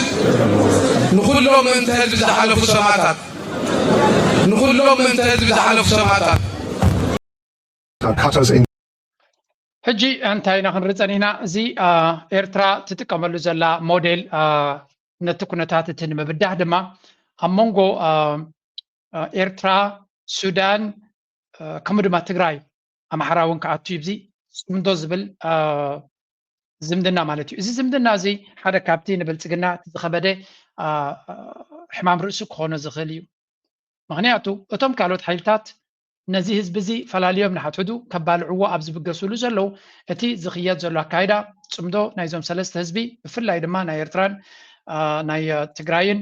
ንኹሎም ምእንተ ህዝቢ ዝሓለፉ ሰማእታት ንኹሎም ምእንተ ህዝቢ ዝሓለፉ ሰማእታት። ሕጂ እንታይ ኢና ክንርኢ ጸኒሕና? እዚ ኤርትራ ትጥቀመሉ ዘላ ሞዴል ነቲ ኩነታት እቲ ንምብዳህ ድማ ኣብ መንጎ ኤርትራ፣ ሱዳን ከምኡ ድማ ትግራይ ኣምሓራ እውን ክኣቱ እዩ። እዚ ጽምዶ ዝብል ዝምድና ማለት እዩ። እዚ ዝምድና እዚ ሓደ ካብቲ ንብልጽግና እቲ ዝኸበደ ሕማም ርእሱ ክኾኖ ዝኽእል እዩ። ምኽንያቱ እቶም ካልኦት ሓይልታት ነዚ ህዝቢ እዚ ፈላልዮም ንሓድሕዱ ከባልዕዎ ኣብ ዝብገስሉ ዘለዉ እቲ ዝኽየድ ዘሎ ኣካይዳ ጽምዶ ናይዞም ሰለስተ ህዝቢ ብፍላይ ድማ ናይ ኤርትራን ናይ ትግራይን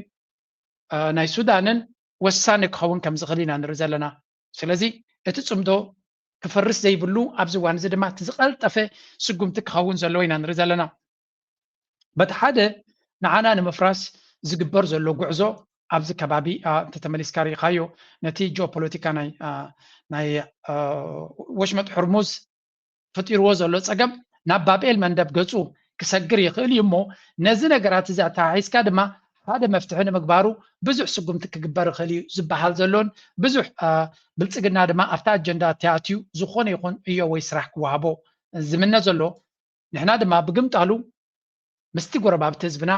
ናይ ሱዳንን ወሳኒ ክኸውን ከም ዝኽእል ኢና ንርኢ ዘለና። ስለዚ እቲ ጽምዶ ክፈርስ ዘይብሉ ኣብዚ እዋን እዚ ድማ እቲ ዝቐልጠፈ ስጉምቲ ክኸውን ዘለዎ ኢና ንርኢ ዘለና። በቲ ሓደ ንዓና ንምፍራስ ዝግበር ዘሎ ጉዕዞ ኣብዚ ከባቢ እንተተመሊስካ ርኢኻዮ ነቲ ጂኦፖለቲካ ናይ ናይ ወሽመጥ ሕርሙዝ ፈጢርዎ ዘሎ ጸገም ናብ ባብኤል መንደብ ገጹ ክሰግር ይኽእል እዩ እሞ ነዚ ነገራት እዚ ኣተሓሒዝካ ድማ ሓደ መፍትሒ ንምግባሩ ብዙሕ ስጉምቲ ክግበር ይኽእል እዩ ዝበሃል ዘሎን ብዙሕ ብልፅግና ድማ ኣብቲ ኣጀንዳ ተኣትዩ ዝኾነ ይኹን እዮ ወይ ስራሕ ክወሃቦ ዝምነ ዘሎ። ንሕና ድማ ብግምጣሉ ምስቲ ጎረባብቲ ህዝብና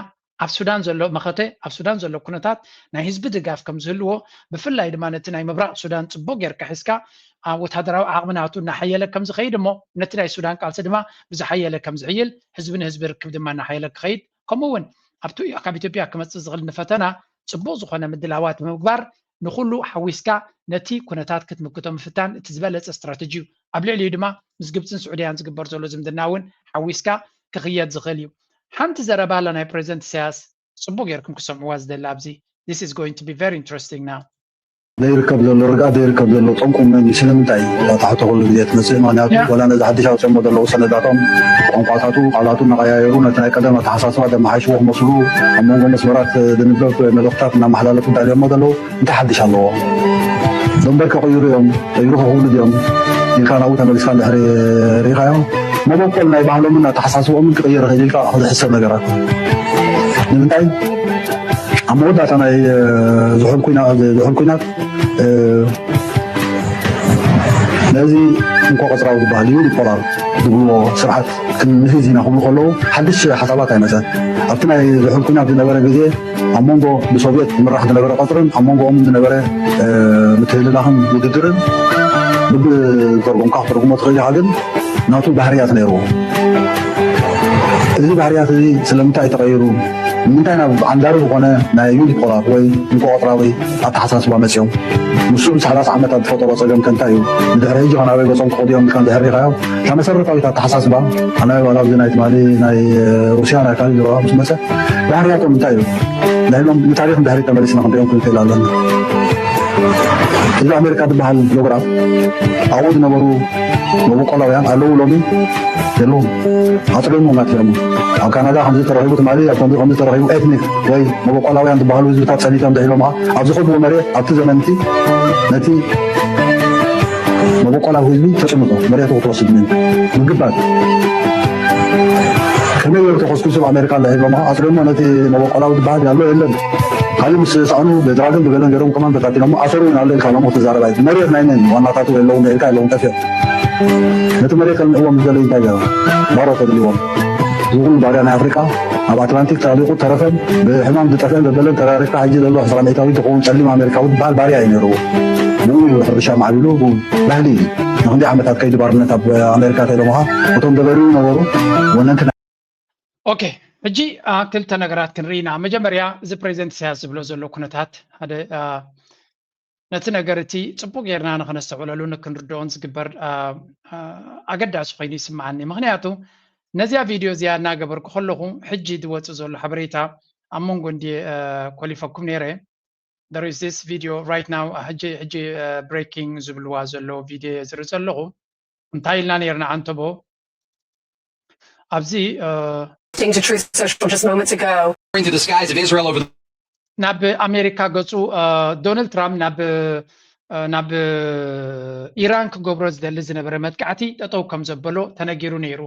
ኣብ ሱዳን ዘሎ መኸተ ኣብ ሱዳን ዘሎ ኩነታት ናይ ህዝቢ ድጋፍ ከም ዝህልዎ ብፍላይ ድማ ነቲ ናይ ምብራቕ ሱዳን ፅቡቅ ጌርካ ሒዝካ ወታደራዊ ዓቕሚ ናቱ እናሓየለ ከም ዝኸይድ እሞ ነቲ ናይ ሱዳን ቃልሲ ድማ ብዝሓየለ ከም ዝሕይል ህዝቢ ንህዝቢ ርክብ ድማ እናሓየለ ክኸይድ ከምኡ እውን ኣብቲ ካብ ኢትዮጵያ ክመፅእ ዝኽእል ንፈተና ፅቡቅ ዝኾነ ምድላዋት ብምግባር ንኹሉ ሓዊስካ ነቲ ኩነታት ክትምክቶ ምፍታን እቲ ዝበለፀ ስትራተጂ እዩ። ኣብ ልዕሊኡ ድማ ምስ ግብፅን ስዑድያን ዝግበር ዘሎ ዝምድና እውን ሓዊስካ ክኽየድ ዝኽእል እዩ። ሓንቲ ዘረባ ኣላ ናይ ፕሬዚደንት ኢሳያስ ፅቡቅ ጌርኩም ክሰምዕዋ ዝደሊ ኣብዚ this is going to be very interesting now ዘይርከብ ዘሎ ርግኣት ዘይርከብ ዘሎ ጠንቁ መን እዩ? ስለምንታይ እዩ እዛ ትሕቶ ኩሉ ግዜ ትመፅእ? ምክንያቱ ወላ ነዚ ሓድሽ ኣውፅኦሞ ዘለዉ ሰነዳቶም ቋንቋታቱ ቃላቱ እናቀያየሩ ነቲ ናይ ቀደም ኣተሓሳስባ ዘመሓይሽዎ ክመስሉ ኣብ መንጎ መስመራት ዝንበብ መልእክታት እናመሓላለፉ እንታይ ድሞ ዘለዉ እንታይ ሓድሽ ኣለዎ? ደንበር ከቕይሩ እዮም ቀይሩ ከኽብሉ ድዮም ኢልካ ናብኡ ተመሊስካ እንድሕሪ ርኢኻዮ መበቆል ናይ ባህሎምን ኣተሓሳስቦምን ክቕየር ይኽእል ኢልካ ዝሕሰብ ነገር ኣይኮነ። ንምንታይ ኣብ መወዳእታ ናይ ዝሑል ኩናት ነዚ እንኮ ቀፅራዊ ዝበሃል እዩ ዲፖላር ዝብልዎ ስርዓት ክንህዝ ኢና ክብሉ ከለዉ ሓድሽ ሓሳባት ኣይመፀን። ኣብቲ ናይ ዝሑል ኩናት ዝነበረ ግዜ ኣብ መንጎ ብሶቪየት ዝምራሕ ዝነበረ ቀፅርን ኣብ መንጎኦምን ዝነበረ ምትህልላኽን ውድድርን ብብተርጎምካ ክትርጉሞ ትኽእል ኢኻ። ግን ናቱ ባህርያት ነይርዎ። እዚ ባህርያት እዚ ስለምንታይ ተቐይሩ? ንምንታይ ናብ ዓንዳሪ ዝኾነ ናይ ዩኒፖላር ወይ እንኮ ቀፅራዊ ኣተሓሳስባ መፅኦም? ንሱ ብ ሰላሳ ዓመታት ዝፈጠሮ ፀገም ከ እንታይ እዩ? ንድሕሪ ሕጂ ከ ናበይ ገፆም ክኸዱ እዮም ኢልካ እንድሕር ሪኢኻዮ? እታ መሰረታዊት ኣተሓሳስባ ኣናበይ ዋላ ኣብዚ ናይ ትማሊ ናይ ሩስያ ናይ ካልእ ዝረኣ ምስ መፀ ባህርያቶም እንታይ እዩ? ናይ ሎም ንታሪኽ ንድሕሪት ተመሊስና ክንሪኦም ክንክእል ኣለና። እዚ ኣሜሪካ ዝበሃል ጂኦግራፍ ኣብኡ ዝነበሩ መበቆላውያን ኣለዉ ሎሚ የለዉን። ኣፅሪሞም ኣትሪሞም ኣብ ካናዳ ከምዚ ተረኺቡ ትማሊ ኣብ ከምዚ ከምዚ ተረኺቡ ኤትኒክ ወይ መበቆላውያን ዝበሃሉ ህዝብታት ፀኒቶም ድሒሎም ኣብዚ ከድዎ መሬት ኣብቲ ዘመን እቲ ነቲ መበቆላዊ ህዝቢ ተፅንቶ መሬቱ ክትወስድ ምን ምግባት ከመይ ገይሩ ተኸስኩሱ ኣብ ኣሜሪካ እንድሒሎም ኣፅሪሞ ነቲ መበቆላዊ ዝበሃል ያሎ የለን ካልእ ምስ ሰኣኑ ብድራግን ብገለን ገይሮም ከማን በታቲኖሞ ኣሰሩ እውን ኣሎ ኢልካ ሎሞ ክትዛረብ ኣይ መሬት ናይ መን ዋናታቱ የለውን ኢልካ የለውን ጠፊኦም ነቲ መሬት ከልምዕዎ ምስ ደለዩ እንታይ ገይሮም ባሮ ተድልዎም እዚ ኩሉ ባርያ ናይ ኣፍሪቃ ኣብ ኣትላንቲክ ተኣሊቑ ተረፈን ብሕማም ዝጠፍአን ዘበለን ተራሪፍካ ሕጂ ዘሎ ዕስራ ሚእታዊ ዝኸውን ጸሊም ኣሜሪካዊ ዝበሃል ባርያ እዩ ነይርዎ። ብኡ እዩ ሕርሻ ማዕቢሉ ብኡ ባህሊ እዩ። ንክንደይ ዓመታት ከይዲ ባርነት ኣብ ኣሜሪካ ተኢሎምኻ እቶም ገበሪኡ ነበሩ ወነንቲ ናይ ኦኬ ሕጂ ክልተ ነገራት ክንርኢ ኢና። መጀመርያ እዚ ፕሬዚደንት ኢሳያስ ዝብሎ ዘሎ ኩነታት ሓደ ነቲ ነገር እቲ ፅቡቅ ጌርና ንክነስተውዕለሉ ንክንርድኦን ዝግበር ኣገዳሲ ኮይኑ ይስምዓኒ። ምክንያቱ ነዚኣ ቪድዮ እዚኣ እናገበርኩ ከለኹ ሕጂ ዝወፅእ ዘሎ ሓበሬታ ኣብ መንጎ እንዲ ኮሊፈኩም ነይረ። There is this video right now ሕጂ ሕጂ breaking ዝብልዋ ዘለዉ ቪድዮ ዝርኢ ዘለኹ እንታይ ኢልና ነይርና ዓንተቦ ኣብዚ According to Truth Social just moments ago. According to the skies of Israel over the ናብ ኣሜሪካ ገፁ ዶናልድ ትራምፕ ናብ ናብ ኢራን ክገብሮ ዝደሊ ዝነበረ መጥቃዕቲ ጠጠው ከም ዘበሎ ተነጊሩ ነይሩ።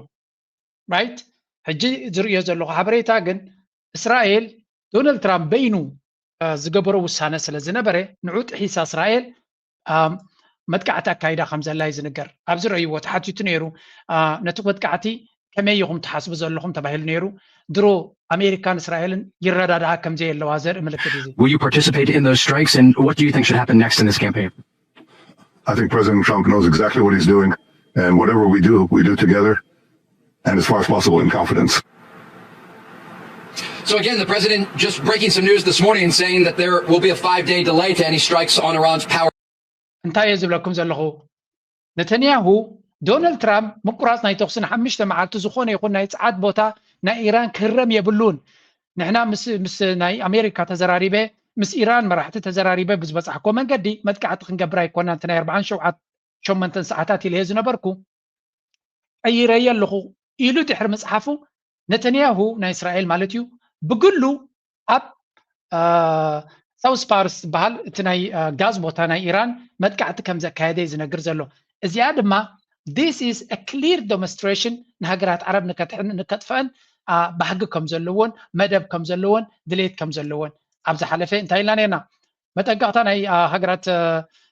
ራይት ሕጂ ዝርእዮ ዘለኹ ሓበሬታ ግን እስራኤል ዶናልድ ትራምፕ በይኑ ዝገበሮ ውሳነ ስለ ዝነበረ ንዑ ጥሒሳ እስራኤል መጥቃዕቲ ኣካይዳ ከም ዘላ እዩ ዝንገር። ኣብዚ ረእይዎ ተሓቲቱ ነይሩ። ነቲ መጥቃዕቲ ከመይ ኢኹም ትሓስቡ ዘለኹም ተባሂሉ ነይሩ። ድሮ ኣሜሪካን እስራኤልን ይረዳድኣ ከም ዘየለዋ ዘርኢ ምልክት እዩ። Will you participate in those strikes and what do you think should happen next in this campaign? I think President Trump knows exactly what he's doing and whatever we do, we do together and as far as possible in confidence. So again, the president just breaking some news this morning and saying that there will be a five-day delay to any strikes on Iran's power. እንታይ እየ ዝብለኩም ዘለኹ? ነተንያሁ ዶናልድ ትራምፕ ምቁራፅ ናይ ተኩሲ ንሓሙሽተ መዓልቲ ዝኾነ ይኹን ናይ ፀዓት ቦታ ናይ ኢራን ክህረም የብሉን። ንሕና ምስ ምስ ናይ ኣሜሪካ ተዘራሪበ ምስ ኢራን መራሕቲ ተዘራሪበ ብዝበፃሕኮ መንገዲ መጥቃዕቲ ክንገብር ኣይኮና እቲ ናይ ኣርባዓን ሸውዓት ሸመንተን ሰዓታት ኢለ ዝነበርኩ ቀይረየ ኣለኹ ኢሉ ድሕሪ ምፅሓፉ ነተንያሁ ናይ እስራኤል ማለት እዩ ብግሉ ኣብ ሳውስ ፓርስ ዝበሃል እቲ ናይ ጋዝ ቦታ ናይ ኢራን መጥቃዕቲ ከም ዘካየደ እዩ ዝነግር ዘሎ። እዚኣ ድማ this is a clear demonstration ንሃገራት ዓረብ ንከጥፍአን አ፣ ባህጊ ከም ዘለዎን መደብ ከም ዘለዎን ድሌት ከም ዘለዎን ኣብ ዝሓለፈ እንታይ ኢልና ነርና? መጠንቀቕታ ናይ፣ አ፣ ሃገራት፣ አ፣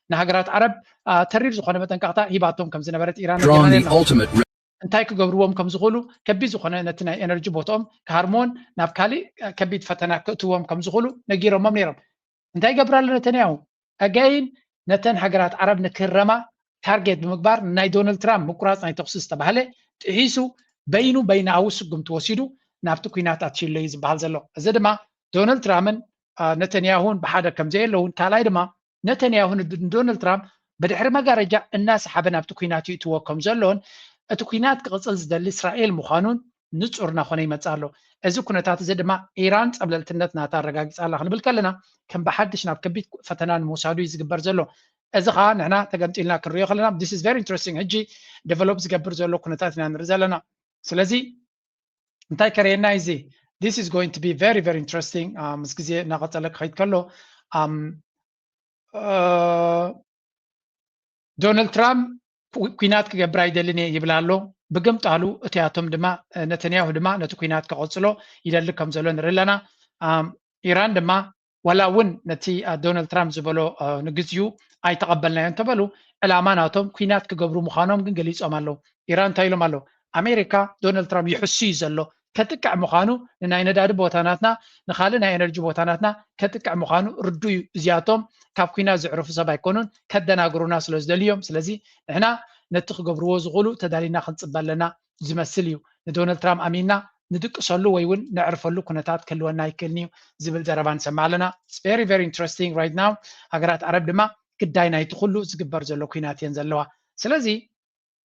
ንሃገራት ዓረብ፣ አ፣ ተሪር ዝኾነ መጠንቀቕታ ሂባቶም ከም ዝነበረት ኢራን ነጊርና ነርና። እንታይ ክገብርዎም ከም ዝኽእሉ፣ ከቢድ ዝኾነ ነቲ ናይ ኤነርጂ ቦታኦም ክሃርምዎን ናብ ካሊእ፣ አ፣ ከቢድ ፈተና ክእትዎም ከም ዝኽእሉ ነጊሮሞም ነይሮም። እንታይ ይገብር ኣሎ ነተንያሁ? ኣጋይን ነተን ሃገራት ዓረብ ንክህረማ ታርጌት ብምግባር ናይ ዶናልድ ትራምፕ ምቁራፅ ናይ ተኩሲ ዝተባህለ ጥሒሱ በይኑ በይናዊ ስጉምቲ ወሲዱ ናብቲ ኩናት ኣትዩ ኣሎ እዩ ዝበሃል ዘሎ። እዚ ድማ ዶናልድ ትራምፕን፣ አ፣ ነተንያሁን ብሓደ ከም ዘየለውን፣ ካልኣይ ድማ ነተንያሁ ንድ-፣ ንዶናልድ ትራምፕ ብድሕሪ መጋረጃ እናሰሓበ ናብቲ ኩናት ይእትዎ ከም ዘሎን እቲ ኩናት ክቕፅል ዝደሊ እስራኤል ምዃኑን ንጹር እናኾነ ይመጽእ ኣሎ። እዚ ኩነታት እዚ ድማ ኢራን ጸብለልትነት ናታ ኣረጋጊጻ ኣላ ክንብል ከለና ከም ብሓድሽ ናብ ከቢድ ፈተና ንምውሳዱ እዩ ዝግበር ዘሎ። እዚ ኸኣ ንሕና ተገምጢልና ክንሪኦ ከለና this is very interesting። ሕጂ ዴቨሎፕ ዝገብር ዘሎ ኩነታት ኢና ንርኢ ዘለና። ስለዚ እንታይ ከርእየና እዩ እዚ? This is going to be very, very interesting። አ፣ ምስ ግዜ እናቐጸለ ክኸይድ ከሎ፣ ኣም፣ እ፣ ዶናልድ ትራምፕ ኩ-፣ ኩናት ክገብር ኣይደልን እየ ይብል ኣሎ። ብግምጣሉ እቲኣቶም ድማ፣ እ፣ ነተንያሁ ድማ ነቲ ኩናት ክቐጽሎ ይደሊ ከም ዘሎ ንርኢ ኣለና። ኣም፣ ኢራን ድማ ዋላ እውን ነቲ፣ አ፣ ዶናልድ ትራምፕ ዝበሎ፣ አ፣ ንግዚኡ ኣይተቐበልናዮ እንተበሉ፣ ዕላማ ናቶም ኩናት ክገብሩ ምዃኖም ግን ገሊጾም ኣለዉ። ኢራን እንታይ ኢሎም ኣለዉ? ኣሜሪካ ዶናልድ ትራምፕ ይሕሱ እዩ ዘሎ፣ ከጥቅዕ ምዃኑ፣ ንናይ ነዳዲ ቦታናትና፣ ንኻልእ ናይ ኤነርጂ ቦታናትና ከጥቅዕ ምዃኑ ርዱእ እዩ። እዚኣቶም ካብ ኩናት ዘዕርፉ ሰብ ኣይኮኑን፣ ከደናግሩና ስለ ዝደልዩ እዮም። ስለዚ ንሕና ነቲ ክገብርዎ ዝኽእሉ ተዳሊና ክንጽበ ኣለና ዝመስል እዩ። ንዶናልድ ትራምፕ ኣሚንና ንድቅሰሉ ወይ እውን ነዕርፈሉ ኩነታት ክህልወና ኣይክእልን እዩ ዝብል ዘረባ ንሰምዕ ኣለና። It's very, very interesting right now። ሃገራት ዓረብ ድማ ግዳይ ናይቲ ኩሉ ዝግበር ዘሎ ኩናት እየን ዘለዋ። ስለዚ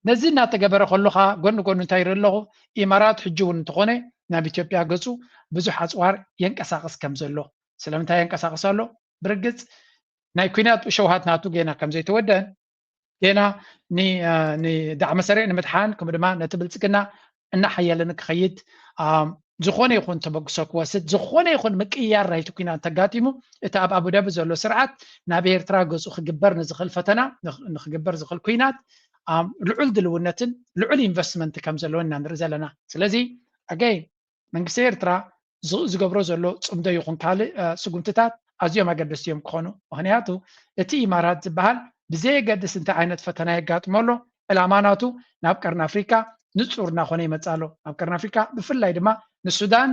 ነዚ እናተገበረ ከሎ ኸዓ ጎኒ ጎኒ እንታይ ይርኢ ኣለኹ? ኢማራት ሕጂ እውን እንተኾነ ናብ ኢትዮጵያ ገጹ ብዙሕ ኣጽዋር የንቀሳቕስ ከም ዘሎ። ስለምንታይ የንቀሳቕስ ኣሎ? ብርግጽ ናይ ኩናት ሸውሃት ናቱ ገና ከም ዘይተወደአን፣ ገና ን-፣ አ፣ ንዳዕመ ሰሪዕ ንምድሓን፣ ከምኡ ድማ ነቲ ብልጽግና እናሓየለ ንክኸይድ፣ አ፣ ዝኾነ ይኹን ተበግሶ ክወስድ፣ ዝኾነ ይኹን ምቅይያር ናይቲ ኩናት እንተጋጢሙ፣ እቲ ኣብ ኣቡዳቢ ዘሎ ስርዓት ናብ ኤርትራ ገጹ ክግበር ንዝኽእል ፈተና፣ ንኽ-፣ ንክግበር ዝኽእል ኩናት፣ አ፣ ልዑል ድልውነትን ልዑል ኢንቨስትመንት ከም ዘለዎ ኢና ንርኢ ዘለና። ስለዚ፣ ኣገይን መንግስቲ ኤርትራ ዝ-፣ ዝገብሮ ዘሎ ጽምዶ ይኹን ካልእ፣ እ፣ ስጉምትታት ኣዝዮም ኣገደስቲ እዮም ክኾኑ። ምኽንያቱ እቲ ኢማራት ዝበሃል ብዘየገድስ እንታይ ዓይነት ፈተና የጋጥሞ ኣሎ፣ ዕላማ ናቱ ናብ ቀርኒ ኣፍሪካ ንጹር እናኾነ ይመጽእ ኣሎ። ናብ ቀርኒ ኣፍሪካ ብፍላይ ድማ ንሱዳን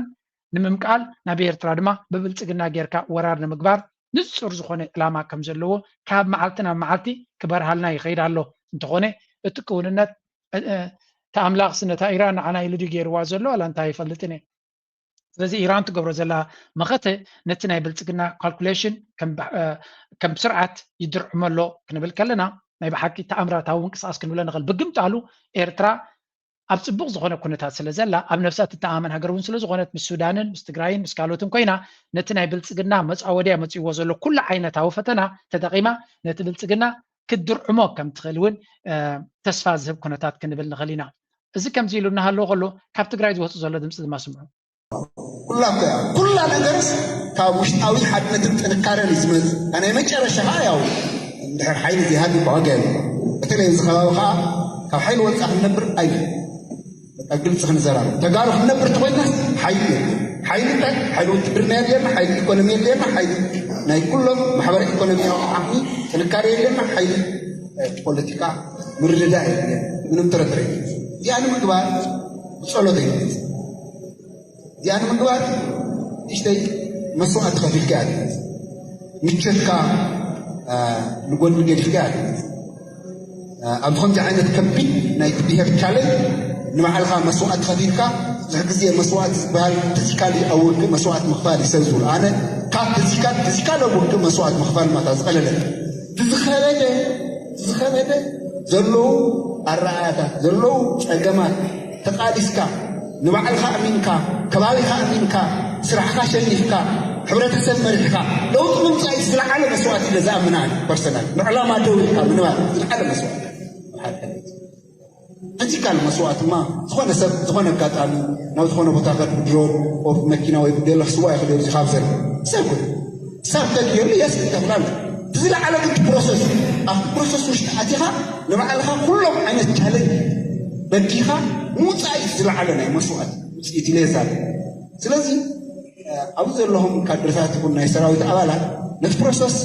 ንምምቃል፣ ናብ ኤርትራ ድማ ብብልጽግና ጌርካ ወራር ንምግባር ንጹር ዝኾነ ዕላማ ከም ዘለዎ ካብ መዓልቲ ናብ መዓልቲ ክበርሃልና ይኸይድ ኣሎ። እንተኾነ እቲ ክውንነት፣ እ፣ እ፣ እቲ ኣምላኽስ ነታ ኢራን ንዓና ኢሉ ድዩ ገይርዋ ዘሎ? ዋላ እንታይ ኣይፈልጥን እየ። ስለዚ ኢራን ትገብሮ ዘላ መኸተ ነቲ ናይ ብልጽግና ካልኩሌሽን ከም ብ-፣ እ፣ ከም ስርዓት ይድርዕሞ ኣሎ ክንብል ከለና፣ ናይ ብሓቂ ተኣምራታዊ ምንቅስቓስ ክንብሎ ንኽእል። ብግምጣሉ ኤርትራ ኣብ ጽቡቕ ዝኾነ ኩነታት ስለ ዘላ፣ ኣብ ነብሳ ትተኣማመን ሃገር እውን ስለ ዝኾነት፣ ምስ ሱዳንን ምስ ትግራይን ምስ ካልኦትን ኮይና፣ ነቲ ናይ ብልጽግና መጻወድያ መጺእዎ ዘሎ ኩሉ ዓይነታዊ ፈተና ተጠቒማ ነቲ ብልጽግና ክትድርዕሞ ከም ትኽእል እውን፣ እ፣ ተስፋ ዝህብ ኩነታት ክንብል ንኽእል ኢና። እዚ ከምዚ ኢሉ እናሃለወ ከሎ፣ ካብ ትግራይ ዝወጽእ ዘሎ ድምጺ ድማ ስምዑ። ኩላ እኮ እያ። ኩላ ነገርስ ካብ ውሽጣዊ ሓድነትን ጥንካረን እዩ ዝመጽእ። ናይ መጨረሻ ኸዓ ያው እንድሕር ሓይሊ ዘይሃልዩ እኮ ዋጋ የለን። በተለይ እዚ ከባቢ ኸዓ ካብ ሓይሊ ወጻኢ ክንነብር ኣይንኽእልን። በቃ ግልጺ ክንዘራረብ። ተጋሩ ክንነብር ተኾይንና ሓይሊ የለን። ሓይሊ እንታይ? ሓይሊ ውትድርና የድልየና፣ ሓይሊ ኢኮኖሚ የድልየና፣ ሓይሊ ናይ ኩሎም ማሕበረ ኢኮኖሚያዊ ዓቕሚ ጥንካረ የድልየና፣ ሓይሊ፣ እ፣ ፖለቲካ ምርድዳእ የድልየና። ምንም ጥርጥር የለን። እዚኣ ንምግባር ብጸሎት ኣይንመጽእ። እዚኣ ንምግባር ንእሽተይ መስዋእቲ ከፊልካ እያ ትመጽእ። ምቾትካ፣ አ፣ ንጎኒ ገዲፍካ እያ ትመጽእ። አ፣ ኣብዚ ከምዚ ዓይነት ከቢድ ናይ ብሄር ቻለንጅ ንባዕልኻ መስዋእቲ ከፊልካ፣ ብዙሕ ግዜ መስዋእቲ ዝበሃል ፊዚካሊ ኣብ ውግእ መስዋእቲ ምኽፋል እዩ ሰብ ዝብሉ። ኣነ ካብ ፊዚካል፣ ፊዚካል ኣብ ውግእ መስዋእቲ ምኽፋል ማታ ዝቐለለ። እቲ ዝኸበደ፣ እቲ ዝኸበደ ዘለዉ ኣረኣእያታት፣ ዘለዉ ጸገማት፣ ተቓሊስካ፣ ንባዕልኻ ኣሚንካ፣ ከባቢኻ ኣሚንካ፣ ስራሕኻ ሸኒፍካ፣ ሕብረተሰብ መሪሕካ፣ ለውጢ ምምጻእ እዩ ዝለዓለ መስዋእቲ ኢለ ዝኣምን ኣነ ፐርሰናል። ንዕላማ ደው ኢልካ ምንባር ዝለዓለ መስዋእቲ። ኣብ ሓደ ዕለት። ፊዚካል መስዋእቲ ድማ ዝኾነ ሰብ፣ ዝኾነ ኣጋጣሚ ናብ ዝኾነ ቦታ ከድ ብድሮን፣ ኦር ብመኪና ወይ ብደለኽ ስዋ ይኽእል እዩ፣ እዚ ካብ ሰብ፣ ሰብ ኮይኑ። ሰብ ከድልየሉ የስ ይከፍላል። እቲ ዝለዓለ ግን እቲ ፕሮሰስ እዩ። ኣብቲ ፕሮሰስ ውሽጢ ኣቲኻ ንባዕልኻ ኩሎም ዓይነት ቻለንጅ በዲኻ ምውጻእ እዩ ዝለዓለ ናይ መስዋእቲ። ውፅኢት ኢለ ይዛረብ። ስለዚ ኣብዚ ዘለኹም ካድርታት ይኹን ናይ ሰራዊት ኣባላት ነቲ ፕሮሰስ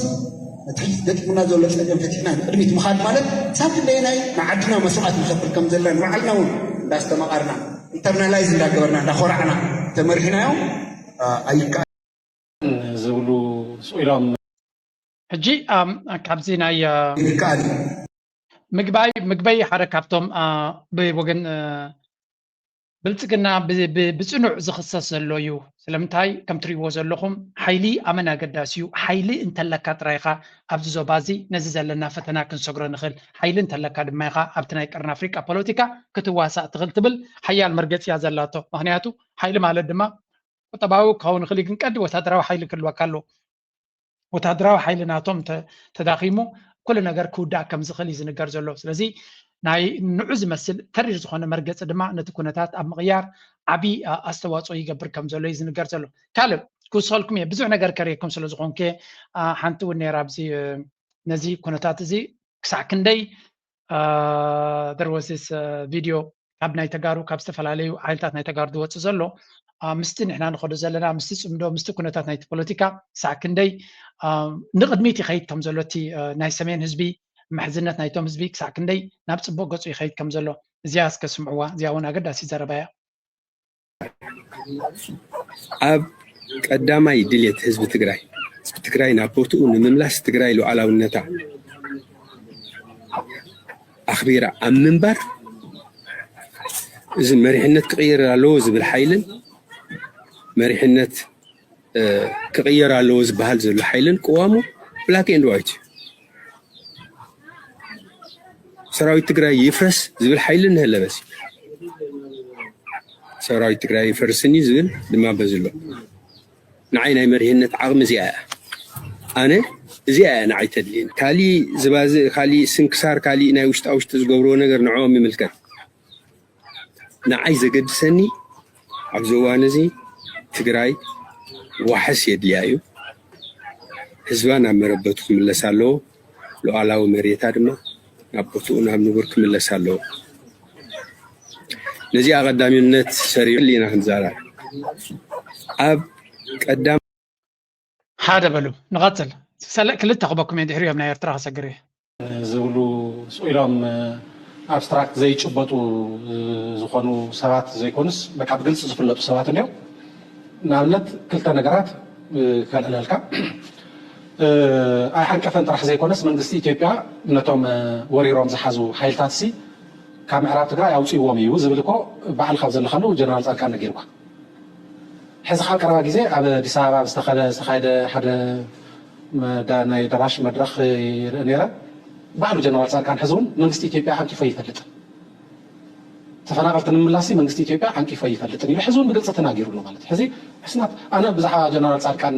ነቲ ሕዚ ገጢሙና ዘሎ ፀገም ፈቲሕና ንቅድሚት ምኻድ ማለት ሳብ ክንደየናይ ንዓድና መስዋዕት ንኸፍል ከም ዘለና ንባዕልና እውን እንዳስተማቐርና ኢንተርናላይዝ እንዳገበርና እንዳኾራዕና ተመሪሕናዮም ኣይከኣል ዝብሉ ስኢሎም ሕጂ ካብዚ ናይ ምግባይ ምግበይ ሓደ ካብቶም ብወገን ብልፅግና ብፅኑዕ ዝኽሰስ ዘሎ እዩ። ስለምንታይ ከም ትሪእዎ ዘለኹም ሓይሊ ኣመን ኣገዳሲ እዩ። ሓይሊ እንተለካ ጥራይኻ ኣብዚ ዞባ እዚ ነዚ ዘለና ፈተና ክንሰግሮ ንኽእል። ሓይሊ እንተለካ ድማ ኢኻ ኣብቲ ናይ ቀርኒ ኣፍሪቃ ፖለቲካ ክትዋሳእ ትኽእል ትብል ሓያል መርገፂ እያ ዘላቶ። ምኽንያቱ ሓይሊ ማለት ድማ ቁጠባዊ ክኸውን ይኽእል እዩ፣ ግን ቀንዲ ወታደራዊ ሓይሊ ክህልወካ ኣለዎ። ወታደራዊ ሓይሊ ናቶም ተዳኺሙ ኩሉ ነገር ክውዳእ ከም ዝኽእል እዩ ዝንገር ዘሎ። ስለዚ ናይ ንዑ ዝመስል ተሪር ዝኾነ መርገፂ ድማ ነቲ ኩነታት ኣብ ምቕያር ዓብዪ ኣስተዋፅኦ ይገብር ከም ዘሎ እዩ ዝንገር ዘሎ። ካልእ ክውስኸልኩም እየ፣ ብዙሕ ነገር ከርእየኩም ስለ ዝኾንኩ እየ። ሓንቲ እውን ነይራ ኣብዚ ነዚ ኩነታት እዚ ክሳዕ ክንደይ there was this video ካብ ናይ ተጋሩ ካብ ዝተፈላለዩ ሓይልታት ናይ ተጋሩ ዝወፅእ ዘሎ ምስቲ ንሕና ንኸዶ ዘለና ምስቲ ፅምዶ ምስቲ ኩነታት ናይቲ ፖለቲካ ክሳዕ ክንደይ ንቕድሚት ይኸይድ ከም ዘሎ እቲ ናይ ሰሜን ህዝቢ ምሕዝነት ናይቶም ህዝቢ ክሳዕ ክንደይ ናብ ፅቡቅ ገፁ ይኸይድ ከም ዘሎ እዚኣ እስከ ስምዕዋ። እዚኣ እውን ኣገዳሲ ዘረባ እያ። ኣብ ቀዳማይ ድልየት ህዝቢ ትግራይ ህዝቢ ትግራይ ናብ ቦትኡ ንምምላስ ትግራይ ሉዓላውነታ ኣኽቢራ ኣብ ምንባር እዚ መሪሕነት ክቕየር ኣለዎ ዝብል ሓይልን መሪሕነት ክቕየር ኣለዎ ዝበሃል ዘሎ ሓይልን ቅዋሙ black and white እዩ። ሰራዊት ትግራይ ይፍረስ ዝብል ሓይሊ እንሀለ በዚ ሰራዊት ትግራይ ይፈርስኒ ዝብል ድማ በዚ ኣሎ። ንዓይ ናይ መሪሕነት ዓቕሚ እዚኣ እያ። ኣነ እዚኣ እያ ንዓይ ተድልየኒ። ካሊእ ዝባዝእ፣ ካሊእ ስንክሳር፣ ካሊእ ናይ ውሽጣ ውሽጢ ዝገብርዎ ነገር ንዕኦም ይምልከት። ንዓይ ዘገድሰኒ ኣብዚ እዋን እዚ ትግራይ ዋሕስ የድልያ እዩ። ህዝባ ናብ መረበቱ ክምለስ ኣለዎ። ሉዓላዊ መሬታ ድማ ናብ ቦትኡ ናብ ንቡር ክምለስ ኣለዎ። ነዚኣ ቀዳምነት ሰሪዑ ኢና ክንዛረብ ኣብ ቀዳም ሓደ በሉ ንቐፅል። ሰለ ክልተ ክበኩም እየ ድሕሪኦም ናይ ኤርትራ ክሰግር እየ። ዝብሉ ስኢሎም ኣብስትራክት ዘይጭበጡ ዝኾኑ ሰባት ዘይኮኑስ በቃ ብግልፂ ዝፍለጡ ሰባት እንዲዮም። ንኣብነት ክልተ ነገራት ከልዕለልካ። ኣይሓንቀፈን ጥራሕ ዘይኮነስ መንግስቲ ኢትዮጵያ ነቶም ወሪሮም ዝሓዙ ሓይልታት ሲ ካብ ምዕራብ ትግራይ ኣውፅእዎም እዩ ዝብል እኮ በዓል ካብ ዘለኻሉ ጀነራል ፃድቃን ነጊሩካ። ሕዚ ካብ ቀረባ ግዜ ኣብ ኣዲስ ኣበባ ዝተኸደ ዝተኻየደ ሓደ ናይ ኣዳራሽ መድረኽ ይርኢ ነይረ። ባዕሉ ጀነራል ፃድቃን ሕዚ እውን መንግስቲ ኢትዮጵያ ዓንቂፎ ይፈልጥን ተፈናቐልቲ ንምምላስ መንግስቲ ኢትዮጵያ ዓንቂፎ ይፈልጥን ኢሉ ሕዚ እውን ብግልፂ ተናጊሩ ኣሎ ማለት ሕዚ ሕስናት ኣነ ብዛዕባ ጀነራል ፃድቃን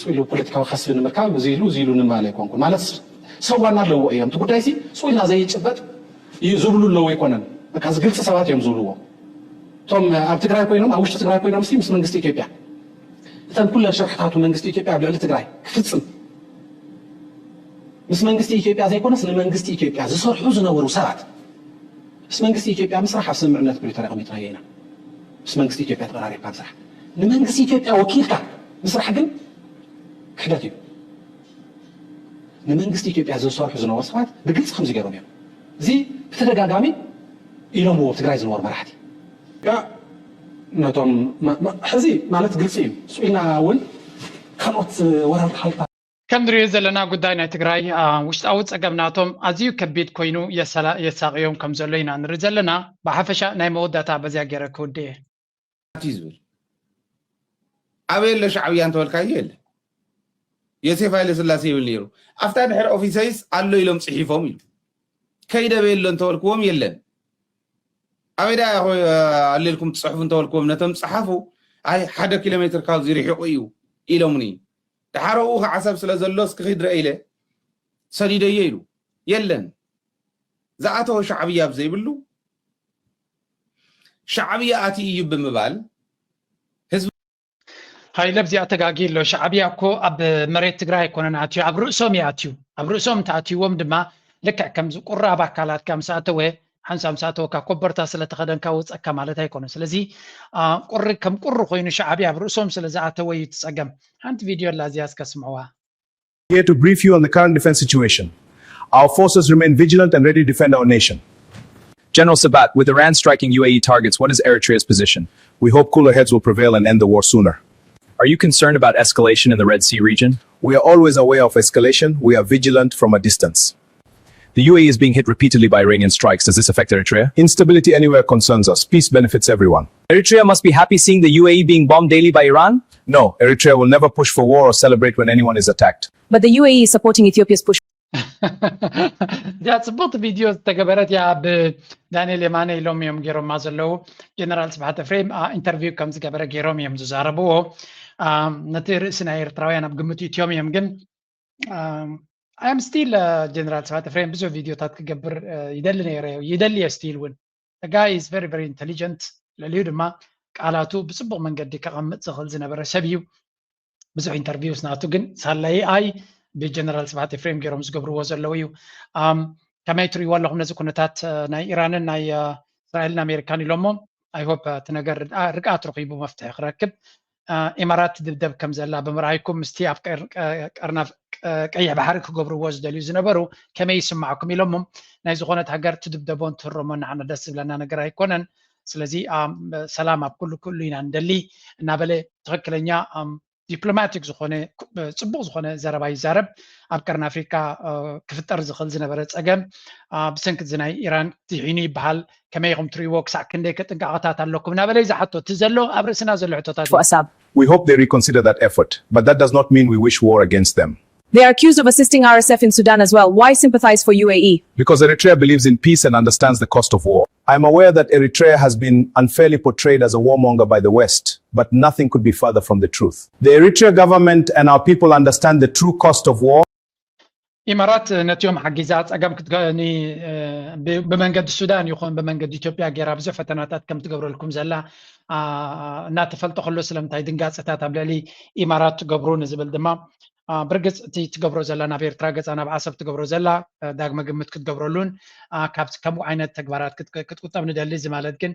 ስኢሉ ፖለቲካዊ ከስቢ ንምርካብ እዚ ኢሉ እዚ ኢሉ ንማለ ኣይኮንኩን ማለት ሰዋና ኣለዎ እዮም እቲ ጉዳይ ሲ ስኢልና ዘይጭበጥ ዝብሉ ኣለዎ ኣይኮነን በቃ ግልፂ ሰባት እዮም ዝብልዎ እቶም ኣብ ትግራይ ኮይኖም ኣብ ውሽጢ ትግራይ ኮይኖም ሲ ምስ መንግስቲ ኢትዮጵያ እተን ኩለን ሽርሕታቱ መንግስቲ ኢትዮጵያ ኣብ ልዕሊ ትግራይ ክፍፅም ምስ መንግስቲ ኢትዮጵያ ዘይኮነስ ንመንግስቲ ኢትዮጵያ ዝሰርሑ ዝነበሩ ሰባት ምስ መንግስቲ ኢትዮጵያ ምስራሕ ኣብ ስምምዕነት ፕሪቶርያ ኣቐሚጥናዮ ኢና። ምስ መንግስቲ ኢትዮጵያ ተቐራሪብካ ምስራሕ ንመንግስቲ ኢትዮጵያ ወኪልካ ምስራሕ ግን ክሕደት እዩ። ንመንግስቲ ኢትዮጵያ ዝሰርሑ ዝነበሩ ሰባት ብግልፂ ከምዚ ገይሮም እዮም። እዚ ብተደጋጋሚ ኢሎምዎ ኣብ ትግራይ ዝነበሩ መራሕቲ። ነቶም ሕዚ ማለት ግልፂ እዩ። ስኢልና እውን ካልኦት ወራርቲ ሓይልታት ከም ንሪኦ ዘለና ጉዳይ ናይ ትግራይ ውሽጣዊ ፀገም ናቶም ኣዝዩ ከቢድ ኮይኑ የሳቅዮም ከም ዘሎ ኢና ንርኢ ዘለና። ብሓፈሻ ናይ መወዳእታ በዚያ ገይረ ክውድእ እየ። ዝብል ኣበይ ኣሎ ሻዕብያ እንተበልካዮ የለ ዮሴፍ ሃይለ ስላሴ ይብል ነይሩ። ኣብታ ድሕሪ ኦፊሰይስ ኣሎ ኢሎም ፅሒፎም ኢሉ ከይደ ኣበይ ኣሎ እንተበልክዎም የለን። ኣበይ ዳ ኣለልኩም ትፅሕፉ እንተበልክዎም ነቶም ፀሓፉ ኣይ ሓደ ኪሎ ሜትር ካብዚ ርሒቑ እዩ ኢሎምኒ። ደሓር ኣብኡ ከዓ ሰብ ስለ ዘሎ እስኪ ኺድ ርአ ኢለ ሰዲደዮ ኢሉ የለን። ዝኣተወ ሻዕብያ ኣብ ዘይብሉ ሻዕብያ ኣትዩ እዩ ብምባል ህዝቢ ሃይለ ኣብዚኣ ተጋጊ ኣሎ። ሻዕብያ እኮ ኣብ መሬት ትግራይ ኣይኮነን ኣትዩ ኣብ ርእሶም እዩ ኣትዩ። ኣብ ርእሶም እንተኣትይዎም ድማ ልክዕ ከምዚ ቁራብ ኣካላትካ ምስ ኣተወ ሓንሳብ ምስ ኣተወካ ኮበርታ ስለ ተኸደንካ ወፀካ ማለት ኣይኮነ። ስለዚ ቁሪ ከም ቁሪ ኮይኑ ሻዕብያ ኣብ ርእሶም ስለ ዝኣተወ እዩ እቲ ፀገም። ሓንቲ ቪድዮ ኣላ እዚኣ እስከ ስምዕዋ። Here to brief you on the current defense situation. Our forces remain vigilant and ready to defend our nation. General Sabat, with Iran striking U A E targets, what is Eritrea's position? We hope cooler heads will prevail and end the war sooner. Are you concerned about escalation in the Red Sea region? We are always aware of escalation. We are vigilant from a distance. The U A E is being hit repeatedly by Iranian strikes. Does this affect Eritrea? Instability anywhere concerns us. Peace benefits everyone. Eritrea must be happy seeing the U A E being bombed daily by Iran. No, Eritrea will never push for war or celebrate when anyone is attacked. But the U A E is supporting Ethiopia's push. እዚኣ ፅቡቅቲ ቪድዮ ዝተገበረት እያ። ብዳንኤል የማነ ኢሎም እዮም ገይሮማ ዘለዉ። ጀነራል ስብሓት ኤፍሬም ኢንተርቪው ከም ዝገበረ ገይሮም እዮም ዝዛረብዎ። ነቲ ርእሲ ናይ ኤርትራውያን ኣብ ግምት እትዮም እዮም። ግን ኣም ስቲል ጀነራል ስብሓት ኤፍሬም ብዙሕ ቪድዮታት ክገብር ይደሊ ነይረ፣ ይደሊ እየ ስቲል እውን። Guy is very very intelligent። ልዕሊኡ ድማ ቃላቱ ብፅቡቅ መንገዲ ከቐምጥ ዝኽእል ዝነበረ ሰብ እዩ። ብዙሕ ኢንተርቪውስ ናቱ ግን ሳላ ኤኣይ ብጀነራል ስብሓት ኤፍሬም ገይሮም ዝገብርዎ ዘለዉ እዩ። ከመይ ትሪእዎ ኣለኹም ነዚ ኩነታት ናይ ኢራንን ናይ እስራኤልን ኣሜሪካን ኢሎሞ? I hope እቲ ነገር ርግኣት ረኺቡ መፍትሒ ክረክብ። ኢማራት ትድብደብ ከም ዘላ ብምርኣይኩም ምስቲ ኣብ ቀርናፍ ቀይሕ ባሕሪ ክገብርዎ ዝደልዩ ዝነበሩ ከመይ ይስማዕኩም ኢሎሞም። ናይ ዝኾነት ሃገር ትድብደቦን ትህረሞን ንዓና ደስ ዝብለና ነገር ኣይኮነን። ስለዚ ሰላም ኣብ ኩሉ ክህሉ ኢና ንደሊ እናበለ ትኽክለኛ ዲፕሎማቲክ ዝኾነ ፅቡቅ ዝኾነ ዘረባ ይዛረብ። ኣብ ቀርኒ ኣፍሪካ ክፍጠር ዝኽእል ዝነበረ ፀገም ብሰንኪ እዚ ናይ ኢራን ድሒኑ ይበሃል። ከመይ ኢኹም ትሪእዎ? ክሳዕ ክንደይ ከጥንቃቐታት ኣለኩም እናበለ እዩ ዝሓቶ። እቲ ዘሎ ኣብ ርእስና ዘሎ ሕቶታት እዩ። Asab. We hope they reconsider that effort, but that does not mean we wish war against them. They are accused of assisting R S F in Sudan as well. Why sympathize for U A E? Because Eritrea believes in peace and understands the cost of war. I'm aware that Eritrea has been unfairly portrayed as a warmonger by the West, but nothing could be further from the truth. The Eritrea government and our people understand the true cost of war. ኢማራት ነቲኦም ሓጊዛ ፀገም ብመንገዲ ሱዳን ይኹን ብመንገዲ ኢትዮጵያ ገይራ ብዙሕ ፈተናታት ከም ትገብረልኩም ዘላ እናተፈልጠ ከሎ ስለምንታይ ድንጋፀታት ኣብ ልዕሊ ኢማራት ትገብሩ ንዝብል ድማ ብርግፅ እቲ ትገብሮ ዘላ ናብ ኤርትራ ገፃ ናብ ዓሰብ ትገብሮ ዘላ ዳግመ ግምት ክትገብረሉን ካብ ከምኡ ዓይነት ተግባራት ክትቁጠብ ንደሊ። እዚ ማለት ግን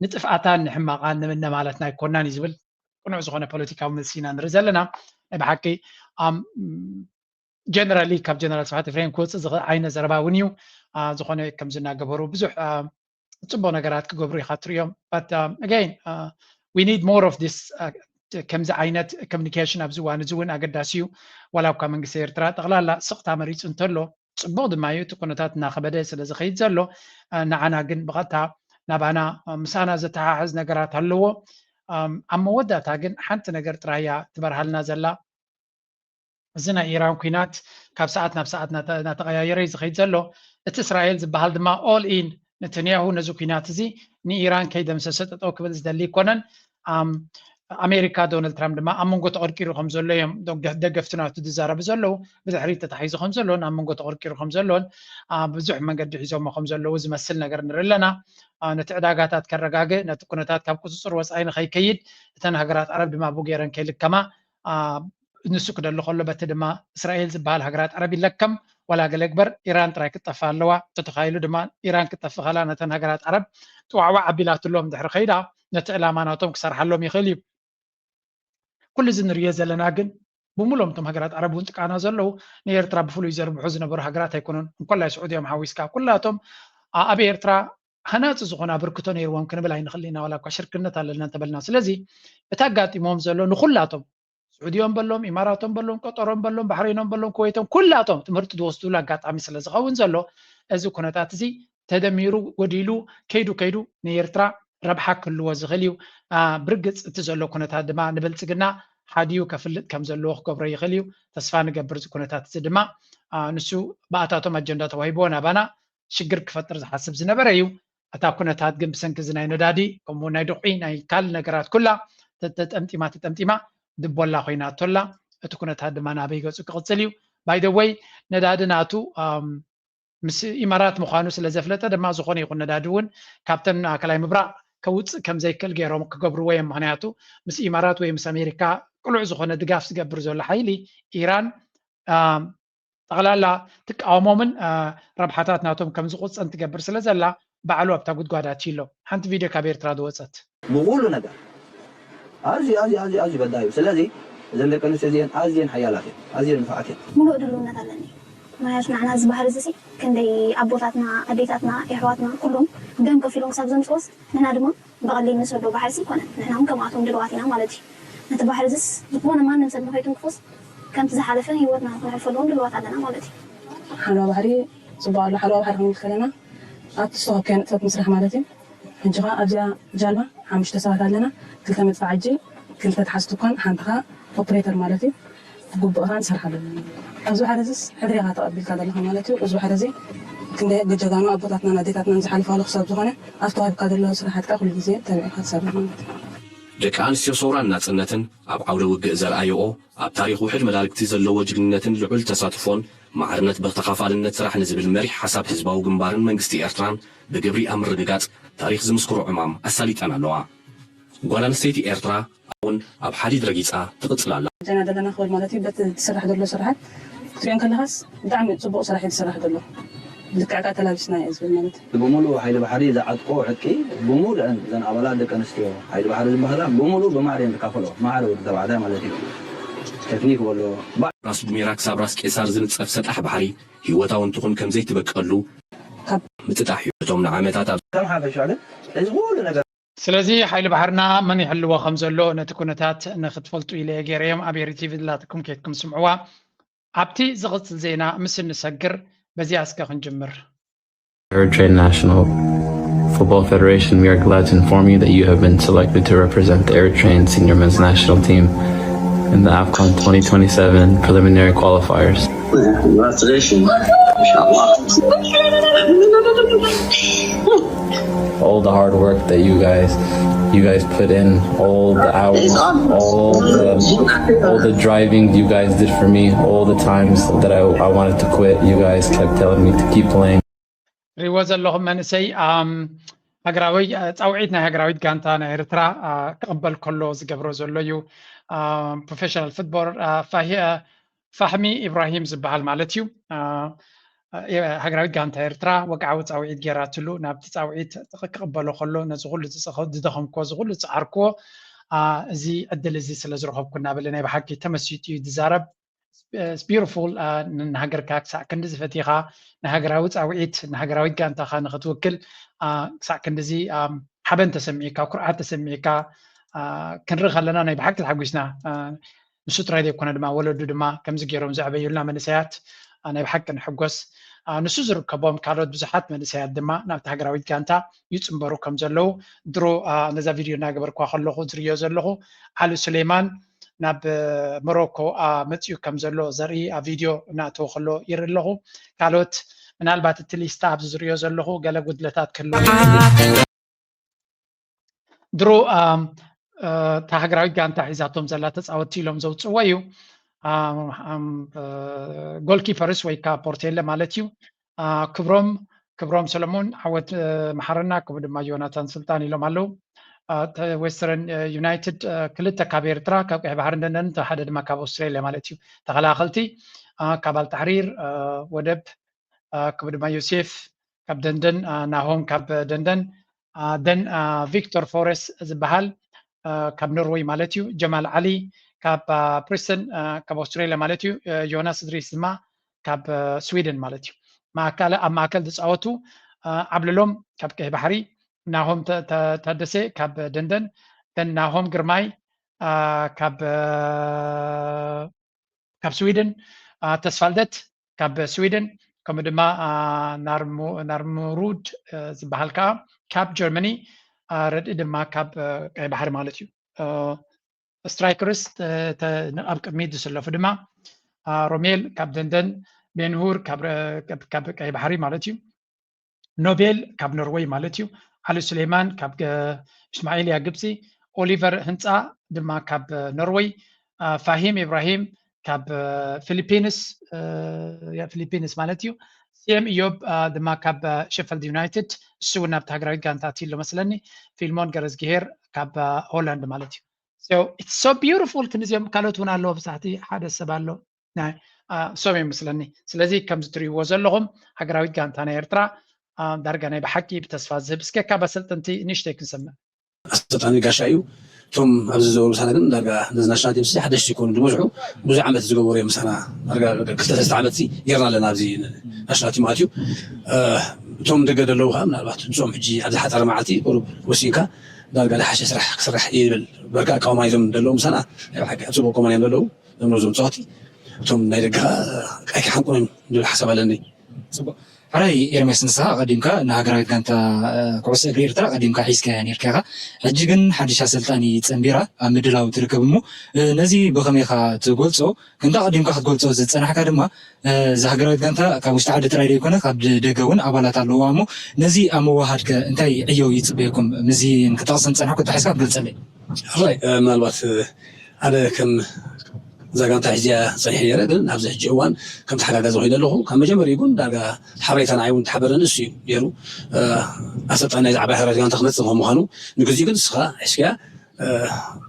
ንጥፍኣታን ንሕማቓን ንምነ ማለትና ኣይኮናን እዩ ዝብል ቅኑዕ ዝኾነ ፖለቲካዊ መልሲ ኢና ንርኢ ዘለና። ናይ ብሓቂ ጀነራሊ ካብ ጀነራል ስብሓት ኤፍሬም ክወፅእ ዝኽእል ዓይነት ዘረባ እውን እዩ። ዝኾነ ከም ዝናገበሩ ብዙሕ ፅቡቅ ነገራት ክገብሩ ኢኻ ትሪኦም። But again we need more of this። ከምዚ ዓይነት ኮሚኒኬሽን ኣብዚ እዋን እዚ እውን ኣገዳሲ እዩ። ዋላ እኳ መንግስቲ ኤርትራ ጠቕላላ ስቕታ መሪፁ እንተሎ ፅቡቅ ድማ እዩ። እቲ ኩነታት እናኸበደ ስለ ዝኸይድ ዘሎ ንዓና ግን ብቐጥታ ናባና ምሳና ዘተሓሕዝ ነገራት ኣለዎ። ኣብ መወዳእታ ግን ሓንቲ ነገር ጥራይ እያ ትበርሃልና ዘላ። እዚ ናይ ኢራን ኩናት ካብ ሰዓት ናብ ሰዓት እናተቐያየረ እዩ ዝኸይድ ዘሎ። እቲ እስራኤል ዝበሃል ድማ all in ነተንያሁ ነዚ ኩናት እዚ ንኢራን ከይደምሰሰ ጠጠው ክብል ዝደሊ ኣይኮነን። ኣሜሪካ ዶናልድ ትራምፕ ድማ ኣብ መንጎ ተቐርቂሩ ከም ዘሎ እዮም ደገፍቲ ናቱ ዝዛረቡ ዘለዉ። ብድሕሪት ተታሒዙ ከም ዘሎን ኣብ መንጎ ተቐርቂሩ ከም ዘሎን ብዙሕ መንገዲ ሒዞሞ ከም ዘለዉ ዝመስል ነገር ንርኢ ኣለና። ነቲ ዕዳጋታት ከረጋግእ፣ ነቲ ኩነታት ካብ ቁፅፅር ወፃኢ ንኸይከይድ፣ እተን ሃገራት ዓረብ ድማ ብኡ ገይረን ከይልከማ ንሱ ክደሊ ከሎ በቲ ድማ እስራኤል ዝበሃል ሃገራት ዓረብ ይለከም። ዋላ ገለ ግበር ኢራን ጥራይ ክትጠፍእ ኣለዋ። ተተኻኢሉ ድማ ኢራን ክትጠፍእ ከላ ነተን ሃገራት ዓረብ ጥዋዕዋዕ ኣቢላትሎም ድሕሪ ከይዳ ነቲ ዕላማ ናቶም ክሰርሓሎም ይኽእል እዩ። ኩሉ እዚ ንርእዮ ዘለና ግን ብምሎም እቶም ሃገራት ዓረብ እውን ጥቃና ዘለዉ ንኤርትራ ብፍሉይ ዘርብሑ ዝነበሩ ሃገራት ኣይኮኑን። እንኮላይ ስዑድዮም ሓዊስካ ኩላቶም ኣብ ኤርትራ ሃናፂ ዝኾነ ኣበርክቶ ነይርዎም ክንብል ኣይንኽእል ኢና። ዋላ እኳ ሽርክነት ኣለና እንተበልና። ስለዚ እቲ ኣጋጢሞም ዘሎ ንኩላቶም ስዑድዮም በሎም፣ ኢማራቶም በሎም፣ ቀጠሮም በሎም፣ ባሕሬኖም በሎም፣ ኩወይቶም ኩላቶም ትምህርቲ ዝወስድሉ ኣጋጣሚ ስለ ዝኸውን ዘሎ እዚ ኩነታት እዚ ተደሚሩ ጎዲሉ ከይዱ ከይዱ ንኤርትራ ረብሓ ክህልዎ ዝኽእል እዩ። ብርግፅ እቲ ዘሎ ኩነታት ድማ ንብልፅግና ሓዲኡ ከፍልጥ ከም ዘለዎ ክገብሮ ይኽእል እዩ። ተስፋ ንገብር እዚ ኩነታት እዚ ድማ ንሱ ብኣታቶም ኣጀንዳ ተዋሂብዎ ናባና ሽግር ክፈጥር ዝሓስብ ዝነበረ እዩ። እታ ኩነታት ግን ብሰንኪ እዚ ናይ ነዳዲ ከምኡ ናይ ድቑዒ ናይ ካልእ ነገራት ኩላ ተጠምጢማ ተጠምጢማ ድቦላ ኮይና ኣቶላ። እቲ ኩነታት ድማ ናበይ ገፁ ክቕፅል እዩ? By the way ነዳዲ ናቱ ምስ ኢማራት ምዃኑ ስለ ዘፍለጠ ድማ ዝኾነ ይኹን ነዳዲ እውን ካብተን ማእከላይ ምብራቕ ከውፅእ ከም ዘይክእል ገይሮም ክገብርዎ እዮም። ምኽንያቱ ምስ ኢማራት ወይ ምስ ኣሜሪካ ቅሉዕ ዝኾነ ድጋፍ ዝገብር ዘሎ ሓይሊ ኢራን ጠቕላላ ትቃወሞምን ረብሓታት ናቶም ከም ዝቑፀን ትገብር ስለ ዘላ ባዕሉ ኣብታ ጉድጓድ ኣትዩ ኣሎ። ሓንቲ ቪድዮ ካብ ኤርትራ ዝወፀት። ብኩሉ ነገር ኣዝዩ ኣዝዩ ኣዝዩ ኣዝዩ በዳዩ። ስለዚ እዘን ደቂ ኣንስትዮ እዚአን ኣዝየን ሓያላት እየን፣ ኣዝየን ንፉዓት እየን። ሙሉእ ድልውነት ኣለኒ። ምክንያቱ ንዓና እዚ ባህሪ እዚ ክንደይ ኣቦታትና ኣዴታትና የሕዋትና ኩሎም ደም ከፊሎም ክሳብ ዘምፅኦስ ንሕና ድማ ብቐሊል ንሰዶ ባሕሪ ኣይኮነን። ንሕና እውን ከምኣቶም ድልዋት ኢና ማለት እዩ። ነቲ ባሕሪ እዚስ ዝኾነ ማንም ሰብ ንኸይትንክፎስ ከምቲ ዝሓለፈ ህይወትና ንክነሕልፈሉ እውን ድልዋት ኣለና ማለት እዩ። ሓለዋ ባሕሪ ፅቡቅ ኣሎ። ሓለዋ ባሕሪ ክንብል ከለና ኣብቲ ዝተኸብከዮ ንጥፈት ምስራሕ ማለት እዩ። ሕጂ ከዓ ኣብዚኣ ጃልባ ሓሙሽተ ሰባት ኣለና። ክልተ መድፍዕ ዓጂ፣ ክልተ ተሓዝ ትኳን፣ ሓንቲ ከዓ ኦፕሬተር ማለት እዩ። ብግቡእ ከዓ ንሰርሓሉ ኣለና። ኣብዚ ባሕሪ እዚስ ሕድሪ ኢኻ ተቐቢልካ ዘለኻ ማለት እዩ። እዚ ባሕሪ እዚ ክንደይ ጀጋኑ ኣቦታትናን ኣዴታትናን ዝሓልፋሉ ክሳብ ዝኾነ ኣብቲ ተዋሂብካ ዘሎ ስራሓት ከዓ ኩሉ ግዜ ተቢዕካ ትሰርሕ ማለት እዩ። ደቂ ኣንስትዮ ሰውራን ናጽነትን ኣብ ዓውደ ውግእ ዘርኣየኦ ኣብ ታሪኽ ውሕድ መዳርግቲ ዘለዎ ጅግንነትን ልዑል ተሳትፎን ማዕርነት ብተኻፋልነት ስራሕ ንዝብል መሪሕ ሓሳብ ህዝባዊ ግንባርን መንግስቲ ኤርትራን ብግብሪ ኣብ ምርግጋጽ ታሪኽ ዝምስክሮ ዕማም ኣሳሊጠን ኣለዋ። ጓል ኣንስተይቲ ኤርትራ እውን ኣብ ሓዲድ ረጊጻ ትቕጽል ኣላ። ጀና ዘለና ክብል ማለት እዩ። በቲ ትስራሕ ዘሎ ስራሓት ክትሪኦ እንከለኻስ ብጣዕሚ ጽቡቕ ስራሕ እዩ ትስራሕ ዘሎ። ልክዕካ ተላቢስና እየ ዝብል ማለት እዩ። ብሙሉእ ሓይሊ ባሕሪ ዝዓጥቆ ዕጥቂ ብሙሉአን እዘን ኣባላት ደቂ ኣንስትዮ ሓይሊ ባሕሪ ዝበሃላ ብሙሉእ ብማዕረ እየን ዝካፈልኦ። ማዕረ ወዲ ተባዕታይ ማለት እዩ። ቴክኒክ በሎ። ባ- ራስ ዱሜራ ክሳብ ራስ ቄሳር ዝንጸፍ ሰጣሕ ባሕሪ ህይወታውን ትኹን ከም ዘይትበቀሉ ምጥጣሕ እዩ። እቶም ንዓመታት ኣብ ከም ሓፈሻ ግን እዚ ኩሉ ነገር ስለዚ ሓይሊ ባሕርና መን ይሕልዎ ከም ዘሎ ነቲ ኩነታት ንክትፈልጡ ኢለ እየ ገይረዮም። ኣብ ኤሪ ቲቪ ዝላትኩም ኬድኩም ስምዕዋ። ኣብቲ ዝቕጽል ዜና ምስ እንሰግር በዚኣ እስከ ክንጅምር። Eritrean national football federation, we are glad to inform you that you have been selected to represent the Eritrean senior men's national team in the AFCON twenty twenty-seven preliminary qualifiers. Congratulations. Inshallah. All the hard work that you guys you guys put in, all the hours, all the all the driving you guys did for me, all the times that I, I wanted to quit, you guys kept telling me to keep playing. ሪዎ ዘለኹም መንእሰይ ሃገራዊ ፃውዒት ናይ ሃገራዊት ጋንታ ናይ ኤርትራ ክቕበል ከሎ ዝገብሮ ዘሎ እዩ። ፕሮፌሽናል ፉትቦል ፋሂ ፋሕሚ ኢብራሂም ዝበሃል ማለት እዩ። ሃገራዊት ጋንታ ኤርትራ ወግዓዊ ፃውዒት ገይራትሉ ናብቲ ፃውዒት ክቕበሎ ከሎ ነዚ ኩሉ ዝደኸምክዎ እዚ ኩሉ ዝፀዓርክዎ እዚ ዕድል እዚ ስለ ዝረኸብኩ እናበለ ናይ ብሓቂ ተመሲጡ እዩ ዝዛረብ። beautiful ንሃገርካ ክሳዕ ክንዲ ዝፈቲኻ ንሃገራዊ ፃውዒት ንሃገራዊት ጋንታኻ ንክትውክል ክሳዕ ክንዲዚ ሓበን ተሰሚዕካ ኩርዓት ተሰሚዕካ ክንርኢ ከለና ናይ ብሓቂ ተሓጒስና። ንሱ ጥራይ ዘይኮነ ድማ ወለዱ ድማ ከምዚ ገይሮም ዘዕበዩልና መንእሰያት ናይ ብሓቂ ንሕጎስ። ንሱ ዝርከቦም ካልኦት ብዙሓት መንእሰያት ድማ ናብቲ ሃገራዊት ጋንታ ይፅንበሩ ከም ዘለዉ ድሮ ነዛ ቪድዮ እናገበርኳ ከለኹ ዝርዮ ዘለኹ ዓሊ ሱሌማን ናብ ሞሮኮ መፅኡ ከም ዘሎ ዘርኢ ኣብ ቪድዮ እናእተወ ከሎ ይርኢ ኣለኹ። ካልኦት ምናልባት እቲ ሊስታ ኣብዚ ዝርዮ ዘለኹ ገለ ጉድለታት ክህልዎ ድሮ እታ ሃገራዊት ጋንታ ሒዛቶም ዘላ ተፃወትቲ ኢሎም ዘውፅዎ እዩ። ጎልኪፐርስ ወይ ከዓ ፖርቴለ ማለት እዩ። ክብሮም ክብሮም ሰለሞን ዓወት መሓረና ከምኡ ድማ ዮናታን ስልጣን ኢሎም ኣለዉ። ዌስተርን ዩናይትድ ክልተ ካብ ኤርትራ ካብ ቀይ ባሕሪ እንደንደን ሓደ ድማ ካብ ኣውስትራሊያ ማለት እዩ። ተኸላኸልቲ ካብ ኣልታሕሪር ወደብ ከምኡ ድማ ዮሴፍ ካብ ደንደን ናሆም ካብ ደንደን ደን ቪክቶር ፎረስ ዝበሃል ካብ ኖርወይ ማለት እዩ። ጀማል ዓሊ ካብ ፕሪስተን ካብ ኣውስትራሊያ ማለት እዩ። ዮናስ እድሪስ ድማ ካብ ስዊድን ማለት እዩ። ማእከል ኣብ ማእከል ዝፃወቱ ዓብልሎም ካብ ቀይ ባሕሪ ናሆም ታደሰ ካብ ደንደን ደን ናሆም ግርማይ ካብ ካብ ስዊድን ተስፋልደት ካብ ስዊድን ከምኡ ድማ ናርሙሩድ ዝበሃል ከዓ ካብ ጀርመኒ ረድኢ ድማ ካብ ቀይ ባሕሪ ማለት እዩ። ስትራይከርስ ኣብ ቅድሚት ዝስለፉ ድማ ሮሜል ካብ ደንደን ቤንሁር ካብ ቀይ ባሕሪ ማለት እዩ። ኖቤል ካብ ኖርወይ ማለት እዩ። ዓሊ ሱሌማን ካብ እስማኤልያ ግብፂ፣ ኦሊቨር ህንፃ ድማ ካብ ኖርወይ፣ ፋሂም ኢብራሂም ካብ ፊሊፒንስ ፊሊፒንስ ማለት እዩ። ሲኤም ኢዮብ ድማ ካብ ሸፈልድ ዩናይትድ፣ እሱ እውን ናብቲ ሃገራዊት ጋንታ ኣትዩ ኣሎ መስለኒ። ፊልሞን ገረዝግሄር ካብ ሆላንድ ማለት እዩ። So it's so beautiful። ክንዚኦም ካልኦት እውን ኣለዎ ብዛሕቲ ሓደ ሰብ ኣሎ ናይ እሶም እዮም ምስለኒ። ስለዚ ከምዚ ትርእይዎ ዘለኹም ሃገራዊት ጋንታ ናይ ኤርትራ ዳርጋ ናይ ብሓቂ ብተስፋ ዝህብ። እስከ ካብ ኣሰልጠንቲ ንእሽተይ ክንሰምዕ። ኣሰልጣኒ ጋሻ እዩ። እቶም ኣብዚ ዝነበሩ ምሳና ግን ዳርጋ ነዚ ናሽናል ቲም ሲ ሓደሽቲ ይኮኑ፣ ዝበዝሑ ብዙሕ ዓመት ዝገበሩ እዮም ምሳና። ዳርጋ ክልተ ሰለስተ ዓመት ሲ ጌርና ኣለና ኣብዚ ናሽናል ቲም ኣትዩ። እቶም ደገ ዘለዉ ከዓ ምናልባት ንሶም ሕጂ ኣብዚ ሓፃረ መዓልቲ ቁሩብ ወሲንካ ዳርጋ ዝሓሸ ስራሕ ክስራሕ እየ ይብል። በርካ ኣቃውማ እዮም ዘለዉ ምሳና። ናይ ብሓቂ ኣብ ፅቡቅ ኣቃውማ እዮም ዘለዉ። እዞም እዞም ፀዋቲ እቶም ናይ ደገ ከዓ ኣይክሓንቁን እዮም ዝብል ሓሳብ ኣለኒ። ሕራይ ኤርሜስ፣ ንስኻ ቀዲምካ ንሃገራዊት ጋንታ ኩዕሶ እግሪ ኤርትራ ቀዲምካ ሒዝካያ ነርካ ኢኻ። ሕጂ ግን ሓድሽ ኣሰልጣኒ ጸንቢራ ኣብ ምድላው ትርከብ እሞ ነዚ ብኸመይ ኢኻ ትገልጾ? ከምታ ቀዲምካ ክትገልጾ ዝጸናሕካ ድማ እዛ ሃገራዊት ጋንታ ካብ ውሽጢ ዓዲ ጥራይ ዘይኮነ ካብ ደገ እውን ኣባላት ኣለዋ እሞ ነዚ ኣብ ምውሃድ ከ እንታይ ዕዮ ይጽበየኩም? ምስዚ ክጠቕስ ዝጸናሕኩ ተሒዝካ ክትገልጸለይ። ሕራይ ምናልባት ኣነ ከም እዛ ጋንታ ሒዝያ ጸኒሐ ነይረ፣ ግን ኣብዚ ሕጂ እዋን ከም ተሓጋጋዚ ኮይነ ኣለኹ። ካብ መጀመርዩ ግን ዳርጋ ሓበሬታ ንዓይ እውን ተሓበረኒ እሱ እዩ ነይሩ። ኣሰልጣኒ ናይዚ ዓባይ ሃገራዊት ጋንታ ክመጽእ ከም ምዃኑ ንግዚኡ ግን ንስኻ ሒዝካያ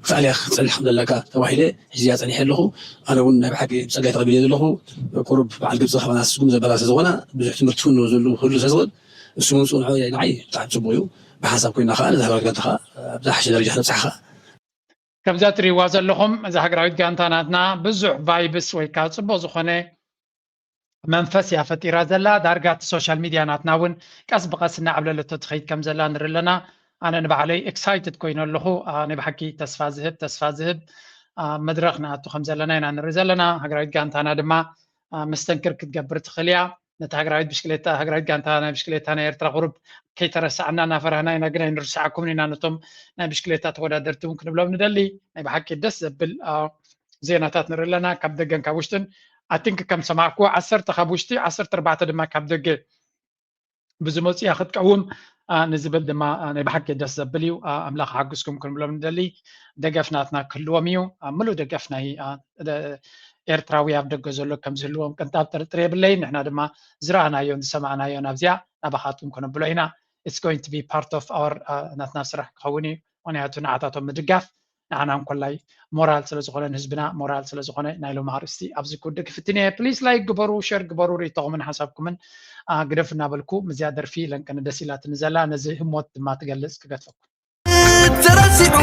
ክሳልያ ክትጸንሕ ከም ዘለካ ተባሂለ ሒዝያ ጸኒሐ ኣለኹ። ኣነ እውን ናይ ብሓቂ ብጸጋይ ተቐቢለ ዘለኹ። ቁሩብ በዓል ግብጺ ካባና ስጉም ዘበላ ስለ ዝኾና ብዙሕ ትምህርቲ ክህልዎ ዘሉ ክህሉ ስለ ዝኽእል እሱ ምምፅኡ ንዓይ ብጣዕሚ ፅቡቅ እዩ። ብሓንሳብ ኮይና ከዓ ነዚ ሃገራዊት ጋንታ ከዓ ኣብ ዝሓሸ ደረጃ ክነብፅሓ ከዓ ከምዛ ትሪእዋ ዘለኹም እዛ ሃገራዊት ጋንታ ናትና ብዙሕ ቫይብስ ወይ ከዓ ፅቡቅ ዝኾነ መንፈስ እያ ፈጢራ ዘላ። ዳርጋ እቲ ሶሻል ሚድያ ናትና እውን ቀስ ብቀስ እናዕብለለቶ ትኸይድ ከም ዘላ ንርኢ ኣለና። ኣነ ንባዕለይ ኤክሳይትድ ኮይነ ኣለኹ። ናይ ብሓቂ ተስፋ ዝህብ ተስፋ ዝህብ መድረኽ ንኣቱ ከም ዘለና ኢና ንርኢ ዘለና። ሃገራዊት ጋንታና ድማ መስተንክር ክትገብር ትኽእል እያ። ነቲ ሃገራዊት ብሽክሌታ ሃገራዊት ጋንታ ናይ ብሽክሌታ ናይ ኤርትራ ቁሩብ ከይተረሳዕና እናፈራህና ኢና፣ ግን ኣይንርስዓኩምን ኢና። ነቶም ናይ ብሽክሌታ ተወዳደርቲ እውን ክንብሎም ንደሊ። ናይ ብሓቂ ደስ ዘብል ዜናታት ንርኢ ኣለና ካብ ደገን ካብ ውሽጥን። ኣቲንክ ከም ሰማዕኩዎ ዓሰርተ ካብ ውሽጢ ዓሰርተ ኣርባዕተ ድማ ካብ ደገ ብዝመፁ እያ ክትቀውም ንዝብል ድማ ናይ ብሓቂ ደስ ዘብል እዩ። ኣምላኽ ሓግዝኩም ክንብሎም ንደሊ። ደገፍ ናትና ክህልዎም እዩ። ምሉእ ደገፍ ናይ ኤርትራዊ ኣብ ደገ ዘሎ ከም ዝህልዎም ቅንጣብ ጥርጥር የብለይን። ንሕና ድማ ዝረኣናዮን ዝሰማዕናዮን ኣብዚኣ ናባኻትኩም ከነብሎ ኢና። It's going to be part of our ናትና ስራሕ ክኸውን እዩ። ምክንያቱ ንዓታቶም ምድጋፍ ንዓና እንኮላይ ሞራል ስለ ዝኾነ ንህዝብና ሞራል ስለ ዝኾነ ናይ ሎሚ ኣርእስቲ ኣብዚ ክውድእ ክፍትን እየ። ፕሊስ ላይክ ግበሩ፣ ሸር ግበሩ፣ ርእይቶኹምን ሓሳብኩምን ግደፉ እናበልኩ ምዚኣ ደርፊ ለንቀኒ ደስ ኢላትኒ ዘላ ነዚ ህሞት ድማ ትገልጽ ክገድፈኩም። ተረሲዑ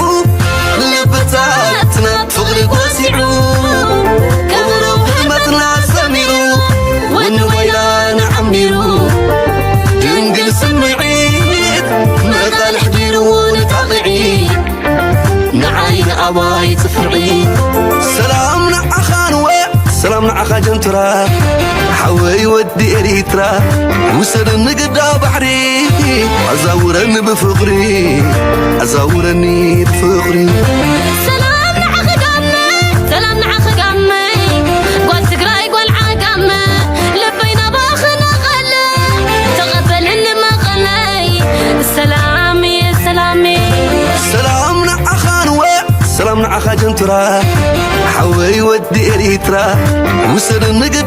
ልብታትና ፍቕሪ ጎሲዑ ቀብሩ ህልመትና ሰሚሩ ወኒ ወይና ንዓሚሩ ድንግል ስምዒት መቐልሕ ዲርዎ ንጣቕዒ ንዓይ ንኣባይ ጽፍዒ ሰላም ንዓኻ ንወ ሰላም ንዓኻ ጀንትራ ሓወይ ወዲ ኤሪትራ ውሰደኒ ግዳ ባሕሪ ኣዛውረኒ ብፍቕሪ ኣዛውረኒ ብፍቕሪ ሰላም ንዓኺ ጋመ ሰላም ንዓኺ ጋመ ጓል ትግራይ ጓል ዓጋመ ልበይ ናባኺ ነቐለ ተቐበልኒ መቐለይ ሰላም ሰላም ሰላም ንዓኻ ንወ ሰላም ንዓኻ ጀንትራ ሓወይ ወዲ ኤሪትራ ውሰደኒ ግዳ